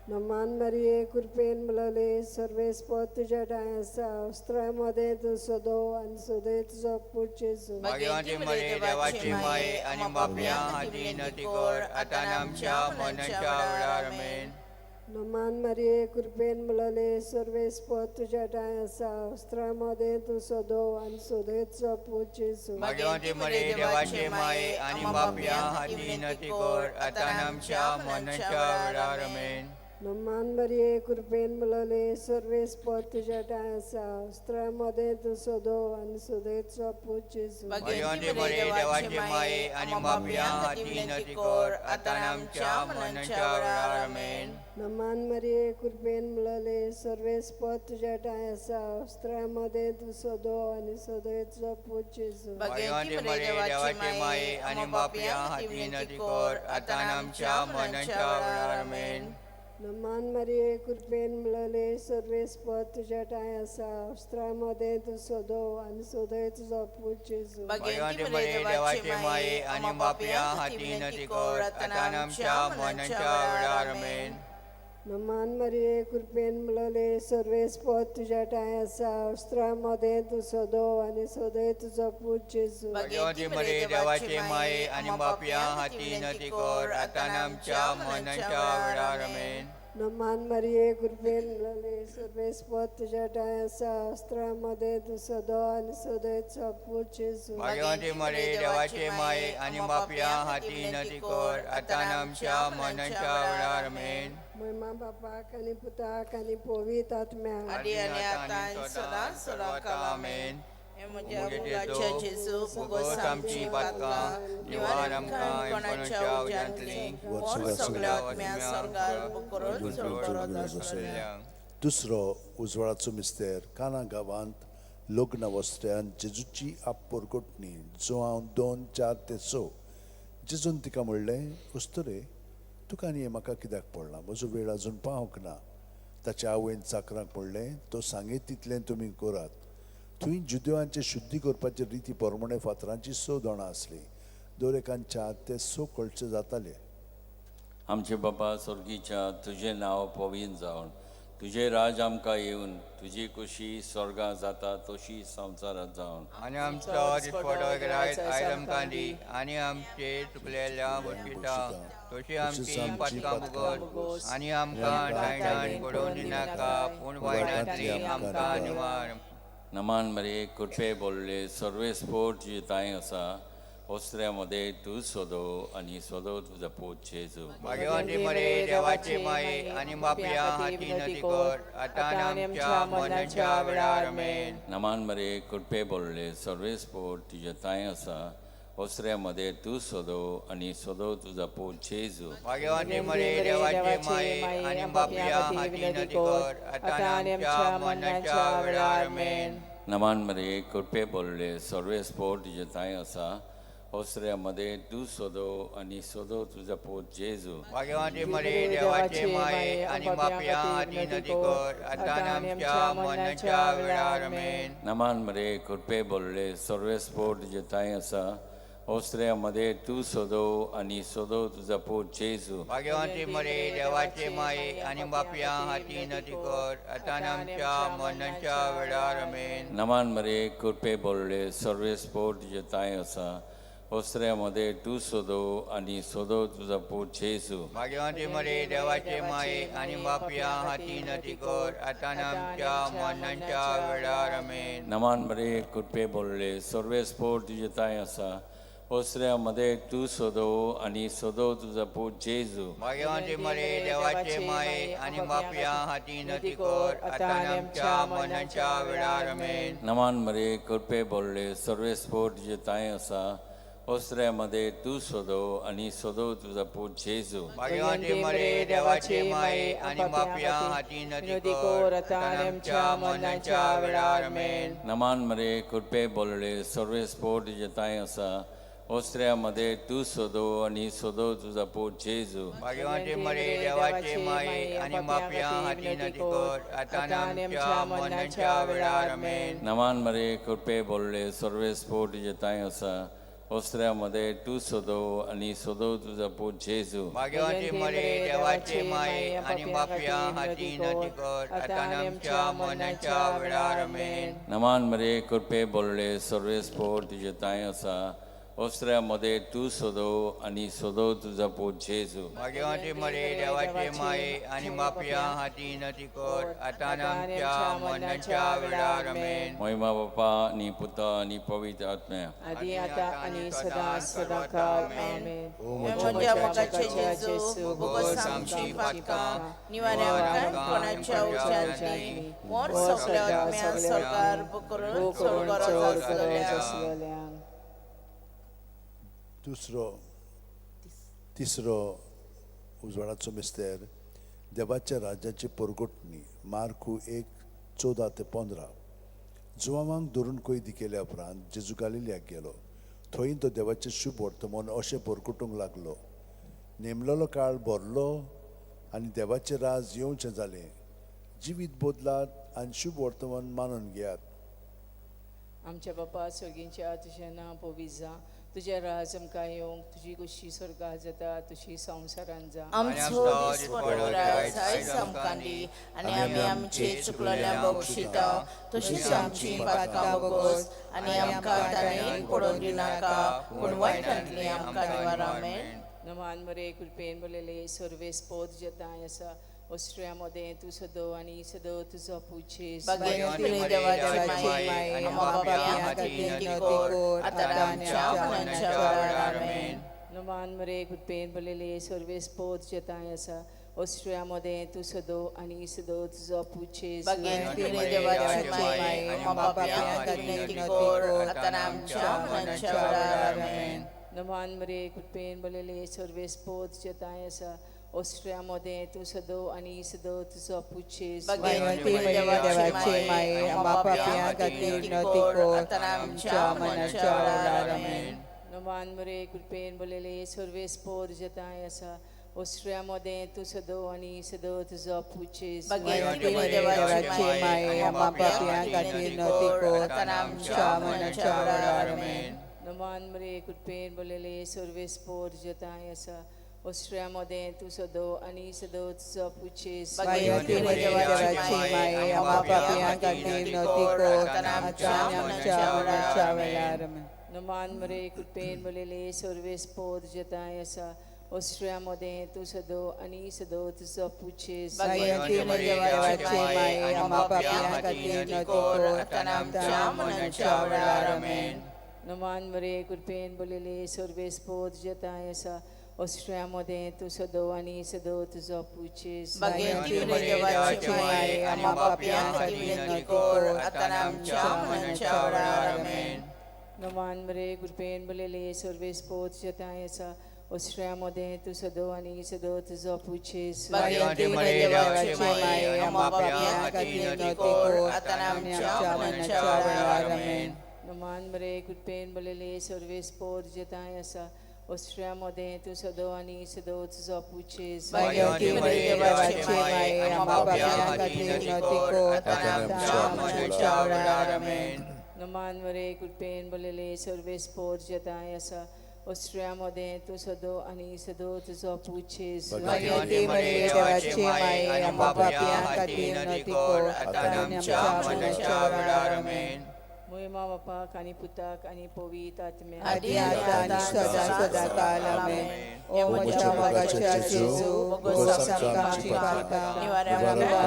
नमान मारये कृपेन मलले सर्वेस्पोत तुज्या ठांय आसा, वस्त्रा मदें तूं सदो आनी सदैचो पूत जेजू. भाग्यवंती मरे देवाचे माये आनी बापया हाती विनंती कर आतां आनी आमच्या मरणाच्या वेळार आमेन. नमान मारये कृपेन मलले सर्वेस्पोत तुज्या ठांय आसा, वस्त्रा मदें तूं सदो आनी सदैचो पूत जेजू. भाग्यवंती मरे देवाचे माये आनी बापया हाती विनंती कर आतां आनी आमच्या मरणाच्या वेळार आमेन. नमान मारये कृपेन मलले सर्वेस्पोत तुज्या ठांय आसा, वस्त्रा मदें तूं सदो आनी सदैचो पूत जेजू. भाग्यवंती मरे देवाचे माये आनी बापया हाती विनंती कर आतां आनी आमच्या मरणाच्या वेळार आमेन. नमान मारये कृपेन मलले सर्वेस्पोत तुज्या ठांय आसा, वस्त्रा मदें तूं सदो आनी सदैचो पूत जेजू. भाग्यवंती मरे देवाचे माये आनी बापया हाती विनंती कर आतां आनी आमच्या मरणाच्या वेळार आमेन. नमान मारिये कृपेन मिळले सर्वेस्पर तुज्या ठांय आसा वस्त्रा मदें तूं सोदो आनी सोदय तुजो पूत जेजू. भाग्यवंती मरिये देवाचे माये आनी पापयां खातीर विनंती कर आतां आमच्या मरणाच्या वेळार. आमेन. नमान मारिये कृपेन मिळले सर्वेस्पर तुज्या ठांय आसा वस्त्रा मदें तूं सोदो आनी सोदय तुजो पूत जेजू. भाग्यवंती मरिये देवाचे माये आनी पापयां खातीर विनंती कर आतां आमच्या मरणाच्या वेळार. आमेन. नमान मारिये कृपेन मिळले सर्वेस्पर तुज्या ठांय आसा वस्त्रा मदें तूं सोदो आनी सोदय तुजो पूत जेजू. भाग्यवंती मरिये देवाचे माये आनी पापयां खातीर विनंती कर आतां आमच्या मरणाच्या वेळार. आमेन. महिमा बापाक आनी पुताक आनी पवित्र आत्म्याक. आदी आनी आतां आनी सदां सदां काल. आमेन. हे म्हज्या मोगाच्या जेजू, भोगोस आमची पातकां, निवार आमकां कोणाच्या उज्यांतली, मोर सगळ्या आत्म्या स्वर्गार करून चड गरज आसतल्या. दुसरो उजवाडाचो मिस्तेर काना गांवांत लग्न वस्त्र्यान जेजूची आपपोरगोटणी जो हांव 2, 4 ते 6. जेजून तिका म्हणलें, अस्तुरे, तुका आनी हें म्हाका कित्याक पडलां? म्हजो वेळ अजून पावंक ना. ताच्या आवयन चाकरांक म्हणलें, तो सांगीत तितलें तुमी करात. थंय जुदेवांचे शुद्धी करपाचे रिती प्रमाणे फातरांची 6 दोणां आसलीं. दर एकान 4 ते 6 कळचे जाताले. आमचे बापा स्वर्गीच्या, तुजें नांव पवित्र जावन, तुजें राज आमकां येवन, तुजी खुशी स्वर्गा जाता तशी संवसारात जावन. आनी आमचो दिसपटो ग्रायत आयज आमकां दी आनी आमचे चुकलेल्या बशिता तशी आमची पातकां भोगोस आनी आमकां दायणान पडोवन दिनाका, पूण वायटांतली आमकां निवार. नमान मरिये, कृपे बोलले, सर्वेस्पोर तुजे तांय आसा, वस्त्र्या मदें तूं सोदो आनी सोदो तुजो पूत जेजू. भाग्यवंती मरिये देवाचे माये आनी पापयां खातीर विनंती कर आतां आनी आमच्या मरणाच्या वेळार. आमेन. नमान मरिये, कृपे बोलले, सर्वेस्पोर तुजे तांय आसा, वस्त्र्या मदें तूं सोदो आनी सोदो तुजो पूत जेजू. भाग्यवंती मरिये देवाचे माये आनी पापयां खातीर विनंती कर आतां आनी आमच्या मरणाच्या वेळार. आमेन. नमान मरिये, कृपे बोलले, सर्वेस्पोर तुजे तांय आसा, वस्त्र्या मदें तूं सोदो आनी सोदो तुजो पूत जेजू. भाग्यवंती मरिये देवाचे माये आनी पापयां खातीर विनंती कर आतां आनी आमच्या मरणाच्या वेळार. आमेन. नमान मरिये, कृपे बोलले, सर्वेस्पोर तुजे तांय आसा, वस्त्र्या मदें तूं सोदो आनी सोदो तुजो पूत जेजू. भाग्यवंती मरिये देवाचे माये आनी पापयां खातीर विनंती कर आतां आनी आमच्या मरणाच्या वेळार. आमेन. नमान मरिये, कृपे बोलले, सर्वेस्पोर तुजे तांय आसा, वस्त्र्या मदें तूं सोदो आनी सोदो तुजो पूत जेजू. भाग्यवंती मरिये देवाचे माये आनी पापयां खातीर विनंती कर आतां आनी आमच्या मरणाच्या वेळार. आमेन. नमान मरिये, कृपे बोलले, सर्वेस्पोर तुजे तांय आसा, वस्त्र्या मदें तूं सोदो आनी सोदो तुजो पूत जेजू. भाग्यवंती मरिये देवाचे माये आनी पापयां खातीर विनंती कर आतां आनी आमच्या मरणाच्या वेळार. आमेन. नमान मरिये, कृपे बोलले, सर्वेस्पोर तुजे तांय आसा, वस्त्र्या मदें तूं सोदो आनी सोदो तुजो पूत जेजू. भाग्यवंती मरिये देवाचे माये आनी पापयां खातीर विनंती कर आतां आनी आमच्या मरणाच्या वेळार. आमेन. नमान मरिये, कृपे बोलले, सर्वेस्पोर तुजे तांय आसा, वस्त्र्या मदें तूं सोदो आनी सोदो तुजो पूत जेजू. भाग्यवंती मरिये देवाचे माये आनी पापयां खातीर विनंती कर आतां आनी आमच्या मरणाच्या वेळार. आमेन. नमान मरिये, कृपे बोलले, सर्वेस्पोर तुजे तांय आसा, वस्त्र्या मदें तूं सोदो आनी सोदो तुजो पूत जेजू. भाग्यवंती मरिये देवाचे माये आनी पापयां खातीर विनंती कर आतां आनी आमच्या मरणाच्या वेळार. आमेन. नमान मरिये, कृपे बोलले, सर्वेस्पोर तुजे तांय आसा, वस्त्र्या मदें तूं सोदो आनी सोदो तुजो पूत जेजू. भाग्यवंती मरिये देवाचे माये आनी पापयां खातीर विनंती कर आतां आनी आमच्या मरणाच्या वेळार. आमेन. महिमा बापा आनी पुता आनी पवित्र आत्म्या. आदी आतां आनी सदां सदां काल. आमेन. हे म्हज्या मोगाचे जेजू, भोगोस आमची पातकां, निवार आमकां कोणाच्या उज्यांतली, मोर सगळ्या आत्म्या स्वर्गार करून चड गरज आसतल्या. दुसरो तिसरो उजवाडाचो मिस्तेर देवाच्या राज्याची पोरगोटणी मार्कू 1, 14 ते 15. जुवांवांक धरून कैदी केल्या उपरांत जेजू गालिलियाक गेलो. थंय तो देवाचें शुभ वर्तमान अशें पोरकुटूंक लागलो, नेमलेलो काळ भरलो. आनी देवाचें राज येवचें जालें. जिवीत बदलात आनी शुभ वर्तमान मानून घेयात. आमच्या बापा सर्गींच्या तुजें नांव पवित्र जावं, तुजें राज आमकां येवंक, तुजी खोशी स्वर्गात जाता तशी संवसारांत जावं. आमचो दिसपडो राज आयज आमकां दी आनी आमी आमचे चुकलेल्या बक्षिता तशीच आमची पातकां बोगोस आनी आमकां ताणें पडोवन दिनाका पूण वायटांतली आमकां निवार. आमेन. नमान मरे कृपेन भरलेले सर्वेस्पोत तुज्या आसा, ऑस्ट्रिया मदें तूं सदो आनी सदो तुजो पूत जेजू. भाग्यवंती देवाची माय, आमच्या पापयां खातीर विनंती कर, आतां आमच्या मरणाच्या वेळार. आमेन. नमान मरे कृपेन भरलेले सर्वेस्पोत तुज्या आसा, ऑस्ट्रिया मदें तूं सदो आनी सदो तुजो पूत जेजू. भाग्यवंती देवाची माय, आमच्या पापयां खातीर विनंती कर, आतां आमच्या मरणाच्या वेळार. आमेन. नमान मरे कृपेन भरलेले सर्वेस्पोत तुज्या आसा, ऑस्ट्रिया मदें तूं सदो आनी सदो तुजो पूत जेजू. भाग्यवंती देवाची माय, आमच्या पापयां खातीर विनंती कर, आतां आमच्या मरणाच्या वेळार. आमेन. नमान मरे कृपेन भरलेले सर्वेस्पोत तुज्या आसा, ऑस्ट्रिया मदें तूं सदो आनी सदो तुजो पूत जेजू. भाग्यवंती देवाची माय, आमच्या पापयां खातीर विनंती कर, आतां आमच्या मरणाच्या वेळार. आमेन. नमान मरे कृपेन भरलेले सर्वेस्पोत तुज्या आसा, ऑस्ट्रिया मदें तूं सदो आनी सदो तुजो पूत जेजू. भाग्यवंती देवाची माय, आमच्या पापयां खातीर विनंती कर, आतां आमच्या मरणाच्या वेळार. आमेन. नमान मरे कृपेन भरलेले सर्वेस्पोत तुज्या आसा, ऑस्ट्रिया मदें तूं सदो आनी सदो तुजो पूत जेजू. भाग्यवंती देवाची माय, आमच्या पापयां खातीर विनंती कर, आतां आमच्या मरणाच्या वेळार. आमेन. नमान मरे कृपेन भरलेले सर्वेस्पोत तुज्या आसा, ऑस्ट्रिया मदें तूं सदो आनी सदो तुजो पूत जेजू. भाग्यवंती देवाची माय, आमच्या पापयां खातीर विनंती कर, आतां आमच्या मरणाच्या वेळार. आमेन. नमान मरे कृपेन भरलेले सर्वेस्पोत तुज्या आसा, ऑस्ट्रिया मदें तूं सदो आनी सदो तुजो पूत जेजू. भाग्यवंती देवाची माय, आमच्या पापयां खातीर विनंती कर, आतां आमच्या मरणाच्या वेळार. आमेन. नमान मरे कृपेन भरलेले सर्वेस्पोत तुज्या आसा, ऑस्ट्रिया मदें तूं सदो आनी सदो तुजो पूत जेजू. भाग्यवंती देवाची माय, आमच्या पापयां खातीर विनंती कर, आतां आमच्या मरणाच्या वेळार. आमेन. नमान मरे कृपेन भरलेले सर्वेस्पोत तुज्या आसा, ऑस्ट्रिया मदें तूं सदो आनी सदो तुजो पूत जेजू. भाग्यवंती देवाची माय, आमच्या पापयां खातीर विनंती कर, आतां आमच्या मरणाच्या वेळार. आमेन. मोहिमा बापाक आनी पुताक आनी पवित्र आत्म्याक. आदी आतां आनी सदां सदां काल. आमेन. ओ म्हज्या मोगाच्या जेजू, बोगोस आमकां आमची पातकां निवार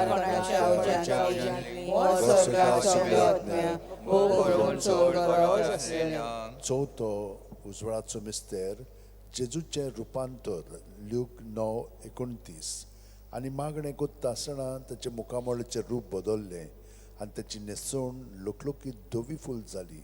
कोणाच्या उज्यांतली, व्हर स्वर्गाक सगळ्यो आत्म्या, भोव करून चड गरज आसलेल्या. चवथो उजवाडाचो मिस्तेर, जेजूचें रुपांतर, ल्यूक 9:29. आनी मागणें कोत्ता आसतना ताचें मुखामळाचें रूप बदल्लें आनी ताची न्हेसवण लुकलुकीत धवी फूल जाली.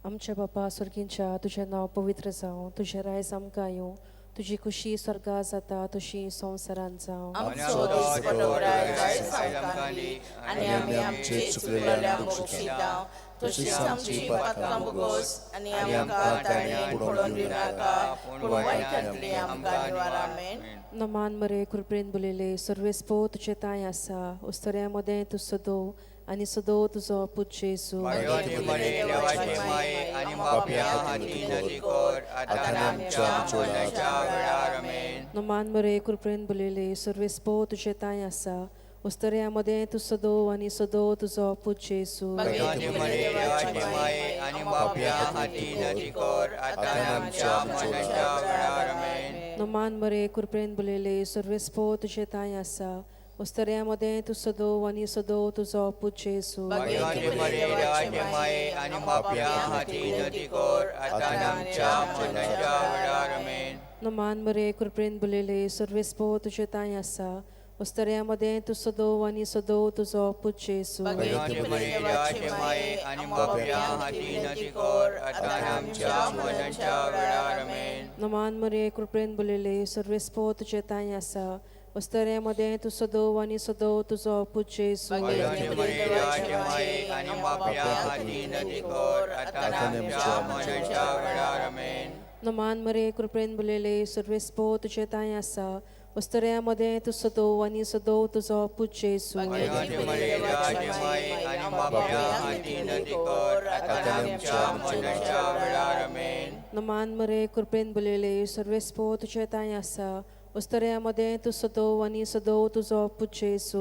आमच्या बापा स्वर्गींच्या, तुजें नांव पवित्र जावं, तुजें रायज आमकां येवं, तुजी खुशी स्वर्गा जाता तशी संवसारांत जावं. आमचो दिसपडो राज आयज आमकां दी आनी आमी आमचे चुकलेल्या बक्षिता तशीच आमची पातकां बोगोस आनी आमकां ताणें पडोवन दिनाका पूण वायटांतली आमकां निवार. आमेन. नमान मरे कृपेन भरलेले सर्वेस्पोत तुजें तांय आसा, उस्तऱ्या मदें तूं सदो आनी सदो तुजो पूत जेजू. भाग्यवंती देवाची माय, आनी पापयां खातीर विनंती कर, आतां आमच्या मरणाच्या वेळार. आमेन. नमान मरे कृपेन भरलेले सर्वेस्पोत तुजें तांय आसा, उस्तऱ्या मदें तूं सदो आनी सदो तुजो पूत जेजू. भाग्यवंती देवाची माय, आनी पापयां खातीर विनंती कर, आतां आमच्या मरणाच्या वेळार. आमेन. नमान मरे कृपेन भरलेले सर्वेस्पोत तुजें तांय आसा, उस्तऱ्या मदें तूं सदो आनी सदो तुजो पूत जेजू. भाग्यवंती देवाची माय, आनी पापयां खातीर विनंती कर, आतां आमच्या मरणाच्या वेळार. आमेन. नमान मरे कृपेन भरलेले सर्वेस्पोत तुजें तांय आसा, उस्तऱ्या मदें तूं सदो आनी सदो तुजो पूत जेजू. भाग्यवंती देवाची माय, आनी पापयां खातीर विनंती कर, आतां आमच्या मरणाच्या वेळार. आमेन. नमान मरे कृपेन भरलेले सर्वेस्पोत तुजें तांय आसा, उस्तऱ्या मदें तूं सदो आनी सदो तुजो पूत जेजू. भाग्यवंती देवाची माय, आनी पापयां खातीर विनंती कर, आतां आमच्या मरणाच्या वेळार. आमेन. नमान मरे कृपेन भरलेले सर्वेस्पोत तुजें तांय आसा, उस्तऱ्या मदें तूं सदोव आनी सदोव तुजो पूत जेजू. नमान मरे कृपेन बोलयले सर्वेस्पो तुजे तांय आसा. उस्तऱ्या मदें तूं सदोव आनी सदोव तुजो पूत जेजू.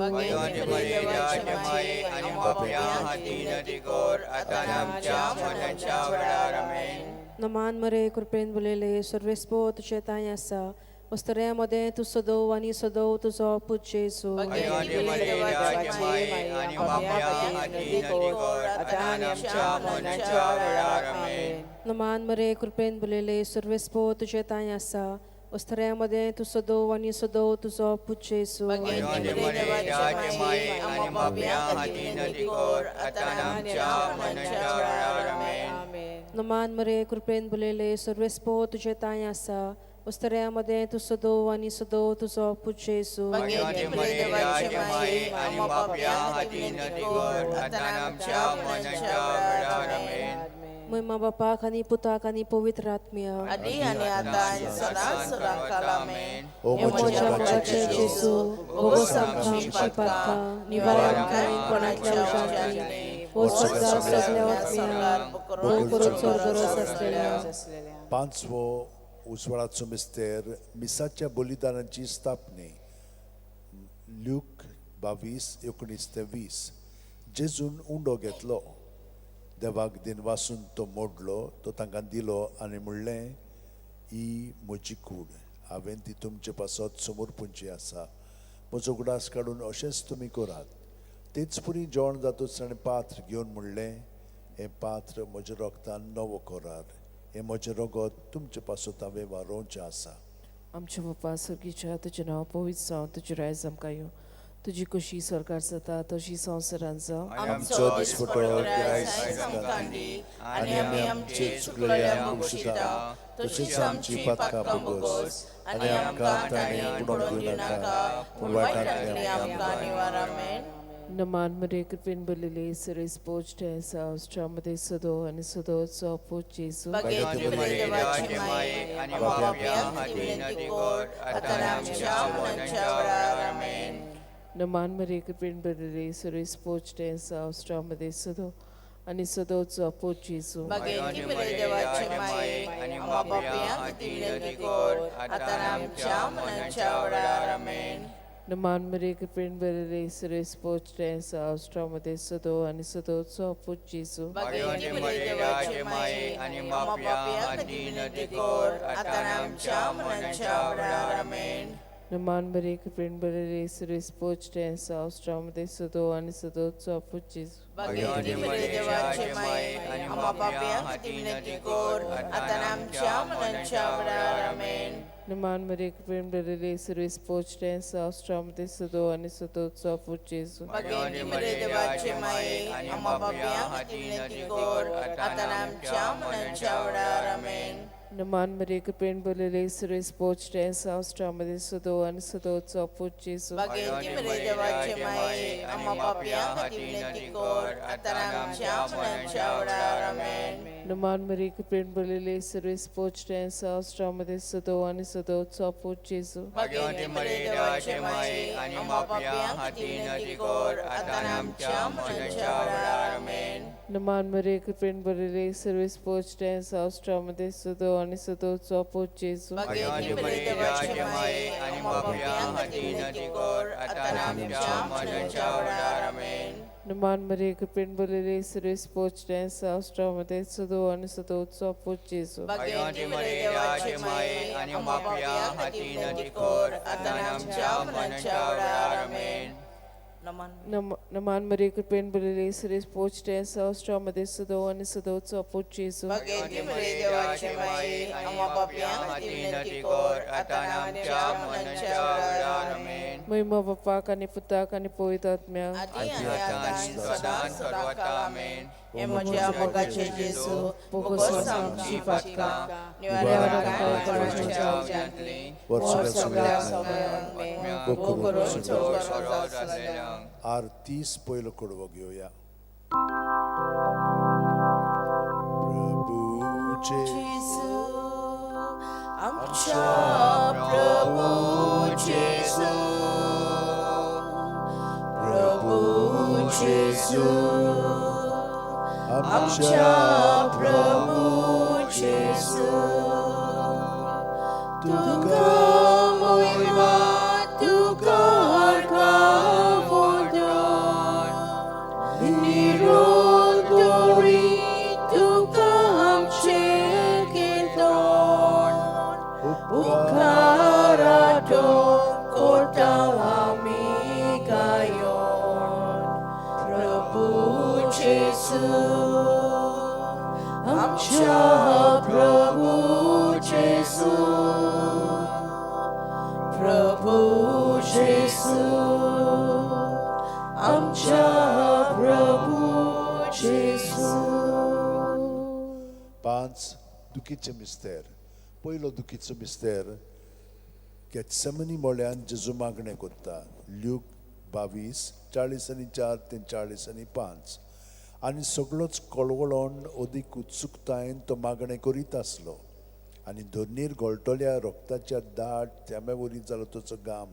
नमान मरे कृपेन बोलयले सर्वेस्पो तुजे तांय आसा. उस्तऱ्या मदें तूं सदोव आनी सदोव तुजो पूत जेजू. नमान मरे कृपेन बोलयले सर्वेस्पो तुजे तांय आसा. उस्तऱ्या मदें तूं सदोव आनी सदोव तुजो पूत जेजू. नमान मरे कृपेन बोलयले सर्वेस्पो तुजे तांय आसा. उस्तऱ्या मदें तूं सदोव आनी सदोव तुजो पूत जेजू. महिमा बापाक आनी पुताक आनी पवित्र आत्म्या. ओ म्हज्या मोगाचे जेजू, भोगोस आमकां आमची पातकां, निवार आमकां कोणाच्या उज्यांतली, वो सगळ्या आत्म्यांक, भोव करून चड गरज आसलेल्या. पांचवो उजवाडाचो मिस्तेर मिसाच्या बलिदानाची स्थापने. ल्यूक 22:19 ते 20. जेजून उंडो घेतलो, देवाक दिनवासून तो मोडलो, तो तांकां दिलो आनी म्हणलें, ही म्हजी कूड, हांवें ती तुमचे पासत समर्पूंची आसा. म्हजो उगडास काडून अशेंच तुमी करात. तेच पुरी जेवण जातूच ताणें पात्र घेवन म्हणलें, हें पात्र म्हज्या रोगतान नवो करार, हें म्हजें रगत तुमचे पासत हांवें वारोवचें आसा. आमच्या बापा सर्गीच्या, तुजें नांव पवित्र जावं, तुजें रायज आमकां येवं, तुजी कशी सरकार जाता तशी संवसारांत जावं. आमचो दिसपटो गिरायक आमकां दी आनी आमी आमचे चुकलेल्यांक बक्षिता तशीच आमची पातकां भोगोस आनी आमकां ताणें बुडोवन घेवं नाका, पूण वायटांतल्यान आमकां निवार. आमेन. नमान मरे कृपेन भरलेले सरेस पोच आसा. उस्ट्रामध्ये सदो आनी सदोचो पूत जेजू. नमान मरे कृपेन भरलेले सरेस पोच आसा. उस्ट्रामध्ये सदो आनी सदोचो पूत जेजू. नमान मरे कृपेन भरलेले सरेस पोच आसा. उस्ट्रामध्ये सदो आनी सदोचो पूत जेजू. नमान मरे कृपेन भरलेले सरेस पोच आसा. उस्ट्रामध्ये सदो आनी सदोचो पूत जेजू. नमान मरे कृपेन भरलेले सरेस पोच आसा. उस्ट्रामध्ये सदो आनी सदोचो पूत जेजू. नमान मरे कृपेन भरलेले सरेस पोच आसा. उस्ट्रामध्ये सदो आनी सदोचो पूत जेजू. नमान मरे कृपेन भरलेले सरेस पोच आसा. उस्ट्रामध्ये सदो आनी सदोचो पूत जेजू. नमान मरे कृपेन भरलेले सरेस पोच आसा. उस्ट्रामध्ये सदो आनी सदोचो पूत जेजू. नमान मरे कृपेन भरलेले सरेस पोच आसा. उस्ट्रामध्ये सदो आनी सदोचो पूत जेजू. नमान मरे कृपेन भरलेले सरेस पोच आसा. उस्ट्रामध्ये सदो आनी सदोचो पूत जेजू. महिमा बापाक आनी पुताक आनी पवित्र आत्म्याक. म्हज्या मोगाचे जेजू, भोगोस आमची पातकां, निवार आमकां कोणाच्या उज्यांतली, भोव करून चड गरज आसलेल्यांक. आरतीस पयलो कडवो घेवया. प्रभूचे आमच्या प्रभूचे जेजू, प्रभू जेजू, आमच्या प्रभू जेजू, तुका मोयमा, तुका अर्घावंदन, निरोधोरी तुका आमचे कीर्तन, उपकारातो कोता आमी गायोन, प्रभू जेजू, आमच्या प्रभू जेजू, प्रभू जेजू, आमच्या प्रभू जेजू. पांच दुखीचे मिस्तेर. पयलो दुखीचो मिस्तेर, गेत्सेमनी मोळ्यान जेजू मागणें करता. ल्यूक 22:44 ते 45. आनी सगळोच कळवळोन अदीक उत्सुकतायेन तो मागणें करीत आसलो आनी धरणीर घोळटल्या रोगताच्या दाट थेंब्या वरी जालो ताचो घाम.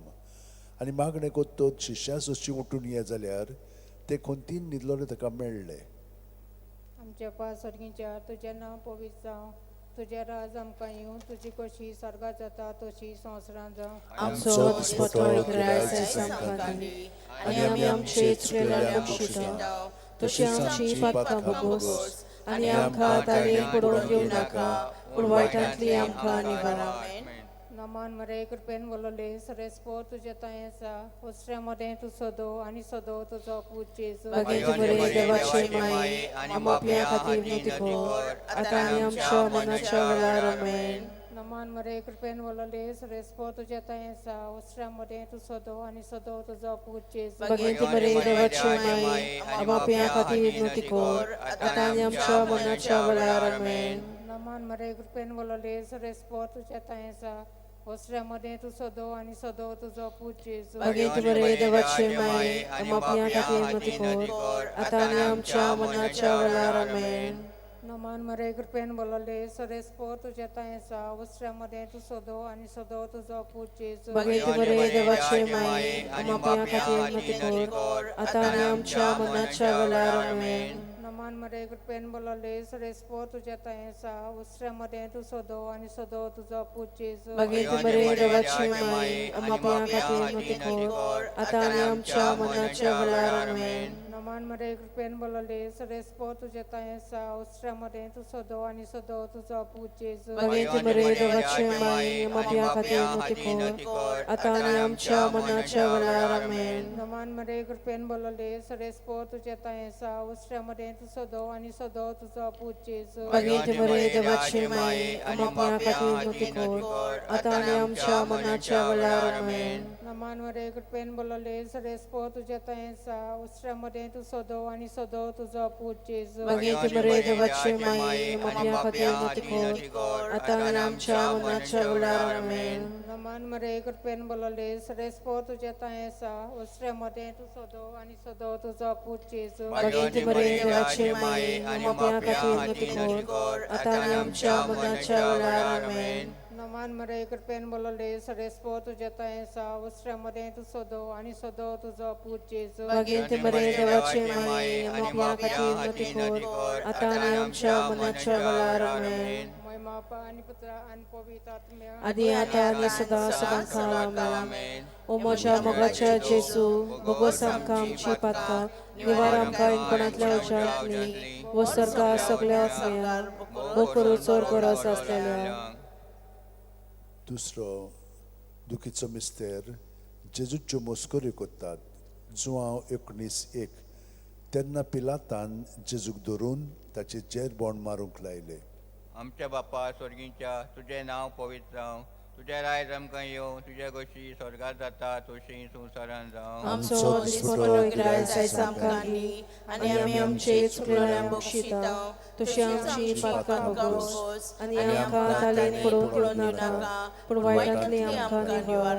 आनी मागणें करतच शिश्या सोशी उठून ये जाल्यार ते खंतीन न्हिदलोले ताका मेळ्ळे. आमच्या बापा स्वर्गीच्या, तुजें नांव पवित्र जावं, तुजें राज आमकां येवं, तुजी कशी स्वर्गात जाता तशी संवसारांत जावं. आमचो दिसपटो गिरायक आमकां दी आनी आमी आमचे चुकलेल्यांक बक्षिता तशी आमची पातकां भोगोस आनी आमकां ताळयेक पडोवन घेवं नाका, पूण वायटांतली आमकां निवारा. नमन मरे, कृपेन बोलले, सरेस्पो तुज्या तांय आसा, हुसऱ्या मदें तूं सदो आनी सदो तुजो पूत जेजू. भाग्यांत बरे देवाचे माई, आमच्या खातीर विनवती कर, आतां आनी आमच्या मरणाच्या वेळार. आमेन. नमन मरे, कृपेन बोलले, सरेस्पो तुज्या तांय आसा, हुसऱ्या मदें तूं सदो आनी सदो तुजो पूत जेजू. भाग्यांत बरे देवाचे माई, आमच्या खातीर विनवती कर, आतां आनी आमच्या मरणाच्या वेळार. आमेन. नमन मरे, कृपेन बोलले, सरेस्पो तुज्या तांय आसा, हुसऱ्या मदें तूं सदो आनी सदो तुजो पूत जेजू. भाग्यांत बरे देवाचे माई, आमच्या खातीर विनवती कर, आतां आनी आमच्या मरणाच्या वेळार. आमेन. नमन मरे, कृपेन बोलले, सरेस्पो तुज्या तांय आसा, हुसऱ्या मदें तूं सदो आनी सदो तुजो पूत जेजू. भाग्यांत बरे देवाचे माई, आमच्या खातीर विनवती कर, आतां आनी आमच्या मरणाच्या वेळार. आमेन. नमन मरे, कृपेन बोलले, सरेस्पो तुज्या तांय आसा, हुसऱ्या मदें तूं सदो आनी सदो तुजो पूत जेजू. भाग्यांत बरे देवाचे माई, आमच्या खातीर विनवती कर, आतां आनी आमच्या मरणाच्या वेळार. आमेन. नमन मरे, कृपेन बोलले, सरेस्पो तुज्या तांय आसा, हुसऱ्या मदें तूं सदो आनी सदो तुजो पूत जेजू. भाग्यांत बरे देवाचे माई, आमच्या खातीर विनवती कर, आतां आनी आमच्या मरणाच्या वेळार. आमेन. नमन मरे, कृपेन बोलले, सरेस्पो तुज्या तांय आसा, हुसऱ्या मदें तूं सदो आनी सदो तुजो पूत जेजू. भाग्यांत बरे देवाचे माई, आमच्या खातीर विनवती कर, आतां आनी आमच्या मरणाच्या वेळार. आमेन. नमन मरे, कृपेन बोलले, सरेस्पो तुज्या तांय आसा, हुसऱ्या मदें तूं सदो आनी सदो तुजो पूत जेजू. भाग्यांत बरे देवाचे माई, आमच्या खातीर विनवती कर, आतां आनी आमच्या मरणाच्या वेळार. आमेन. नमन मरे, कृपेन बोलले, सरेस्पो तुज्या तांय आसा, हुसऱ्या मदें तूं सदो आनी सदो तुजो पूत जेजू. भाग्यांत बरे देवाचे माई, आमच्या खातीर विनवती कर, आतां आनी आमच्या मरणाच्या वेळार. आमेन. नमन मरे, कृपेन बोलले, सरेस्पो तुज्या तांय आसा, हुसऱ्या मदें तूं सदो आनी सदो तुजो पूत जेजू. भाग्यांत बरे देवाचे माई, आमच्या खातीर विनवती कर, आतां आनी आमच्या मरणाच्या वेळार. आमेन. महिमा आनी पुत्रा आनी पवित्र आत्म्या, आदी आतां आनी सदां सदां काळ. आमेन. ओ म्हज्या मोगाच्या जेजू, भोगोस आमकां आमची पातकां, निवार आमकां इनपणांतल्या उज्यांतली, वो सरकार सगल्या आत्म्यांक, वो करूं चड गरज आसलेल्या. दुसरो दुखीचो मिस्तेर, जेजूच्यो मस्कऱ्यो करतात. जुआंव 19:1. तेन्ना पिलातान जेजूक धरून ताचे जेरबोण मारूंक लायले. आमच्या बापा स्वर्गीच्या, तुजें नांव पवित्र जावं, तुजें रायज आमकां येवं, तुजे गोशी स्वर्गात जाता तशी संवसारांत जावं. आमचो दिसपटो गिरायक आमकां दी आनी आमी आमचे चुकलेल्यांक बक्षिता तशी आमची पातकां भोगोस आनी आमकां तालेन पडोवन दिवं नाका, पूण वायटांतली आमकां निवार.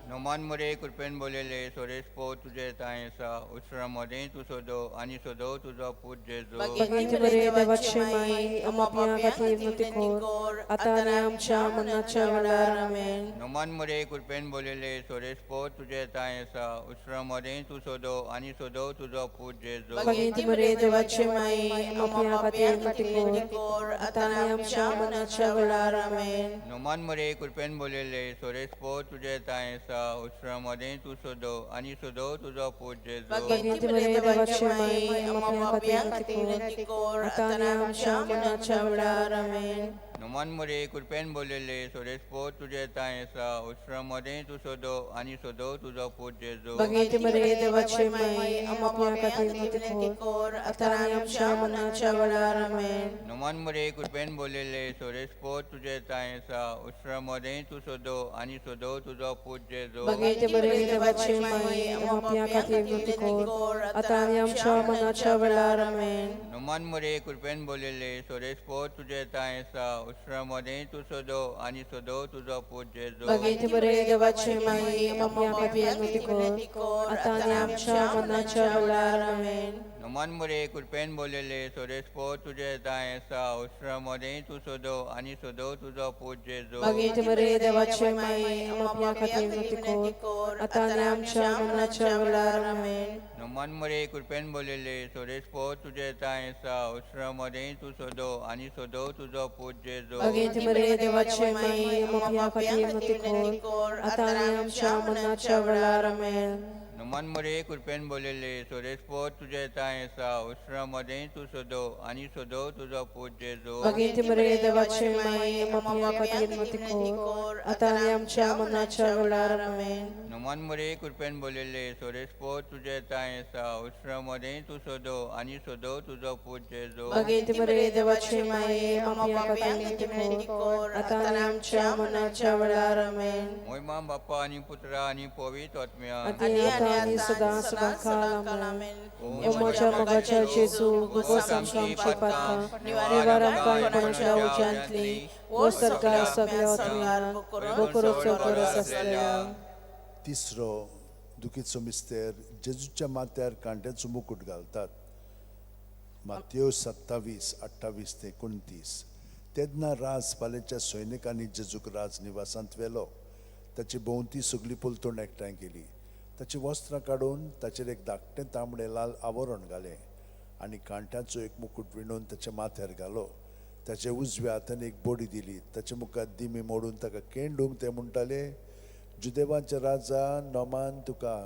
नोमान मरे कृपेन बोलेले सोरेस पोत तुझे तांय आसा उसरा मदें तूं सोदो आनी सोदो तुजो पूत जेजू. भगवंत मरे देवाचे माई, आम्हा पाप्यां खातीर विनंती कर, आतां आनी आमच्या मरणाच्या वेळार. आमेन. नोमान मरे कृपेन बोलेले सोरेस पोत तुझे तांय आसा उसरा मदें तूं सोदो आनी सोदो तुजो पूत जेजू. भगवंत मरे देवाचे माई, आम्हा पाप्यां खातीर विनंती कर, आतां आनी आमच्या मरणाच्या वेळार. आमेन. नोमान मरे कृपेन बोलेले सोरेस पोत तुझे तांय आसा उसरा मदें तूं सोदो आनी सोदो तुजो पूत जेजू. भगवंत मरे देवाचे माई, आम्हा पाप्यां खातीर विनंती कर, आतां आनी आमच्या मरणाच्या वेळार. आमेन. नोमान मरे कृपेन बोलेले सोरेस पोत तुझे तांय आसा उसरा मदें तूं सोदो आनी सोदो तुजो पूत जेजू. भगवंत मरे देवाचे माई, आम्हा पाप्यां खातीर विनंती कर, आतां आनी आमच्या मरणाच्या वेळार. आमेन. नोमान मरे कृपेन बोलेले सोरेस पोत तुझे तांय आसा उसरा मदें तूं सोदो आनी सोदो तुजो पूत जेजू. भगवंत मरे देवाचे माई, आम्हा पाप्यां खातीर विनंती कर, आतां आनी आमच्या मरणाच्या वेळार. आमेन. नोमान मरे कृपेन बोलेले सोरेस पोत तुझे तांय आसा उसरा मदें तूं सोदो आनी सोदो तुजो पूत जेजू. भगवंत मरे देवाचे माई, आम्हा पाप्यां खातीर विनंती कर, आतां आनी आमच्या मरणाच्या वेळार. आमेन. नोमान मरे कृपेन बोलेले सोरेस पोत तुझे तांय आसा उसरा मदें तूं सोदो आनी सोदो तुजो पूत जेजू. भगवंत मरे देवाचे माई, आम्हा पाप्यां खातीर विनंती कर, आतां आनी आमच्या मरणाच्या वेळार. आमेन. नोमान मरे कृपेन बोलेले सोरेस पोत तुझे तांय आसा उसरा मदें तूं सोदो आनी सोदो तुजो पूत जेजू. भगवंत मरे देवाचे माई, आम्हा पाप्यां खातीर विनंती कर, आतां आनी आमच्या मरणाच्या वेळार. आमेन. नोमान मरे कृपेन बोलेले सोरेस पोत तुझे तांय आसा उसरा मदें तूं सोदो आनी सोदो तुजो पूत जेजू. भगवंत मरे देवाचे माई, आम्हा पाप्यां खातीर विनंती कर, आतां आनी आमच्या मरणाच्या वेळार. आमेन. नोमान मरे कृपेन बोलेले सोरेस पोत तुझे तांय आसा उसरा मदें तूं सोदो आनी सोदो तुजो पूत जेजू. भगवंत मरे देवाचे माई, आम्हा पाप्यां खातीर विनंती कर, आतां आनी आमच्या मरणाच्या वेळार. आमेन. मोयमा बाप्पा आनी पुत्रा आनी पवित्र आत्म्या. आनी आतां आनी सदां सदां काल. आमेन. ओ म्हज्या मोगाच्या जेजू, भोगोस आमकां आमची पातकां, निवार आमकां कोणाच्या उज्यांतली, वो सरकार सगळ्या आत्म्यांक बोकरोचो गरज आसलेल्या. तिसरो दुखीचो मिस्तेर, जेजूच्या माथ्यार कांट्याचो मुकूट घालतात. मातयो 27:28 ते 29. तेन्ना राजपालेच्या सैनिकांनी जेजूक राजनिवासांत व्हेलो. ताची भोंवती सगळी पलतण एकठांय केली. ताची वस्त्रां काडून ताचेर एक धाकटें तांबडें लाल आवरण घालें आनी कांट्याचो एक मुकूट विणून ताच्या माथ्यार घालो. ताच्या उजव्या हातान एक बडी दिली. ताच्या मुखार दिमी मोडून ताका केंडूंक ते म्हणटाले, जुदेवांचे राजा, नोमान तुका.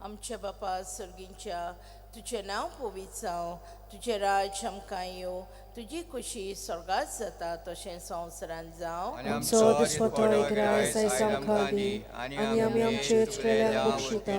आमच्या बापा सर्गींच्या, तुजें नांव पवित्र जावं, तुजें राज्य आमकां येवं, तुजी खुशी स्वर्गात जाता तशें संवसारांत जावं. आमचो दिसपटो एक रायस आयज आमकां दी आनी आमी आमचे चुकलेल्यांक बक्षिता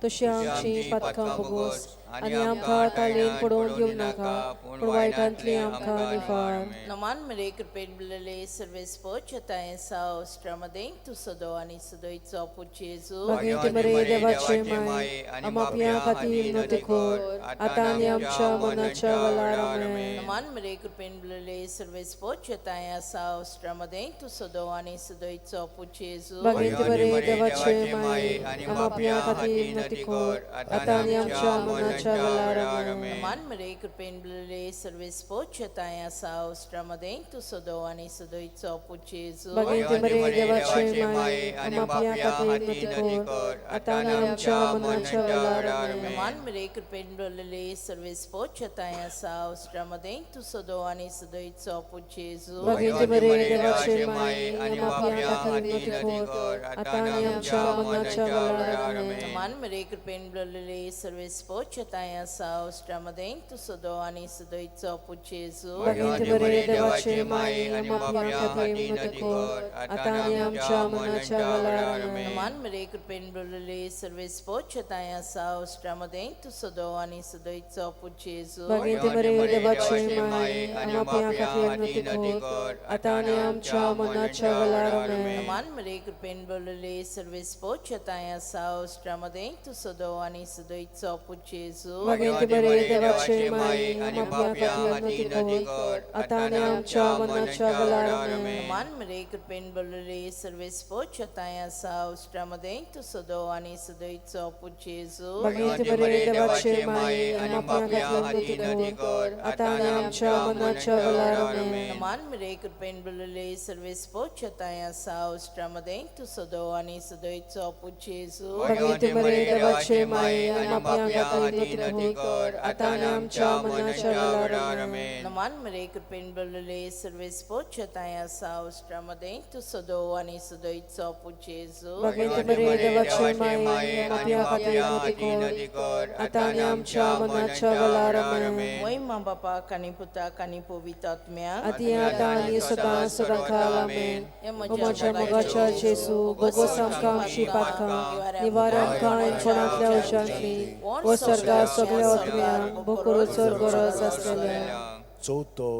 तशी आमची पातकां भोगोस आनी आमकां तालेन पडोवन घेवं नाका, पूण वायटांतली आमकां निवार. नमान मरे कृपेन भरलेले सर्वेस्पर तांय सावस्ट्रामध्ये तूं सदो आनी सदोयचो पूत जेजू. भगवंत मरे देवाचे माय, आम्हा पापयां खातीर विनंती कर, आतां आनी आमच्या मरणाच्या वेळार. आमेन. नमान मरे कृपेन भरलेले सर्वेस्पर तांय सावस्ट्रामध्ये तूं सदो आनी सदोयचो पूत जेजू. भगवंत मरे देवाचे माय, आम्हा पापयां खातीर विनंती कर, आतां आनी आमच्या मरणाच्या वेळार. आमेन. नमान मरे कृपेन भरलेले सर्वेस्पर तांय सावस्ट्रामध्ये तूं सदो आनी सदोयचो पूत जेजू. भगवंत मरे देवाचे माय, आम्हा पापयां खातीर विनंती कर, आतां आनी आमच्या मरणाच्या वेळार. आमेन. नमान मरे कृपेन भरलेले सर्वेस्पर तांय सावस्ट्रामध्ये तूं सदो आनी सदोयचो पूत जेजू. भगवंत मरे देवाचे माय, आम्हा पापयां खातीर विनंती कर, आतां आनी आमच्या मरणाच्या वेळार. आमेन. नमान मरे कृपेन भरलेले सर्वेस्पर तांय सावस्ट्रामध्ये तूं सदो आनी सदोयचो पूत जेजू. भगवंत मरे देवाचे माय, आम्हा पापयां खातीर विनंती कर, आतां आनी आमच्या मरणाच्या वेळार. आमेन. नमान मरे कृपेन भरलेले सर्वेस्पर तांय सावस्ट्रामध्ये तूं सदो आनी सदोयचो पूत जेजू. भगवंत मरे देवाचे माय, आम्हा पापयां खातीर विनंती कर, आतां आनी आमच्या मरणाच्या वेळार. आमेन. नमान मरे कृपेन भरलेले सर्वेस्पर तांय सावस्ट्रामध्ये तूं सदो आनी सदोयचो पूत जेजू. जेजू. मागीर बरे देवाचे माये आनी पापया खातीर कर, आतां आनी आमच्या मरणाच्या वेळार आमेन. मान मरे कृपेन बोलले सर्वेस्पोच ताय आसा उश्टामध्ये तूं सदो आनी सदयचो पूत जेजू. मागीर बरे देवाचे माये आनी पापया खातीर कर, आतां आनी आमच्या मरणाच्या वेळार आमेन. मान मरे कृपेन बोलले सर्वेस्पोच ताय आसा उश्टामध्ये तूं सदो आनी सदयचो पूत जेजू. मागीर बरे देवाचे माये आनी पापया खातीर कर, आतां आनी आमच्या मरणाच्या वेळार आमेन. मान मरे कृपेन बोलले सर्वेस्पोच ताय आसा उश्टामध्ये तूं सदो आनी सदयचो पूत जेजू. मागीर बरे देवाचे माये आनी पापया खातीर कर, आतां आनी आमच्या मरणाच्या वेळार आमेन. मोय बापाक आनी पुताक आनी पवित्र आत्म्याक आती आतां आनी सदां सदां काल आमेन. ओ म्हज्या मोगाच्या जेजू, भोगोस आमकां आमची पातकां, निवार आमकां कोणांतल्या उज्यांतली, ओ स्वर्गा सगळ्या आत्म्यांक भोकरो चड गरज आसलेल्या. चवथो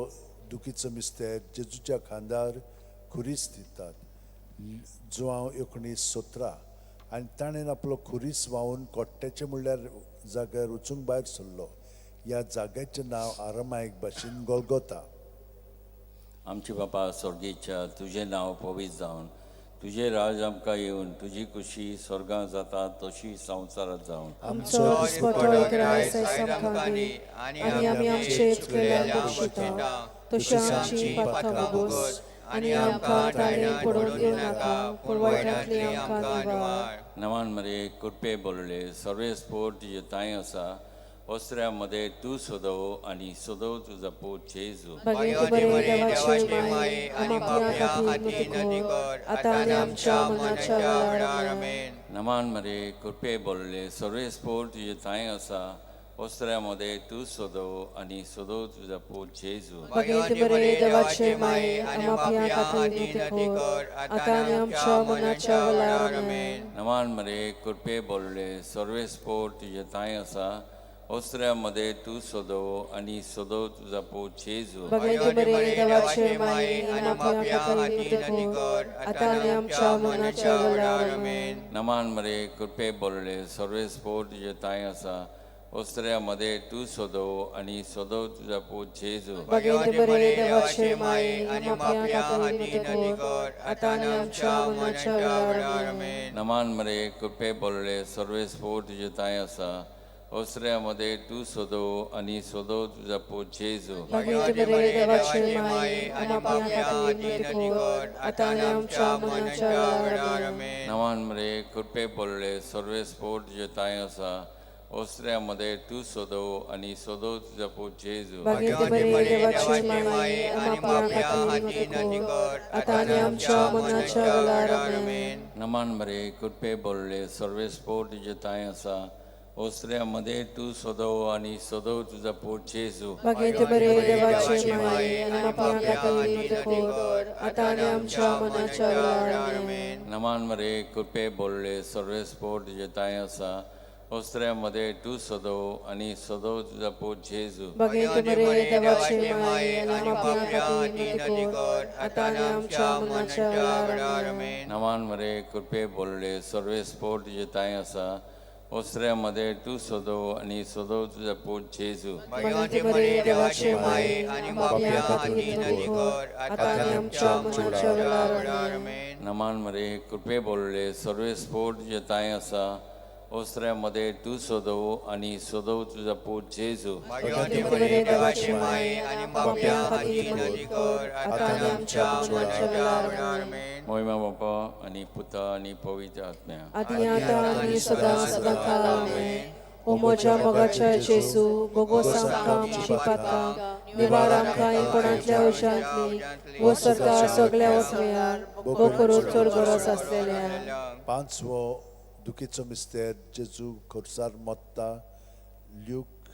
दुखीचो मिस्तेर जेजूच्या खांदार खुरीस दितात, जुवांव 19:17. आनी ताणें आपलो खुरीस व्हांवून कोट्ट्याचें म्हणल्यार जाग्यार वचूंक भायर सरलो. ह्या जाग्याचें नांव आरामायक भाशेन गोलगोता. आमचे बापा स्वर्गीच्या, तुजें नांव पवित्र जावन, तुजें राज आमकां येवन, तुजी खुशी स्वर्गां जाता तशी संवसारांत जावन. आमचो दिसपटो एक रायस आयज आमकां दी, आनी आमी आमचे चुकलेल्यांक बक्षिता, तशी आमची पातकां भोगोस, आनी आमकां ताणें पडून दिवं नाका, पूण वायटांतली आमकां निवार. नवान मरे कृपे बोलले सर्वेस्पोर तुजे तांय आसा, वस्त्र्या मध्ये तूं सदव आनी सदव तुजो पूत जेजू. मागीर बरे देवाचे माये आनी पापया खातीर कर, आतां आनी आमच्या मरणाच्या वेळार आमेन. नमान मरे कृपे बोलले सर्वेस्पोर तुजे तांय आसा, वस्त्र्या मध्ये तूं सदव आनी सदव तुजो पूत जेजू. मागीर बरे देवाचे माये आनी पापया खातीर कर, आतां आनी आमच्या मरणाच्या वेळार आमेन. नमान मरे कृपे बोलले सर्वेस्पोर तुजे तांय आसा, वस्त्र्या मध्ये तूं सदव आनी सदव तुजो पूत जेजू. मागीर बरे देवाचे माये आनी पापया खातीर कर, आतां आनी आमच्या मरणाच्या वेळार आमेन. नमान मरे कृपे बोलले सर्वेस्पोर तुजे तांय आसा, वस्त्र्या मध्ये तूं सदव आनी सदव तुजो पूत जेजू. मागीर बरे देवाचे माये आनी पापया खातीर कर, आतां आनी आमच्या मरणाच्या वेळार आमेन. नमान मरे कृपे बोलले सर्वेस्पोर तुजे तांय आसा, वस्त्र्या मध्ये तूं सदव आनी सदव तुजो पूत जेजू. मागीर बरे देवाचे माये आनी पापया खातीर कर, आतां आनी आमच्या मरणाच्या वेळार आमेन. नवान मरे कृपे बोलले सर्वेस्पोर तुजे तांय आसा, वस्त्र्या मध्ये तूं सदव आनी सदव तुजो पूत जेजू. मागीर बरे देवाचे माये आनी पापया खातीर कर, आतां आनी आमच्या मरणाच्या वेळार आमेन. नमान मरे कृपे बोलले सर्वेस्पोर तुजे तांय आसा, वस्त्र्या मध्ये तूं सदव आनी सदव तुजो पूत जेजू. मागीर बरे देवाचे माये आनी पापया खातीर कर, आतां आनी आमच्या मरणाच्या वेळार आमेन. नमान मरे कृपे बोलले सर्वेस्पोर तुजे तांय आसा, वस्त्र्या मध्ये तूं सदव आनी सदव तुजो पूत जेजू. मागीर बरे देवाचे माये आनी पापया खातीर कर, आतां आनी आमच्या मरणाच्या वेळार आमेन. नमान मरे कृपे बोलले सर्वेस्पोर तुजे तांय आसा, वस्त्र्या मध्ये तूं सदव आनी सदव तुजो पूत जेजू. मागीर बरे देवाचे माये आनी पापया खातीर कर, आतां आनी आमच्या मरणाच्या वेळार आमेन. नमान मरे कृपे बोलले सर्वेस्पोर तुजे तांय आसा, वस्त्र्या मध्ये तूं सदव आनी सदव तुजो पूत जेजू. मागीर बरे देवाचे माये आनी पापया खातीर कर, आतां आनी आमच्या मरणाच्या वेळार आमेन. मोहिमा बापा आनी पुता आनी पवित्र आत्म्या, आदी आतां आनी सदां सदां काल आमेन. ओ म्हज्या मोगाच्या जेजू, भोगोस आमकां आमची पातकां, निवार आमकां कोणांतल्या उज्यांतली, वो स्वर्गा सगळ्या आत्म्यांक भोकरो चड गरज आसलेल्या. पांचवो दुखीचो मिस्तेर जेजू खुर्सार मोत्ता, ल्यूक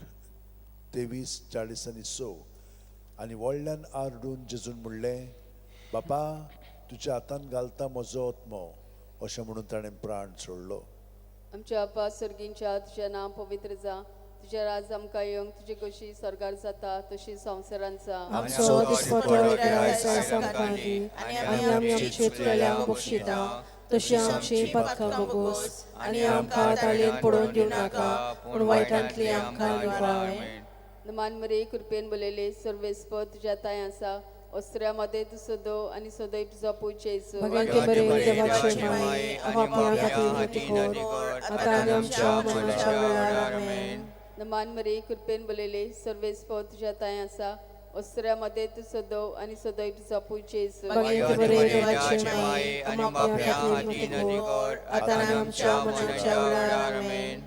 23:46. आनी व्हडल्यान आरडून जेजून म्हणलें, बापा तुज्या हातान घालता म्हजो आत्मो, अशें म्हणून ताणें प्राण सोडलो. आमच्या बापा स्वर्गींच्या, तुजें नांव पवित्र जावं, तुजें राज आमकां येवंक, तुजी खोशी स्वर्गार जाता तशी संवसारांत जावं. आमचो दिसपटो एक रायस आयज आमकां दी, आनी आमी आमचे चुकलेल्यांक बक्षिता, तशी आमची पातकां भोगोस आनी आमकां ताळयेन पडोवन दिवं नाका, पूण वायटांतली आमकां निवार. नमान मरे कृपेन बोललेले सर्वेस्पर तुज्या ताय आसा, ओसऱ्या मदें तूं सदो आनी सदैव तुजो पूत जेजू. भगवंते बरे देवाचे माये, आमच्या खातीर विनंती कर, आतां आनी आमच्या मरणाच्या वेळार. आमेन. नमान मरे कृपेन बोललेले सर्वेस्पर तुज्या ताय आसा, ओसऱ्या मदें तूं सदो आनी सदैव तुजो पूत जेजू. भगवंते बरे देवाचे माये, आमच्या खातीर विनंती कर, आतां आनी आमच्या मरणाच्या वेळार. आमेन.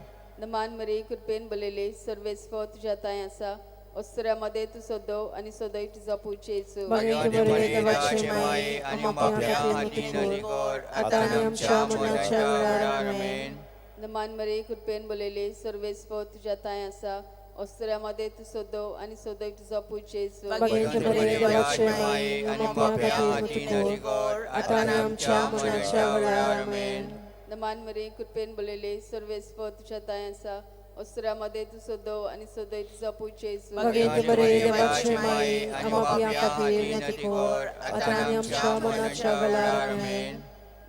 नमान मरे कृपेन बोललेले सर्वेस्पर तुज्या ताय आसा, ओसऱ्या मदें तूं सदो आनी सदैव तुजो पूत जेजू. भगवंते बरे देवाचे माये, आमच्या खातीर विनंती कर, आतां आनी आमच्या मरणाच्या वेळार. आमेन. नमान मरे कृपेन बोललेले सर्वेस्पर तुज्या ताय आसा, ओसऱ्या मदें तूं सदो आनी सदैव तुजो पूत जेजू. भगवंते बरे देवाचे माये, आमच्या खातीर विनंती कर, आतां आनी आमच्या मरणाच्या वेळार. आमेन. नमान मरे कृपेन बोललेले सर्वेस्पर तुज्या ताय आसा, ओसऱ्या मदें तूं सदो आनी सदैव तुजो पूत जेजू. भगवंते बरे देवाचे माये, आमच्या खातीर विनंती कर, आतां आनी आमच्या मरणाच्या वेळार. आमेन.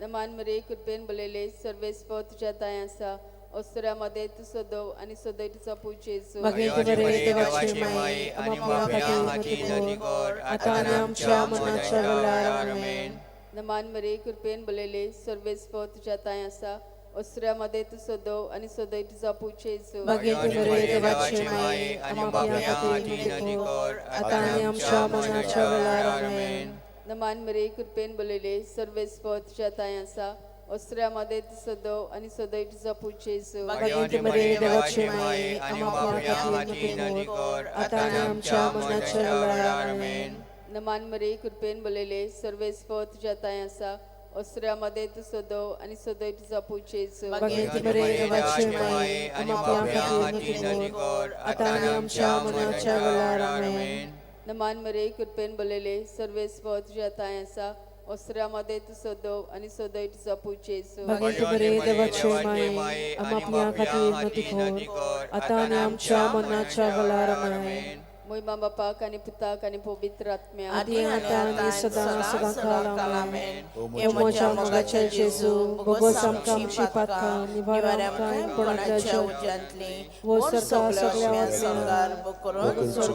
नमान मरे कृपेन बोललेले सर्वेस्पर तुज्या ताय आसा, ओसऱ्या मदें तूं सदो आनी सदैव तुजो पूत जेजू. भगवंते बरे देवाचे माये, आमच्या खातीर विनंती कर, आतां आनी आमच्या मरणाच्या वेळार. आमेन. नमान मरे कृपेन बोललेले सर्वेस्पर तुज्या ताय आसा, ओसऱ्या मदें तूं सदो आनी सदैव तुजो पूत जेजू. भगवंते बरे देवाचे माये, आमच्या खातीर विनंती कर, आतां आनी आमच्या मरणाच्या वेळार. आमेन. नमान मरे कृपेन बोललेले सर्वेस्पर तुज्या ताय आसा, ओसऱ्या मदें तूं सदो आनी सदैव तुजो पूत जेजू. भगवंते बरे देवाचे माये, आमच्या खातीर विनंती कर, आतां आनी आमच्या मरणाच्या वेळार. आमेन. नमान मरे कृपेन बोललेले सर्वेस्पर तुज्या ताय आसा, ओसऱ्या मदें तूं सदो आनी सदैव तुजो पूत जेजू. भगवंते बरे देवाचे माये, आमच्या खातीर विनंती कर, आतां आनी आमच्या मरणाच्या वेळार. आमेन. नमान मरे कृपेन बोललेले सर्वेस्पर तुज्या ताय आसा, ओसऱ्या मदें तूं सदो आनी सदैव तुजो पूत जेजू. भगवंते बरे देवाचे माये, आमच्या खातीर विनंती कर, आतां आनी आमच्या मरणाच्या वेळार. आमेन. मोहिमा बापाक आनी पुताक आनी पवित्र आत्म्याक, आदी आतां आनी सदां सदां काल. आमेन. ओ म्हज्या मोगाच्या जेजू, भोगोस आमकां आमची पातकां, निवार आमकां कोणाच्या उज्यांतली, वो सरकार सगळ्या वाचल्या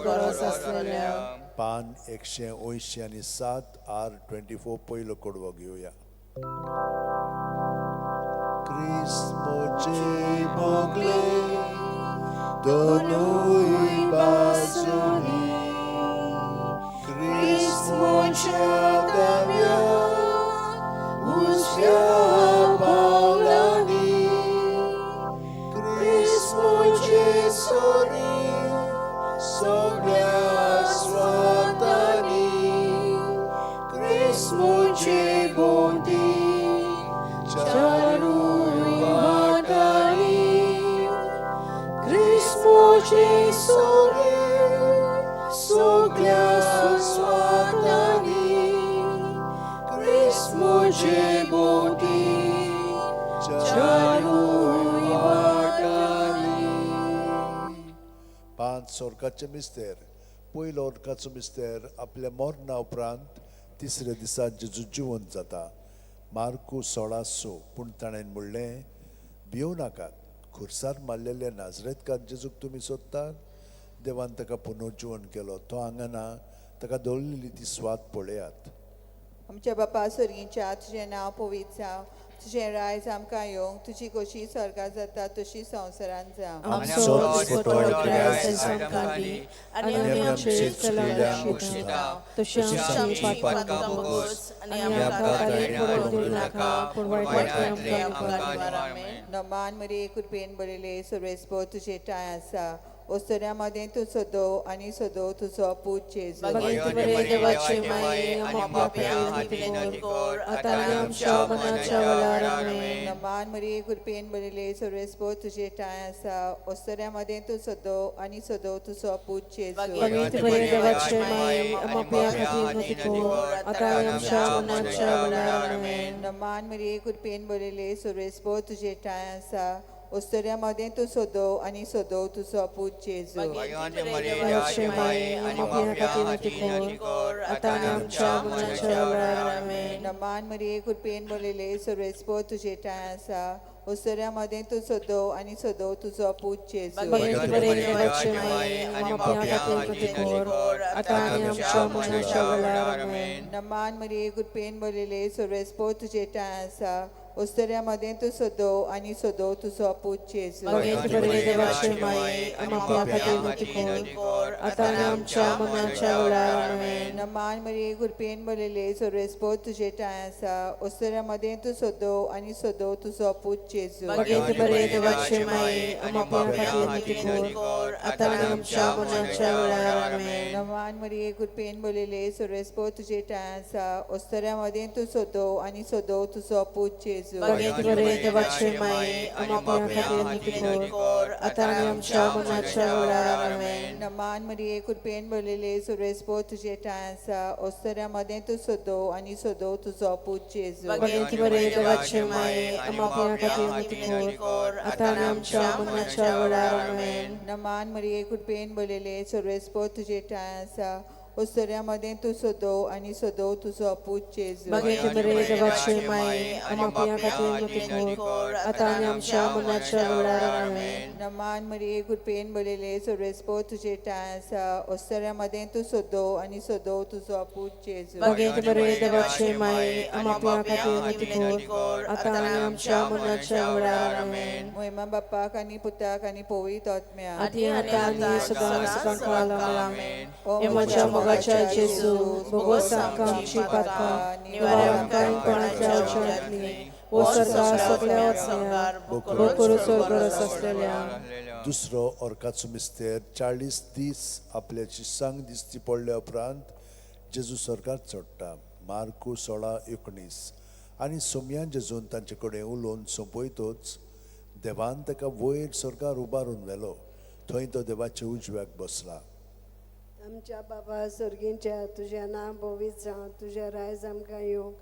गरज आसलेल्या. पान 187 R24 पयलो कडवो घेवया. क्रिस्मोचे मोगले दोनूय बाजूनी, क्रिस्मोच्या दाव्या उजव्या पावलांनी, क्रिस्मोचे सोरी सगळ्या स्वातांनी, क्रिस्मोचे भोंवती चारूय वाटांनी, क्रिस्मोचे सोरे सगळ्या स्वातांनी, क्रिस्मोचे भोंवती चारूय वाटांनी. 5 सोर्गाचे मिस्तेर. पयलो ओर्काचो मिस्तेर आपल्या मरणा उपरांत तिसऱ्या दिसा जेजू जिवंत जाता. मार्कू 16:6. पूण ताणें म्हणलें, भिवं नाकात, खुर्सार मारलेल्या नाजरेतकार जेजूक तुमी सोदतात, देवान ताका पुनर्जिवन केलो, तो हांगा ना, ताका दवरलेली ती स्वाद पळयात. आमच्या बापा सर्गीच्या, तुजें नांव पवित्र जावं, तुजें रायज आमकां येवंक, तुजी खोशी स्वर्गात जाता तशी संवसारांत जावं. आमचो दिसपट्टो ग्रास आमकां दी, आनी आमी आमचे चुकलेल्यांक बक्षिता, तशी आमची पातकां भोगोस आनी आमकां ताळयेन पडोवन दिवं नाका, पूण वायटांतली आमकां निवार. नमान मरिये कृपेन भरिल्ले सर्वेस्पर तुजे ठांय आसा, ओसऱ्या मदें तूं सदो आनी सदो तुजो पूत जेजू. भगवंते बरे देवाचे माये, आमच्या खातीर विनंती कर, आतां आनी आमच्या मरणाच्या वेळार. आमेन. नमान मरिये कृपेन भरिल्ले सर्वेस्पर तुजे ठांय आसा, ओसऱ्या मदें तूं सदो आनी सदो तुजो पूत जेजू. भगवंते बरे देवाचे माये, आमच्या खातीर विनंती कर, आतां आनी आमच्या मरणाच्या वेळार. आमेन. नमान मरिये कृपेन भरिल्ले सर्वेस्पर तुजे ठांय आसा, ओसऱ्या मदें तूं सदो आनी सदो तुजो पूत जेजू. देवाचे माये, आमच्या खातीर विनंती कर, आतां आनी आमच्या मरणाच्या वेळार. आमेन. नमान मरिये कृपेन भरलेले सर्वेस्पर तुजे ठांय आसा ओसऱ्या मदें तूं सदो आनी सदो तुजो पूत जेजू. भगेंत बरे देवाचे माये आनी पापयां खातीर विनंती कर आतां आनी आमच्या मरणाच्या वेळार आमेन. नमान मरिये कृपेन भरलेले सर्वेस्पर तुजे ठांय आसा ओसऱ्या मदें तूं सदो आनी सदो तुजो पूत जेजू. भगेंत बरे देवाचे माये आनी पापयां खातीर विनंती कर आतां आनी आमच्या मरणाच्या वेळार आमेन. नमान मरिये कृपेन भरलेले सर्वेस्पर तुजे ठांय आसा ओसऱ्या मदें तूं सदो आनी सदो तुजो पूत जेजू. भगेंत बरे देवाचे माये आनी पापयां खातीर विनंती कर आतां आनी आमच्या मरणाच्या वेळार आमेन. नमान मरिये कृपेन भरलेले सर्वेस्पर तुजे ठांय आसा ओसऱ्या मदें तूं सदो आनी सदो तुजो पूत जेजू. भगेंत बरे देवाचे माये आनी पापयां खातीर विनंती कर आतां आनी आमच्या मरणाच्या वेळार आमेन. नमान मरिये कृपेन भरलेले सर्वेस्पर तुजे ठांय आसा ओसऱ्या मदें तूं सदो आनी सदो तुजो पूत जेजू. भगेंत बरे देवाचे माये आनी पापयां खातीर विनंती कर आतां आनी आमच्या मरणाच्या वेळार आमेन. नमान मरिये कृपेन भरलेले सर्वेस्पर तुजे ठांय आसा ओसऱ्या मदें तूं सदो आनी सदो तुजो पूत जेजू. भगेंत बरे देवाचे माये आनी पापयां खातीर विनंती कर आतां आनी आमच्या मरणाच्या वेळार आमेन. नमान मरिये कृपेन भरलेले सर्वेस्पर तुजे ठांय आसा ओसऱ्या मदें तूं सदो आनी सदो तुजो पूत जेजू. भगेंत बरे देवाचे माये आनी पापयां खातीर विनंती कर आतां आनी आमच्या मरणाच्या वेळार आमेन. मोहिमा बाप्पाक आनी पुताक आनी पवित्र आत्म्याक आदी आतां आनी सदां सदां काळ आमेन. हे म्हज्या मोगाच्या जेजू भोगोस आमकां आमची पातकां निवार आमकां कोणाच्या उज्यांतली वो सरकार सगळ्या वचण्या भोव गरज आसलेल्या. दुसरो ऑर्काचो मिस्तेर 40 दीस आपल्या शिसांक दिसती पडल्या उपरांत जेजू स्वर्गार चडटा. मार्कू 16:19. आनी सोमयान जेजून तांचे कडेन उलोवन सोंपयतोच देवान ताका वयर स्वर्गार उबारून व्हेलो. थंय तो देवाच्या उजव्याक बसला. आमच्या बाबा सर्गींच्या तुजें नांव पवित्र जावं, तुजें रायज आमकां येवं,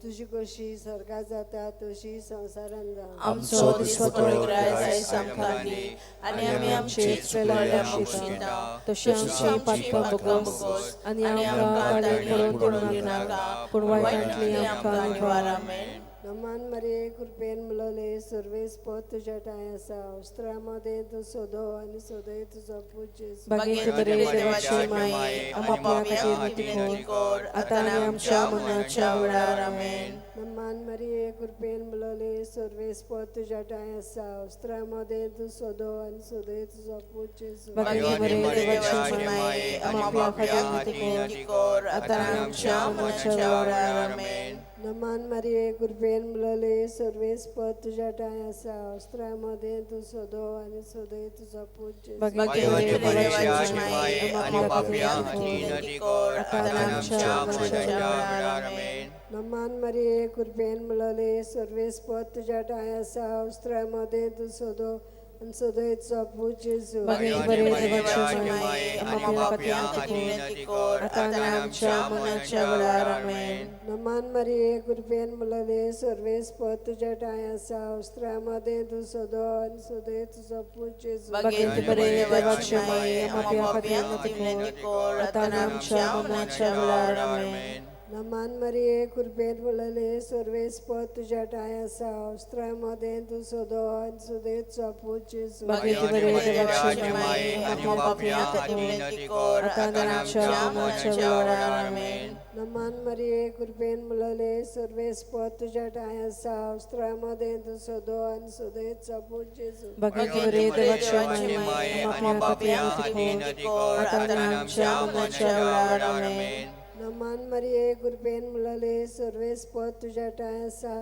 तुजी कशी स्वर्गात जाता तशी संवसारांत जावं. आमचो दिसपट्टो ग्रास आयज आमकां दी आनी आमी आमचे चुकलेल्या बक्षिता तशी आमची पातकां भोगोस आनी आमकां ताणें पडून दिवनाका पूण वायटांतली आमकां निवार आमेन. नमान मरिये कृपेन भरलेले सर्वेस्पर तुज्या ठांय आसा उस्त्रा मदें तूं सदो आनी सदय तुजो पूत जेजू. भगेंत बरे देवाचे माये आनी पापयां खातीर विनंती कर आतां आनी आमच्या मरणाच्या वेळार आमेन. नमान मरिये कृपेन भरलेले सर्वेस्पर तुज्या ठांय आसा उस्त्रा मदें तूं सदो आनी सदय तुजो पूत जेजू. भगेंत बरे देवाचे माये आनी पापयां खातीर विनंती कर आतां आनी आमच्या मरणाच्या वेळार आमेन. नमान मरिये कृपेन भरलेले सर्वेस्पर तुज्या ठांय आसा उस्त्रा मदें तूं सदो आनी सदय तुजो पूत जेजू. भगेंत बरे देवाचे माये आनी पापयां खातीर विनंती कर आतां आनी आमच्या मरणाच्या वेळार आमेन. नमान मरिये कृपेन भरलेले सर्वेस्पर तुज्या ठांय आसा उस्त्रा मदें तूं सदो आनी सदय तुजो पूत जेजू. भगेंत बरे देवाचे माये आनी पापयां खातीर विनंती कर आतां आनी आमच्या मरणाच्या वेळार आमेन. नमान मरिये कृपेन भरलेले सर्वेस्पर तुज्या ठांय आसा उस्त्रा मदें तूं सदो आनी सदय तुजो पूत जेजू. भगेंत बरे देवाचे माये आनी पापयां खातीर विनंती कर आतां आनी आमच्या मरणाच्या वेळार आमेन. नमान मरिये कृपेन भरलेले सर्वेस्पर तुज्या ठांय आसा उस्त्रा मदें तूं सदो आनी सदय तुजो पूत जेजू. भगेंत बरे देवाचे माये आनी पापयां खातीर विनंती कर आतां आनी आमच्या मरणाच्या वेळार आमेन. नमान मरिये कृपेन भरलेले सर्वेस्पर तुज्या ठांय आसा उस्त्रा मदें तूं सदो आनी सदय तुजो पूत जेजू. भगेंत बरे देवाचे माये आनी पापयां खातीर विनंती कर आतां आनी आमच्या मरणाच्या वेळार आमेन. नमान मरिये कृपेन भरलेले सर्वेस्पर तुज्या ठांय आसा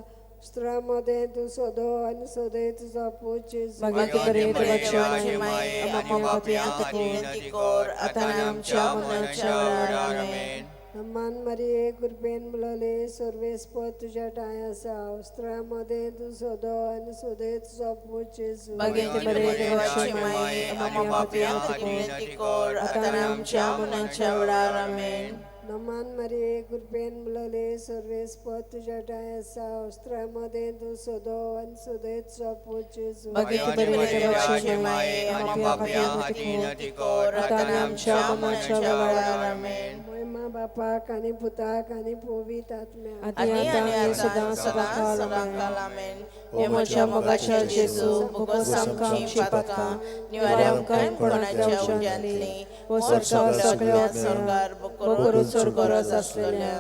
उस्त्रा मदें तूं सदो आनी सदय तुजो पूत जेजू. भगेंत बरे देवाचे माये आनी पापयां खातीर विनंती कर आतां आनी आमच्या मरणाच्या वेळार आमेन. नमान मरिये कृपेन भरलेले सर्वेस्पर तुज्या ठांय आसा उस्त्रा मदें तूं सदो आनी सदय तुजो पूत जेजू. भगेंत बरे देवाचे माये आनी पापयां खातीर विनंती कर आतां आनी आमच्या मरणाच्या वेळार आमेन. नमान मरिये कृपेन भरलेले सर्वेस्पर तुज्या ठांय आसा उस्त्रा मदें तूं सदो आनी सदय तुजो पूत जेजू. भगेंत बरे देवाचे माये आनी पापयां खातीर विनंती कर आतां आनी आमच्या मरणाच्या वेळार आमेन. मा बापाक आनी पुताक आनी पवित्र आत्म्याक. आदी आतां सदां सदां सदां काल आमेन. हे म्हज्या मोगाच्या जेजू, भोगोस आमकां आमची पातकां, निवार आमकां कोणाच्या उज्यांतली, वो सरकार सगळ्या सरकार बोकरू चड गरज आसलेल्या.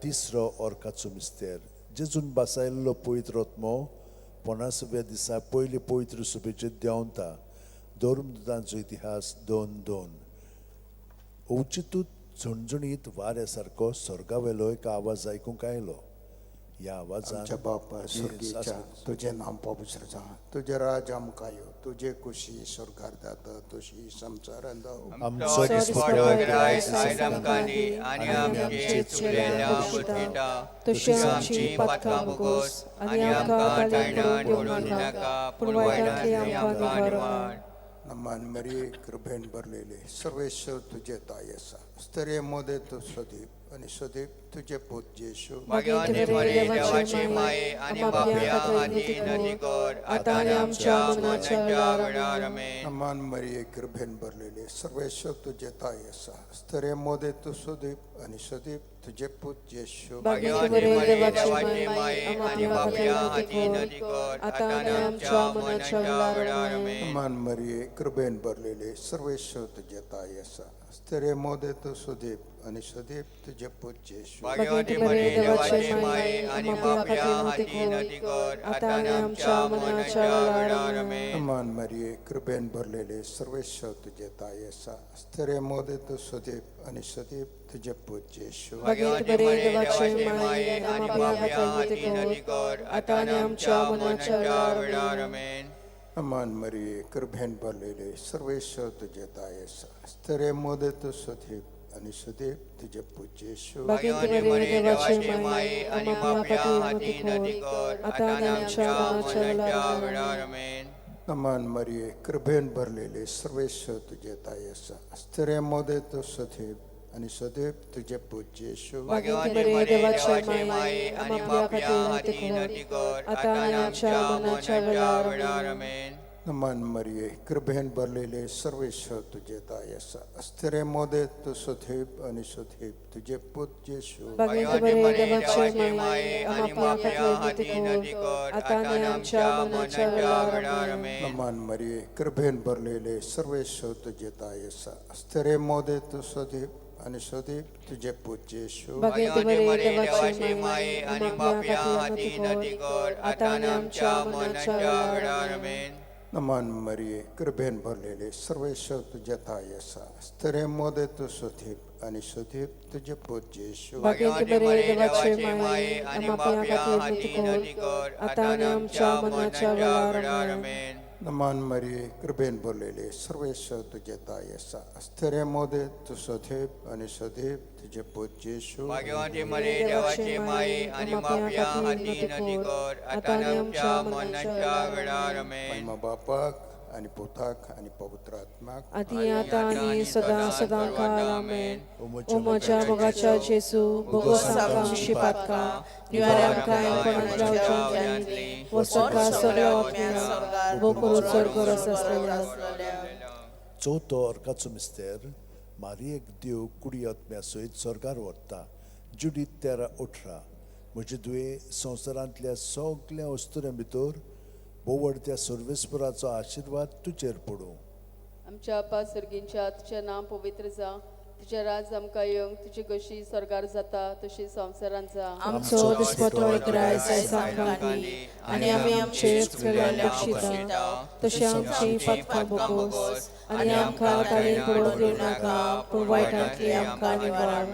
तिसरो ऑर्काचो मिस्तेर. जेजून बसायल्लो पवित्र आत्मो 50व्या दिसा पयले पवित्र सुबेचेर देंवता. धर्मदूतांचो इतिहास 2:2. अवचितूच झणझणीत वाऱ्या सारको स्वर्गावेलो एक आवाज आयकूंक आयलो. ह्या आवाजान आमच्या बापा स्वर्गीच्या, तुजें नांव पवित्र जावं, तुजें राज आमकां येवं, तुजे कुशी स्वर्गार जाता तशी संवसारांत जावं. आमचो दिसपडो आयज आमकां दी आनी आमचे चुकलेल्या बक्षिता तशी आमची पातकां भोगोस आनी आमकां ताळणान पडून दिनाका, पूण वायटांतली आमकां निवार. नमान मरिये, कृपेन भरलेले, सर्वेश्वर तुजे ताय आसा, स्त्रिये मदें तूं सदीप आनी सदीप तुजे पूत जेशू. भाग्यवंती मरिये, देवाची माये आनी पापया खातीर विनंती कर, आतां आनी आमच्या मरणाच्या वेळार. आमेन. नमान मरिये, कृपेन भरलेले, सर्वेश्वर तुजे ताय आसा, स्त्रिये मदें तूं सदीप आनी सदीप तुजे पूत जेशू. भाग्यवंती मरिये, देवाची माये आनी पापया खातीर विनंती कर, आतां आनी आमच्या मरणाच्या वेळार. आमेन. नमान मरिये, कृपेन भरलेले, सर्वेश्वर तुजे ताय आसा, स्त्रिये मदें तूं सदीप आनी सदीप तुजे पूत जेशू. भाग्यवंती मरिये, देवाची माये आनी पापया खातीर विनंती कर, आतां आनी आमच्या मरणाच्या वेळार. आमेन. नमान मरिये, कृपेन भरलेले, सर्वेश्वर तुजे ताय आसा, स्त्रिये मदें तूं सदीप आनी सदीप तुजे पूत जेशू. भाग्यवंती मरिये, देवाची माये आनी पापया खातीर विनंती कर, आतां आनी आमच्या मरणाच्या वेळार. आमेन. नमान मरिये, कृपेन भरलेले, सर्वेश्वर तुजे ताय आसा, स्त्रिये मदें तूं सदीप आनी सदीप तुजे पूत जेशू. भाग्यवंती मरिये, देवाची माये आनी पापया खातीर विनंती कर, आतां आनी आमच्या मरणाच्या वेळार. आमेन. नमान मरिये, कृपेन भरलेले, सर्वेश्वर तुजे ताय आसा, स्त्रिये मदें तूं सदीप आनी सदीप तुजे पूत जेशू. भाग्यवंती मरिये, देवाची माये आनी पापया खातीर विनंती कर, आतां आनी आमच्या मरणाच्या वेळार. आमेन. नमान मरिये, कृपेन भरलेले, सर्वेश्वर तुजे ताय आसा, स्त्रिये मदें तूं सदीप आनी सदीप तुजे पूत जेशू. भाग्यवंती मरिये, देवाची माये आनी पापया खातीर विनंती कर, आतां आनी आमच्या मरणाच्या वेळार. आमेन. नमान मरिये, कृपेन भरलेले, सर्वेश्वर तुजे ताय आसा, स्त्रिये मदें तूं सदीप आनी सदीप तुजे पूत जेशू. भाग्यवंती मरिये, देवाची माये आनी पापया खातीर विनंती कर, आतां आनी आमच्या मरणाच्या वेळार. आमेन. नमान मरिये, कृपेन भरलेले, सर्वेश्वर तुजे ताय आसा, स्त्रिये मदें तूं सदीप आनी सदीप तुजे पूत जेशू. भाग्यवंती मरिये, देवाची माये आनी पापया खातीर विनंती कर, आतां आनी आमच्या मरणाच्या वेळार. आमेन. नमान मरिये, कृपेन भरलेले, सर्वेश्वर तुजे ताय आसा, स्त्रिये मदें तूं सदीप आनी सदीप तुजे पूत जेशू. भाग्यवंती मरिये, देवाची माये आनी पापया खातीर विनंती कर, आतां आनी आमच्या मरणाच्या वेळार. आमेन. महिमा बापाक आनी पुताक आनी पवित्र आत्म्याक. आदी आतां आनी सदां सदां काल. आमेन. ओ म्हज्या मोगाच्या जेजू, भोगोस आमकां आमची पातकां, निवार आमकां कोणाच्या उज्यांतली, वो सरकार सगळ्या आत्म्याक भोव चड गरज आसलेल्या. चवथो अर्काचो मिस्तेर. मारियेक देव कुडी आत्म्या सयत स्वर्गार व्हरता. जुडीत 13:18. म्हजे दुये, संवसारांतल्या सगल्या वस्तुऱ्यां भितर बोवडत्या सर्वेस्पराचो आशिर्वाद तुजेर पडूं. आमच्या आपा सर्गींच्या, तुजें नांव पवित्र जावं, तुजें राज आमकां येवंक, तुजी कशी स्वर्गार जाता तशी संवसारांत जावं. आमचो दिसपटो आयज आमकां दी आनी आमी आमचे चुकलेल्यांक बक्षिता तशें आमची पातकां भोगोस आनी आमकां ताळेन पडोवंक दिवं नाका, पूण वायटांतली आमकां निवार.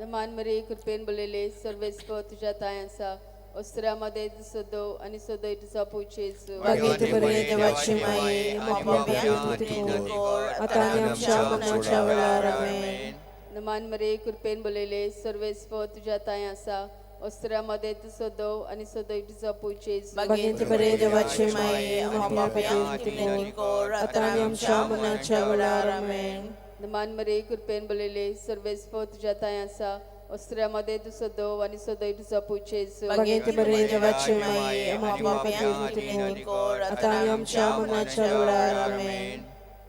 मान मरिये, कृपेन भरलेले, सर्वेस्पर तुज्या ताय आसा, अस्त्र्यामध्ये सदो आणि सदैव तुझा पूत जेजू. भाग्यवंती मरिये, देवाची माये, आमच्या पापांची विनंती कर, आतां आनी आमच्या मरणाच्या वेळार. आमेन. नमान मरिये, कृपेन भरलेले, सर्वेस्पर तुझ्या ताय आसा, अस्त्र्यामध्ये तू सदो आणि सदैव तुझा पूत जेजू. भाग्यवंती मरिये, देवाची माये, आमच्या पापांची विनंती कर, आतां आनी आमच्या मरणाच्या वेळार. आमेन. नमान मरिये, कृपेन भरलेले, सर्वेस्पर तुझ्या ताय आसा, अस्त्र्यामध्ये तू सदो आणि सदैव तुझा पूत जेजू. भाग्यवंती मरिये, देवाची माये, आमच्या पापांची विनंती कर, आतां आनी आमच्या मरणाच्या वेळार. आमेन.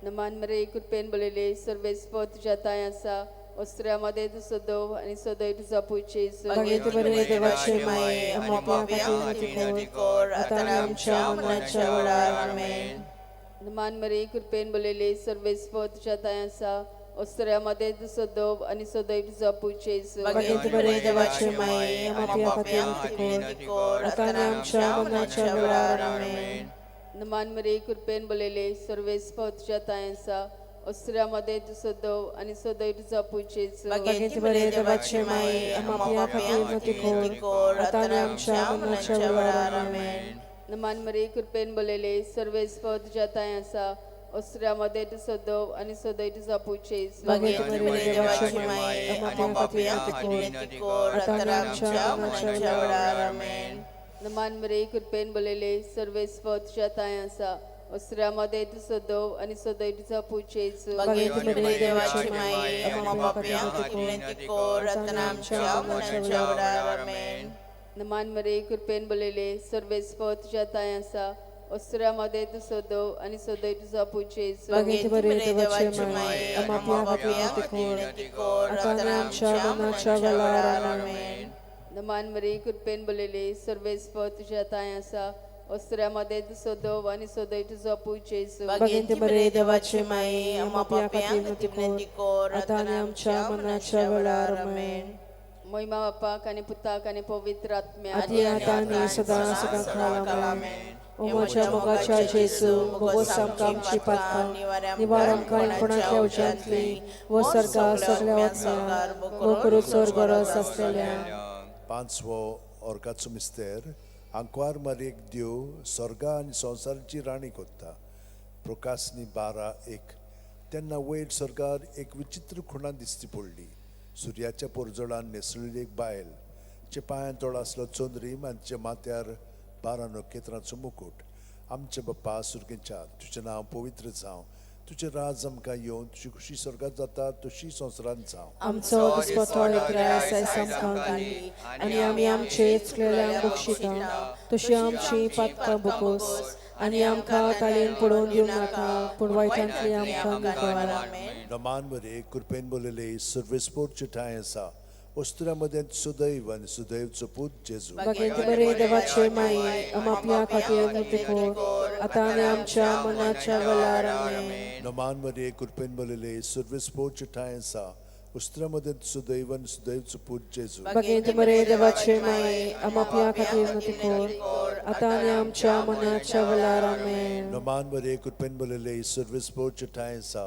नमान मरिये, कृपेन भरलेले, सर्वेस्पर तुझ्या ताय आसा, ओस्त्र्या मदें तुजो देव आनी सदैव तुजो पूत जेजू. बागेंत बरे देवाचे माये, आम्हा पाप्यां खातीर विनंती कर, आतां आनी आमच्या मरणाच्या वेळार. आमेन. मान मरे कृपेन बोललेले सर्वेस्पर तुझ्या दया आसा, ओस्त्र्या मदें तुजो देव आनी सदैव तुजो पूत जेजू. बागेंत बरे देवाचे माये, आम्हा पाप्यां खातीर विनंती कर, आतां आनी आमच्या मरणाच्या वेळार. आमेन. मान मरे कृपेन बोललेले सर्वेस्पर तुझ्या दया आसा, ओस्त्र्या मदें तुजो देव आनी सदैव तुजो पूत जेजू. बागेंत बरे देवाचे माये, आम्हा पाप्यां खातीर विनंती कर, आतां आनी आमच्या मरणाच्या वेळार. आमेन. मान मरे कृपेन बोललेले सर्वेस्पर तुझ्या दया आसा, ओस्त्र्या मदें तुजो देव आनी सदैव तुजो पूत जेजू. बागेंत बरे देवाचे माये, आम्हा पाप्यां खातीर विनंती कर, आतां आनी आमच्या मरणाच्या वेळार. आमेन. मान मरे कृपेन बोललेले सर्वेस्पर तुझ्या दया आसा, ओस्त्र्या मदें तुजो देव आनी सदैव तुजो पूत जेजू. बागेंत बरे देवाचे माये, आम्हा पाप्यां खातीर विनंती कर, आतां आनी आमच्या मरणाच्या वेळार. आमेन. मान मरे कृपेन बोललेले सर्वेस्पर तुझ्या दया आसा, ओस्त्र्या मदें तुजो देव आनी सदैव तुजो पूत जेजू. बागेंत बरे देवाचे माये, आम्हा पाप्यां खातीर विनंती कर, आतां आनी आमच्या मरणाच्या वेळार. आमेन. मान मरे कृपेन बोललेले सर्वेस्पर तुझ्या दया आसा, ओस्त्र्या मदें तुजो देव आनी सदैव तुजो पूत जेजू. बागेंत बरे देवाचे माये, आम्हा पाप्यां खातीर विनंती कर, आतां आनी आमच्या मरणाच्या वेळार. आमेन. मोहिमा बापाक आनी पुताक आनी पवित्र आत्म्याक. आदी आतां आनी सदां सदां काळ. आमेन. ओ म्हज्या मोगाच्या जेजू, भोगोस आमकां आमची पातकां, निवार आमकां कोणाच्या उज्यांतली वो सर्गा सगळ्या वतल्या वो करू चड गरज आसलेल्या. पांचवो ऑर्काचो मिस्तेर. आंकवार मारयेक देव स्वर्गा आनी संवसाराची राणी कोत्ता. प्रकाशनी 12:1. तेन्ना वयर स्वर्गार एक विचित्र खुणा दिसती पडली. सुर्याच्या पोरजोळान न्हेसलेली एक बायल, तिच्या पांयां तोळ आसलो चंद्रीम आनी तिच्या माथ्यार 12 नखेत्रांचो मुकूट. आमचे बाप्पा सुर्गेच्या, तुजें नांव पवित्र जावं, तुजें राज आमकां येवन, तुजी खुशी स्वर्गात जाता तशी संवसारांत जावं. आमचो दिसपटो ग्रास आयज आमकां दी, आनी आमी आमचे चुकलेल्यांक बक्षिता तशी आमची पातकां बोगोस, आनी आमकां ताळेन पडोवन दिवं नाका, पूण वायटांतली आमकां निवार. नमान मरे कृपेन बोलले सर्वेस्पोरचे ठांय आसा, वस्तुरा मदें सुदैव आनी सुदैवचो पूत जेजू. बागेंत बरे देवाचे माये, आम्हा पाप्यां खातीर विनंती कर, आतां आनी आमच्या मरणाच्या वेळार. आमेन. नमान मरे कृपेन बोलले सर्वेस्पोरचे ठांय आसा, वस्तुरा मदें सुदैव आनी सुदैवचो पूत जेजू. बागेंत बरे देवाचे माये, आम्हा पाप्यां खातीर विनंती कर, आतां आनी आमच्या मरणाच्या वेळार. आमेन. नमान मरे कृपेन बोलले सर्वेस्पोरचे ठांय आसा,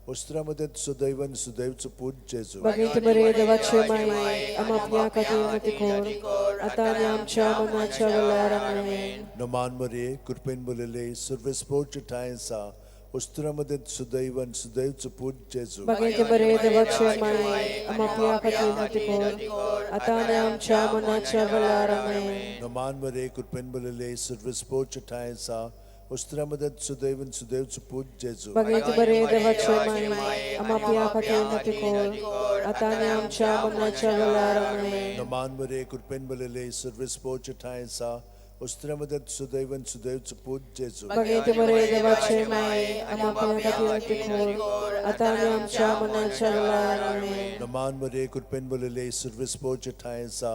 वस्तुरा मदें सुदैव आनी सुदैवचो पूत जेजू. बागेंत बरे देवाचे माये, आम्हा पाप्यां खातीर विनंती कर, आतां आनी आमच्या मरणाच्या वेळार. आमेन. नमान मरे कृपेन बोलले सर्वेस्पोरचे ठांय आसा, वस्तुरा मदें सुदैव आनी सुदैवचो पूत जेजू. बागेंत बरे देवाचे माये, आम्हा पाप्यां खातीर विनंती कर, आतां आनी आमच्या मरणाच्या वेळार. आमेन. नमान मरे कृपेन बोलले सर्वेस्पोरचे ठांय आसा, वस्तुरा मदें सुदैव आनी सुदैवचो पूत जेजू. बागेंत बरे देवाचे माये, आम्हा पाप्यां खातीर विनंती कर, आतां आनी आमच्या मरणाच्या वेळार. आमेन. नमान मरे कृपेन बोलले सर्वेस्पोरचे ठांय आसा, वस्तुरा मदें सुदैव आनी सुदैवचो पूत जेजू. बागेंत बरे देवाचे माये, आम्हा पाप्यां खातीर विनंती कर, आतां आनी आमच्या मरणाच्या वेळार. आमेन. नमान मरे कृपेन बोलले सर्वेस्पोरचे ठांय आसा,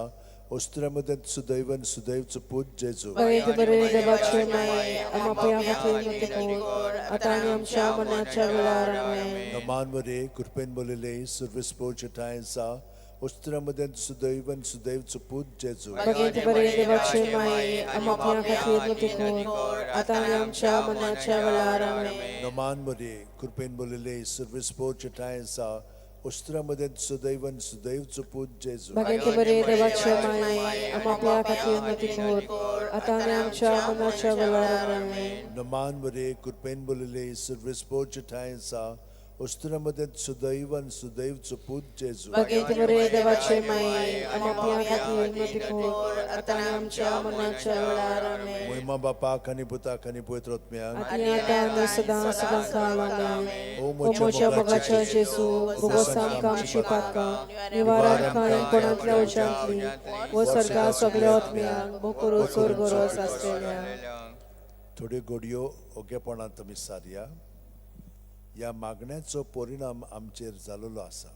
वस्तुरा मदें सुदैव आनी सुदैवचो पूत जेजू. बागेंत बरे देवाचे माये, आम्हा पाप्यां खातीर विनंती कर, आतां आनी आमच्या मरणाच्या वेळार. आमेन. नमान मरे कृपेन बोलले सर्वेस्पोरचे ठांय आसा, वस्तुरा मदें सुदैव आनी सुदैवचो पूत जेजू. बागेंत बरे देवाचे माये, आम्हा पाप्यां खातीर विनंती कर, आतां आनी आमच्या मरणाच्या वेळार. आमेन. नमान मरे कृपेन बोलले सर्वेस्पोरचे ठांय आसा, वस्तुरा मदें सुदैव आनी सुदैवचो पूत जेजू. बागेंत बरे देवाचे माये, आम्हा पाप्यां खातीर विनंती कर, आतां आनी आमच्या मरणाच्या वेळार. आमेन. नमान मरे कृपेन बोलले सर्वेस्पोरचे ठांय आसा, वस्तुरा मदें सुदैव आनी सुदैवचो पूत जेजू. बागेंत बरे देवाचे माये, आम्हा पाप्यां खातीर विनंती कर, आतां आनी आमच्या मरणाच्या वेळार. आमेन. मोहिमा बापाक आनी पुताक आनी पवित्र आत्म्याक. आनी आतां आनी सदां सदां काळ. आमेन. ओ ओ म्हज्या मोगाच्या जेजू, भोगोस आमकां आमची पातकां, निवार आमकां कोणांतल्या उज्यांतली वो सर्गा सगळ्या आत्म्यांक भोव चड गरज आसलेल्या. थोड्यो घडयो ओगेपणांत आमी सारया. ह्या मागण्याचो परिणाम आमचेर जाल्लो आसा.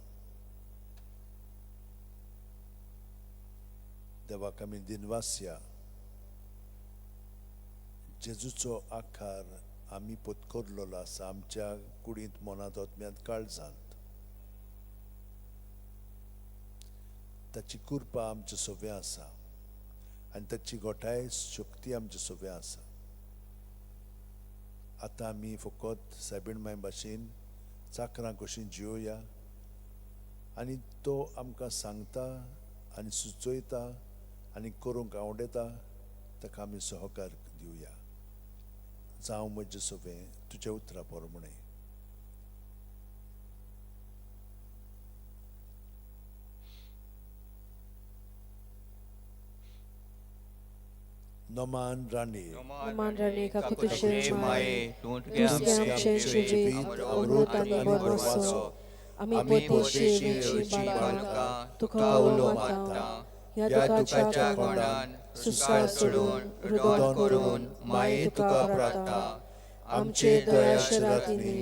देवाक आमी दिनवासया. जेजूचो आकार आमी पोतकोरलेलो आसा आमच्या कुडींत, मनांत, आत्म्यांत, काळजांत. ताची कृपा आमच्या सोव्या आसा आनी ताची गोठाय शक्ती आमच्या सोव्या आसा. आतां आमी फकत सायबीण माय भाशेन चाकरां कशीं जियोया आनी तो आमकां सांगता आनी सुचयता आनी करूंक आवडटा ताका आमी सहकार दिवया. जावं म्हजें सगळें तुज्या उतरा प्रमाणें. नमान राणी, नमान राणी, काकुतशे माये, तुझे आमचें जिवीत अमृत आनी बरो, आमी परदेशी येवची बालकां तुका उलो मारता. ह्या दुखाच्या कोणान सुस्कार सोडून रुदन करून माये तुका प्रार्थना. आमचे दयाचे रातींनी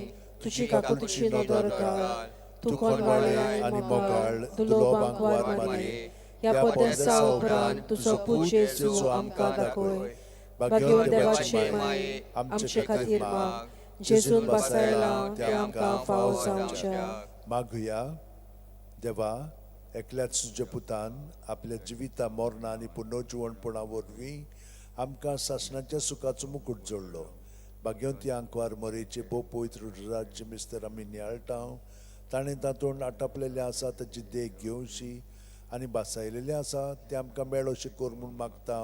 तुजी काकुतीची नदर घाल. तूं कोणवाळे आनी मोगाळ दुलोबांक वार मारी. ह्या परदेसा उपरांत तुजो पूत जेजू आमकां दाखय. भाग्यवंत देवाचे माये, आमचे खातीर माग. जेजून बसायला तें आमकां फावो जावच्या. मागुया. देवा, एकल्याच तुज्या पुतान आपल्या जिविता, मरणा आनी पुनर्जिवणपणा वरवीं आमकां सासणाच्या सुखाचो मुकूट जोडलो. भाग्यवंती आंकवार मरेचे भोव पवित्र राज्य मिस्तर आमी नियाळटा. ताणें तातूंत आटापलेलें आसा ताची देख घेवची आनी बासायलेलें आसा तें आमकां मेळोशें कर म्हूण मागता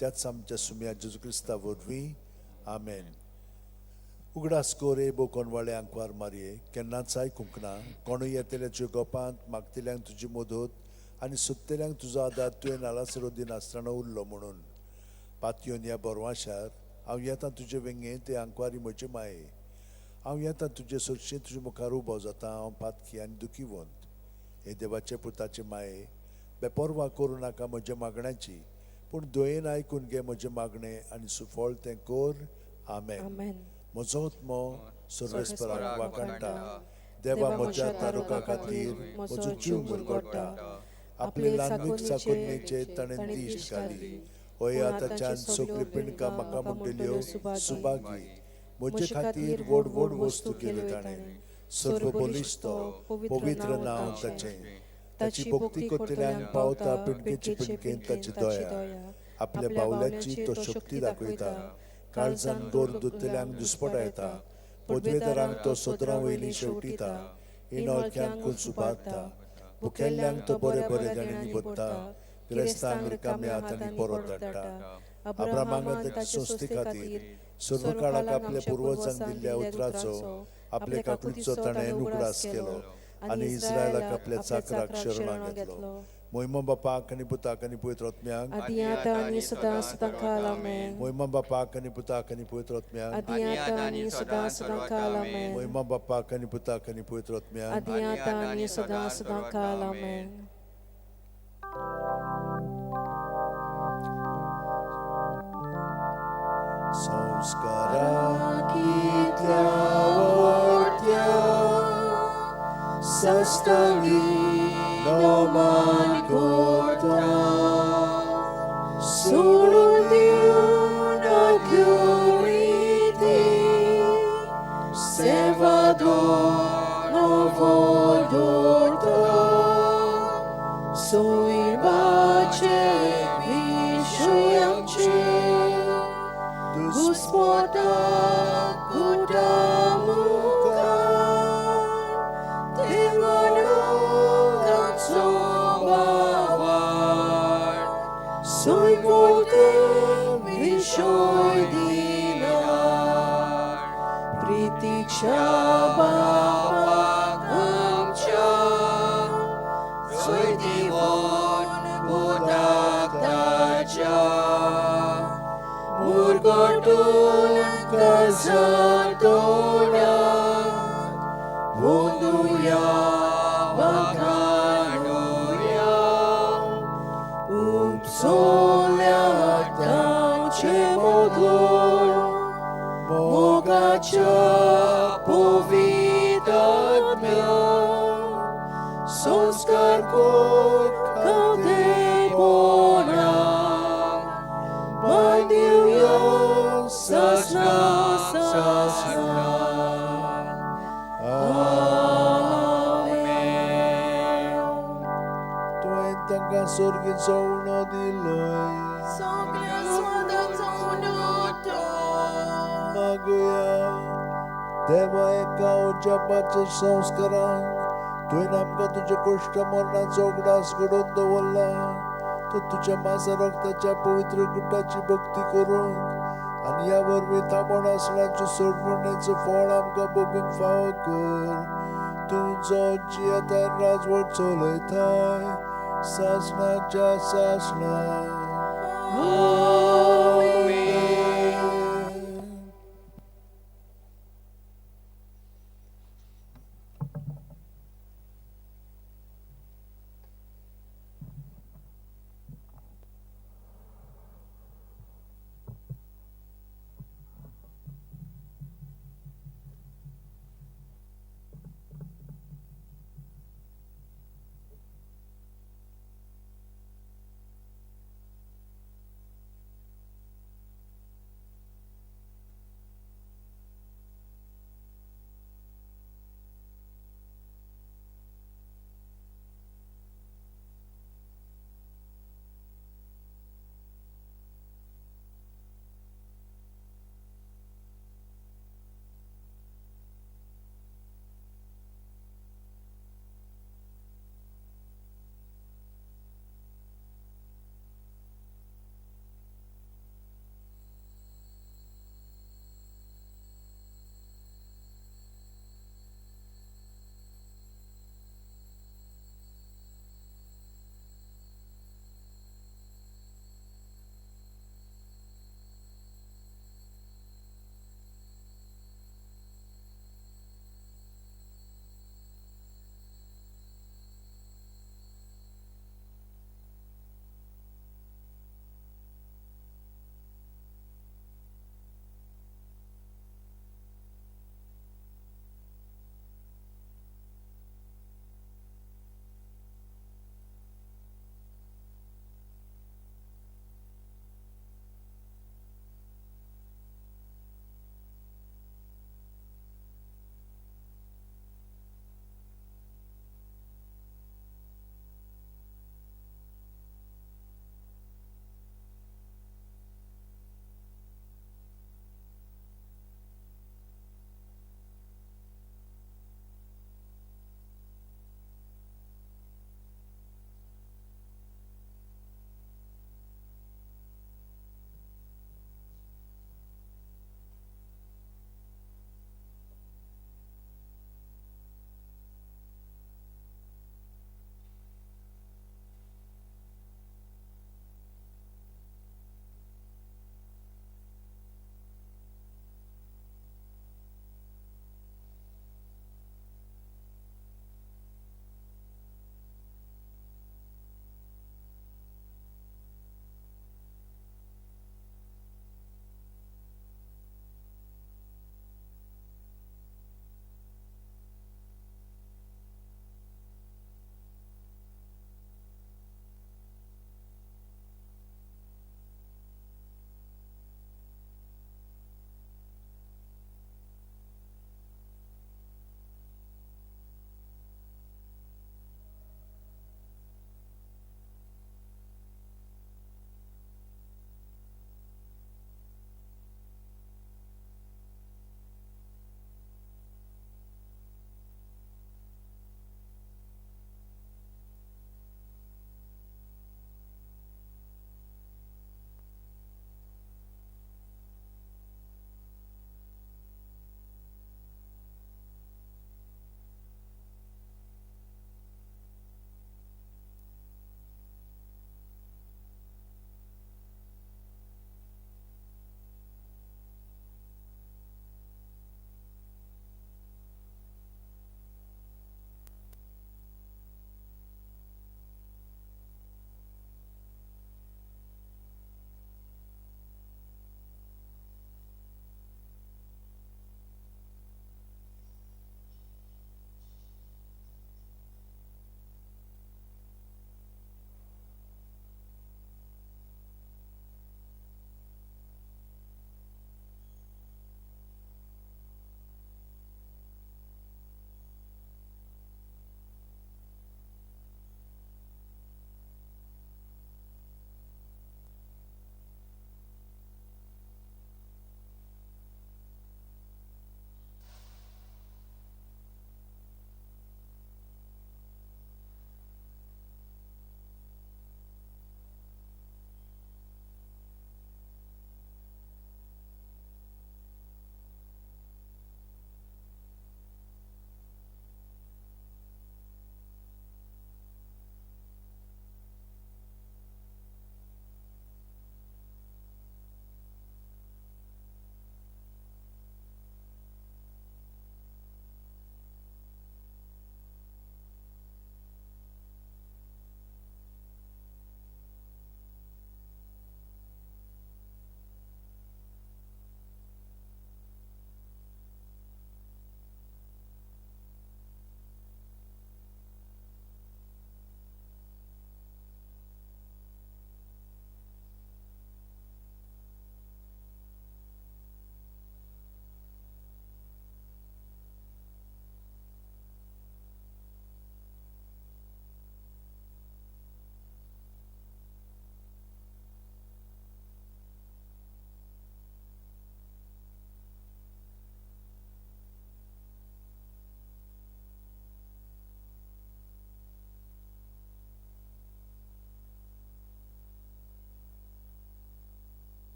त्याच आमच्या सुम्या जेजू क्रिस्ता वरवीं. आमेन. उगडास कर हे भोव कोणवाळे आंकवार मारये, केन्नाच आयकूंक ना कोणूय येतल्याच्या गोपांत मागतल्यांक तुजी मदत आनी सोदतल्यांक तुजो आदार तुवें नालासरो दिनासतना उरलो म्हणून. पातयोन ह्या बोरवाशार हांव येता तुजे वेंगेंत, ते आंकवारी म्हजे माये. हांव येता तुजे सरशीं, तुजे मुखार उबो जाता हांव पातकी आनी दुखीवंत. हे देवाचे पुताचे माये, बेपर्वा करूं नाका म्हज्या मागण्याची, पूण दयेन आयकून घे म्हजें मागणें आनी सुफळ तें कर. आमेन. म्हजो आत्मो सर्वेस्पराक वाखाणटा. देवा म्हज्या तारुका खातीर म्हजो जीव मुरगोडटा. आपले ल्हानवीक चाकुरणेचेर ताणें दिश्ट घाली. हय, आतांच्यान सगळ्यो पिंडकां म्हाका म्हणटल्यो सुभागी. म्हजे खातीर व्हड व्हड वस्तू केल्यो ताणें. सर्व बलिश्ट पवित्र नांव ताचें. ताची भक्ती करतल्यांक पावता पिंडकेचे पिंडकेन ताची दया. आपल्या बावल्याची तो शक्ती दाखयता. काळजान गोर दुतल्यांक दुस्पटायता. पदवेदारांक तो सदरां वयली शेवटिता. इणोळख्यांक कुलसुबारता. भुकेल्ल्यांक तो बरे बरे जाणींनी भरता. गिरेस्तांक रिकाम्या हातांनी परत धाडटा. अब्रामाक ताचे संस्थे खातीर सर्व काळाक आपल्या पुर्वजांक दिल्ल्या उतराचो आपल्या काकुतीचो ताणें उगडास केलो आनी इस्रायलाक आपल्या चाकराक शरणाक घेतलो. मोहिमा बापाक आनी पुताक आनी पवित्र आत्म्याक. आदी आतां आनी सदां सदां काल. आमेन. मोहिमा बापाक आनी पुताक आनी पवित्र आत्म्याक. आदी आतां आनी सदां सदां काल. आमेन. मोहिमा बापाक आनी पुताक आनी पवित्र आत्म्याक. आदी आतां आनी सदां सदां काल. आमेन. संस्कारा कितल्या व्हडल्या सस्तवी नमन करता. सोडून दिवन आख्यो रिती सेवा नवो दवरता. सोयबाचे विशय आमचे घुस्पटा कुटा मुखार ते म्हणूंक आमचो बावार. सोयबोते विशय दिनार प्रितीक्षा बापाक आमच्या जय दिवन पुताक ताच्या मुरगटून काजार तोंडाक वंदुया वाखाणुया. उपसोल्या ताचे मधुर मोगाच्या पवित्र आत्म्या संस्कार कर खावतेपणा. सोडवणेचो उणो दिलोय. सगळ्या स्वादाचो उणो तो. मागुया. देवा एका उजापाच्या संस्कारान तुवें आमकां तुज्या कुश्ट मरणाचो उगडास घडोवन दवरला. तो तुज्या मासा रक्ताच्या पवित्र गुटाची भक्ती करूंक आनी ह्या वरवीं थांबोण आसण्याचो सोडवणेचो फळ आमकां भोगूंक फावो कर. तूं जो जियेता राजवट चलयताय सासणाच्या सासणां.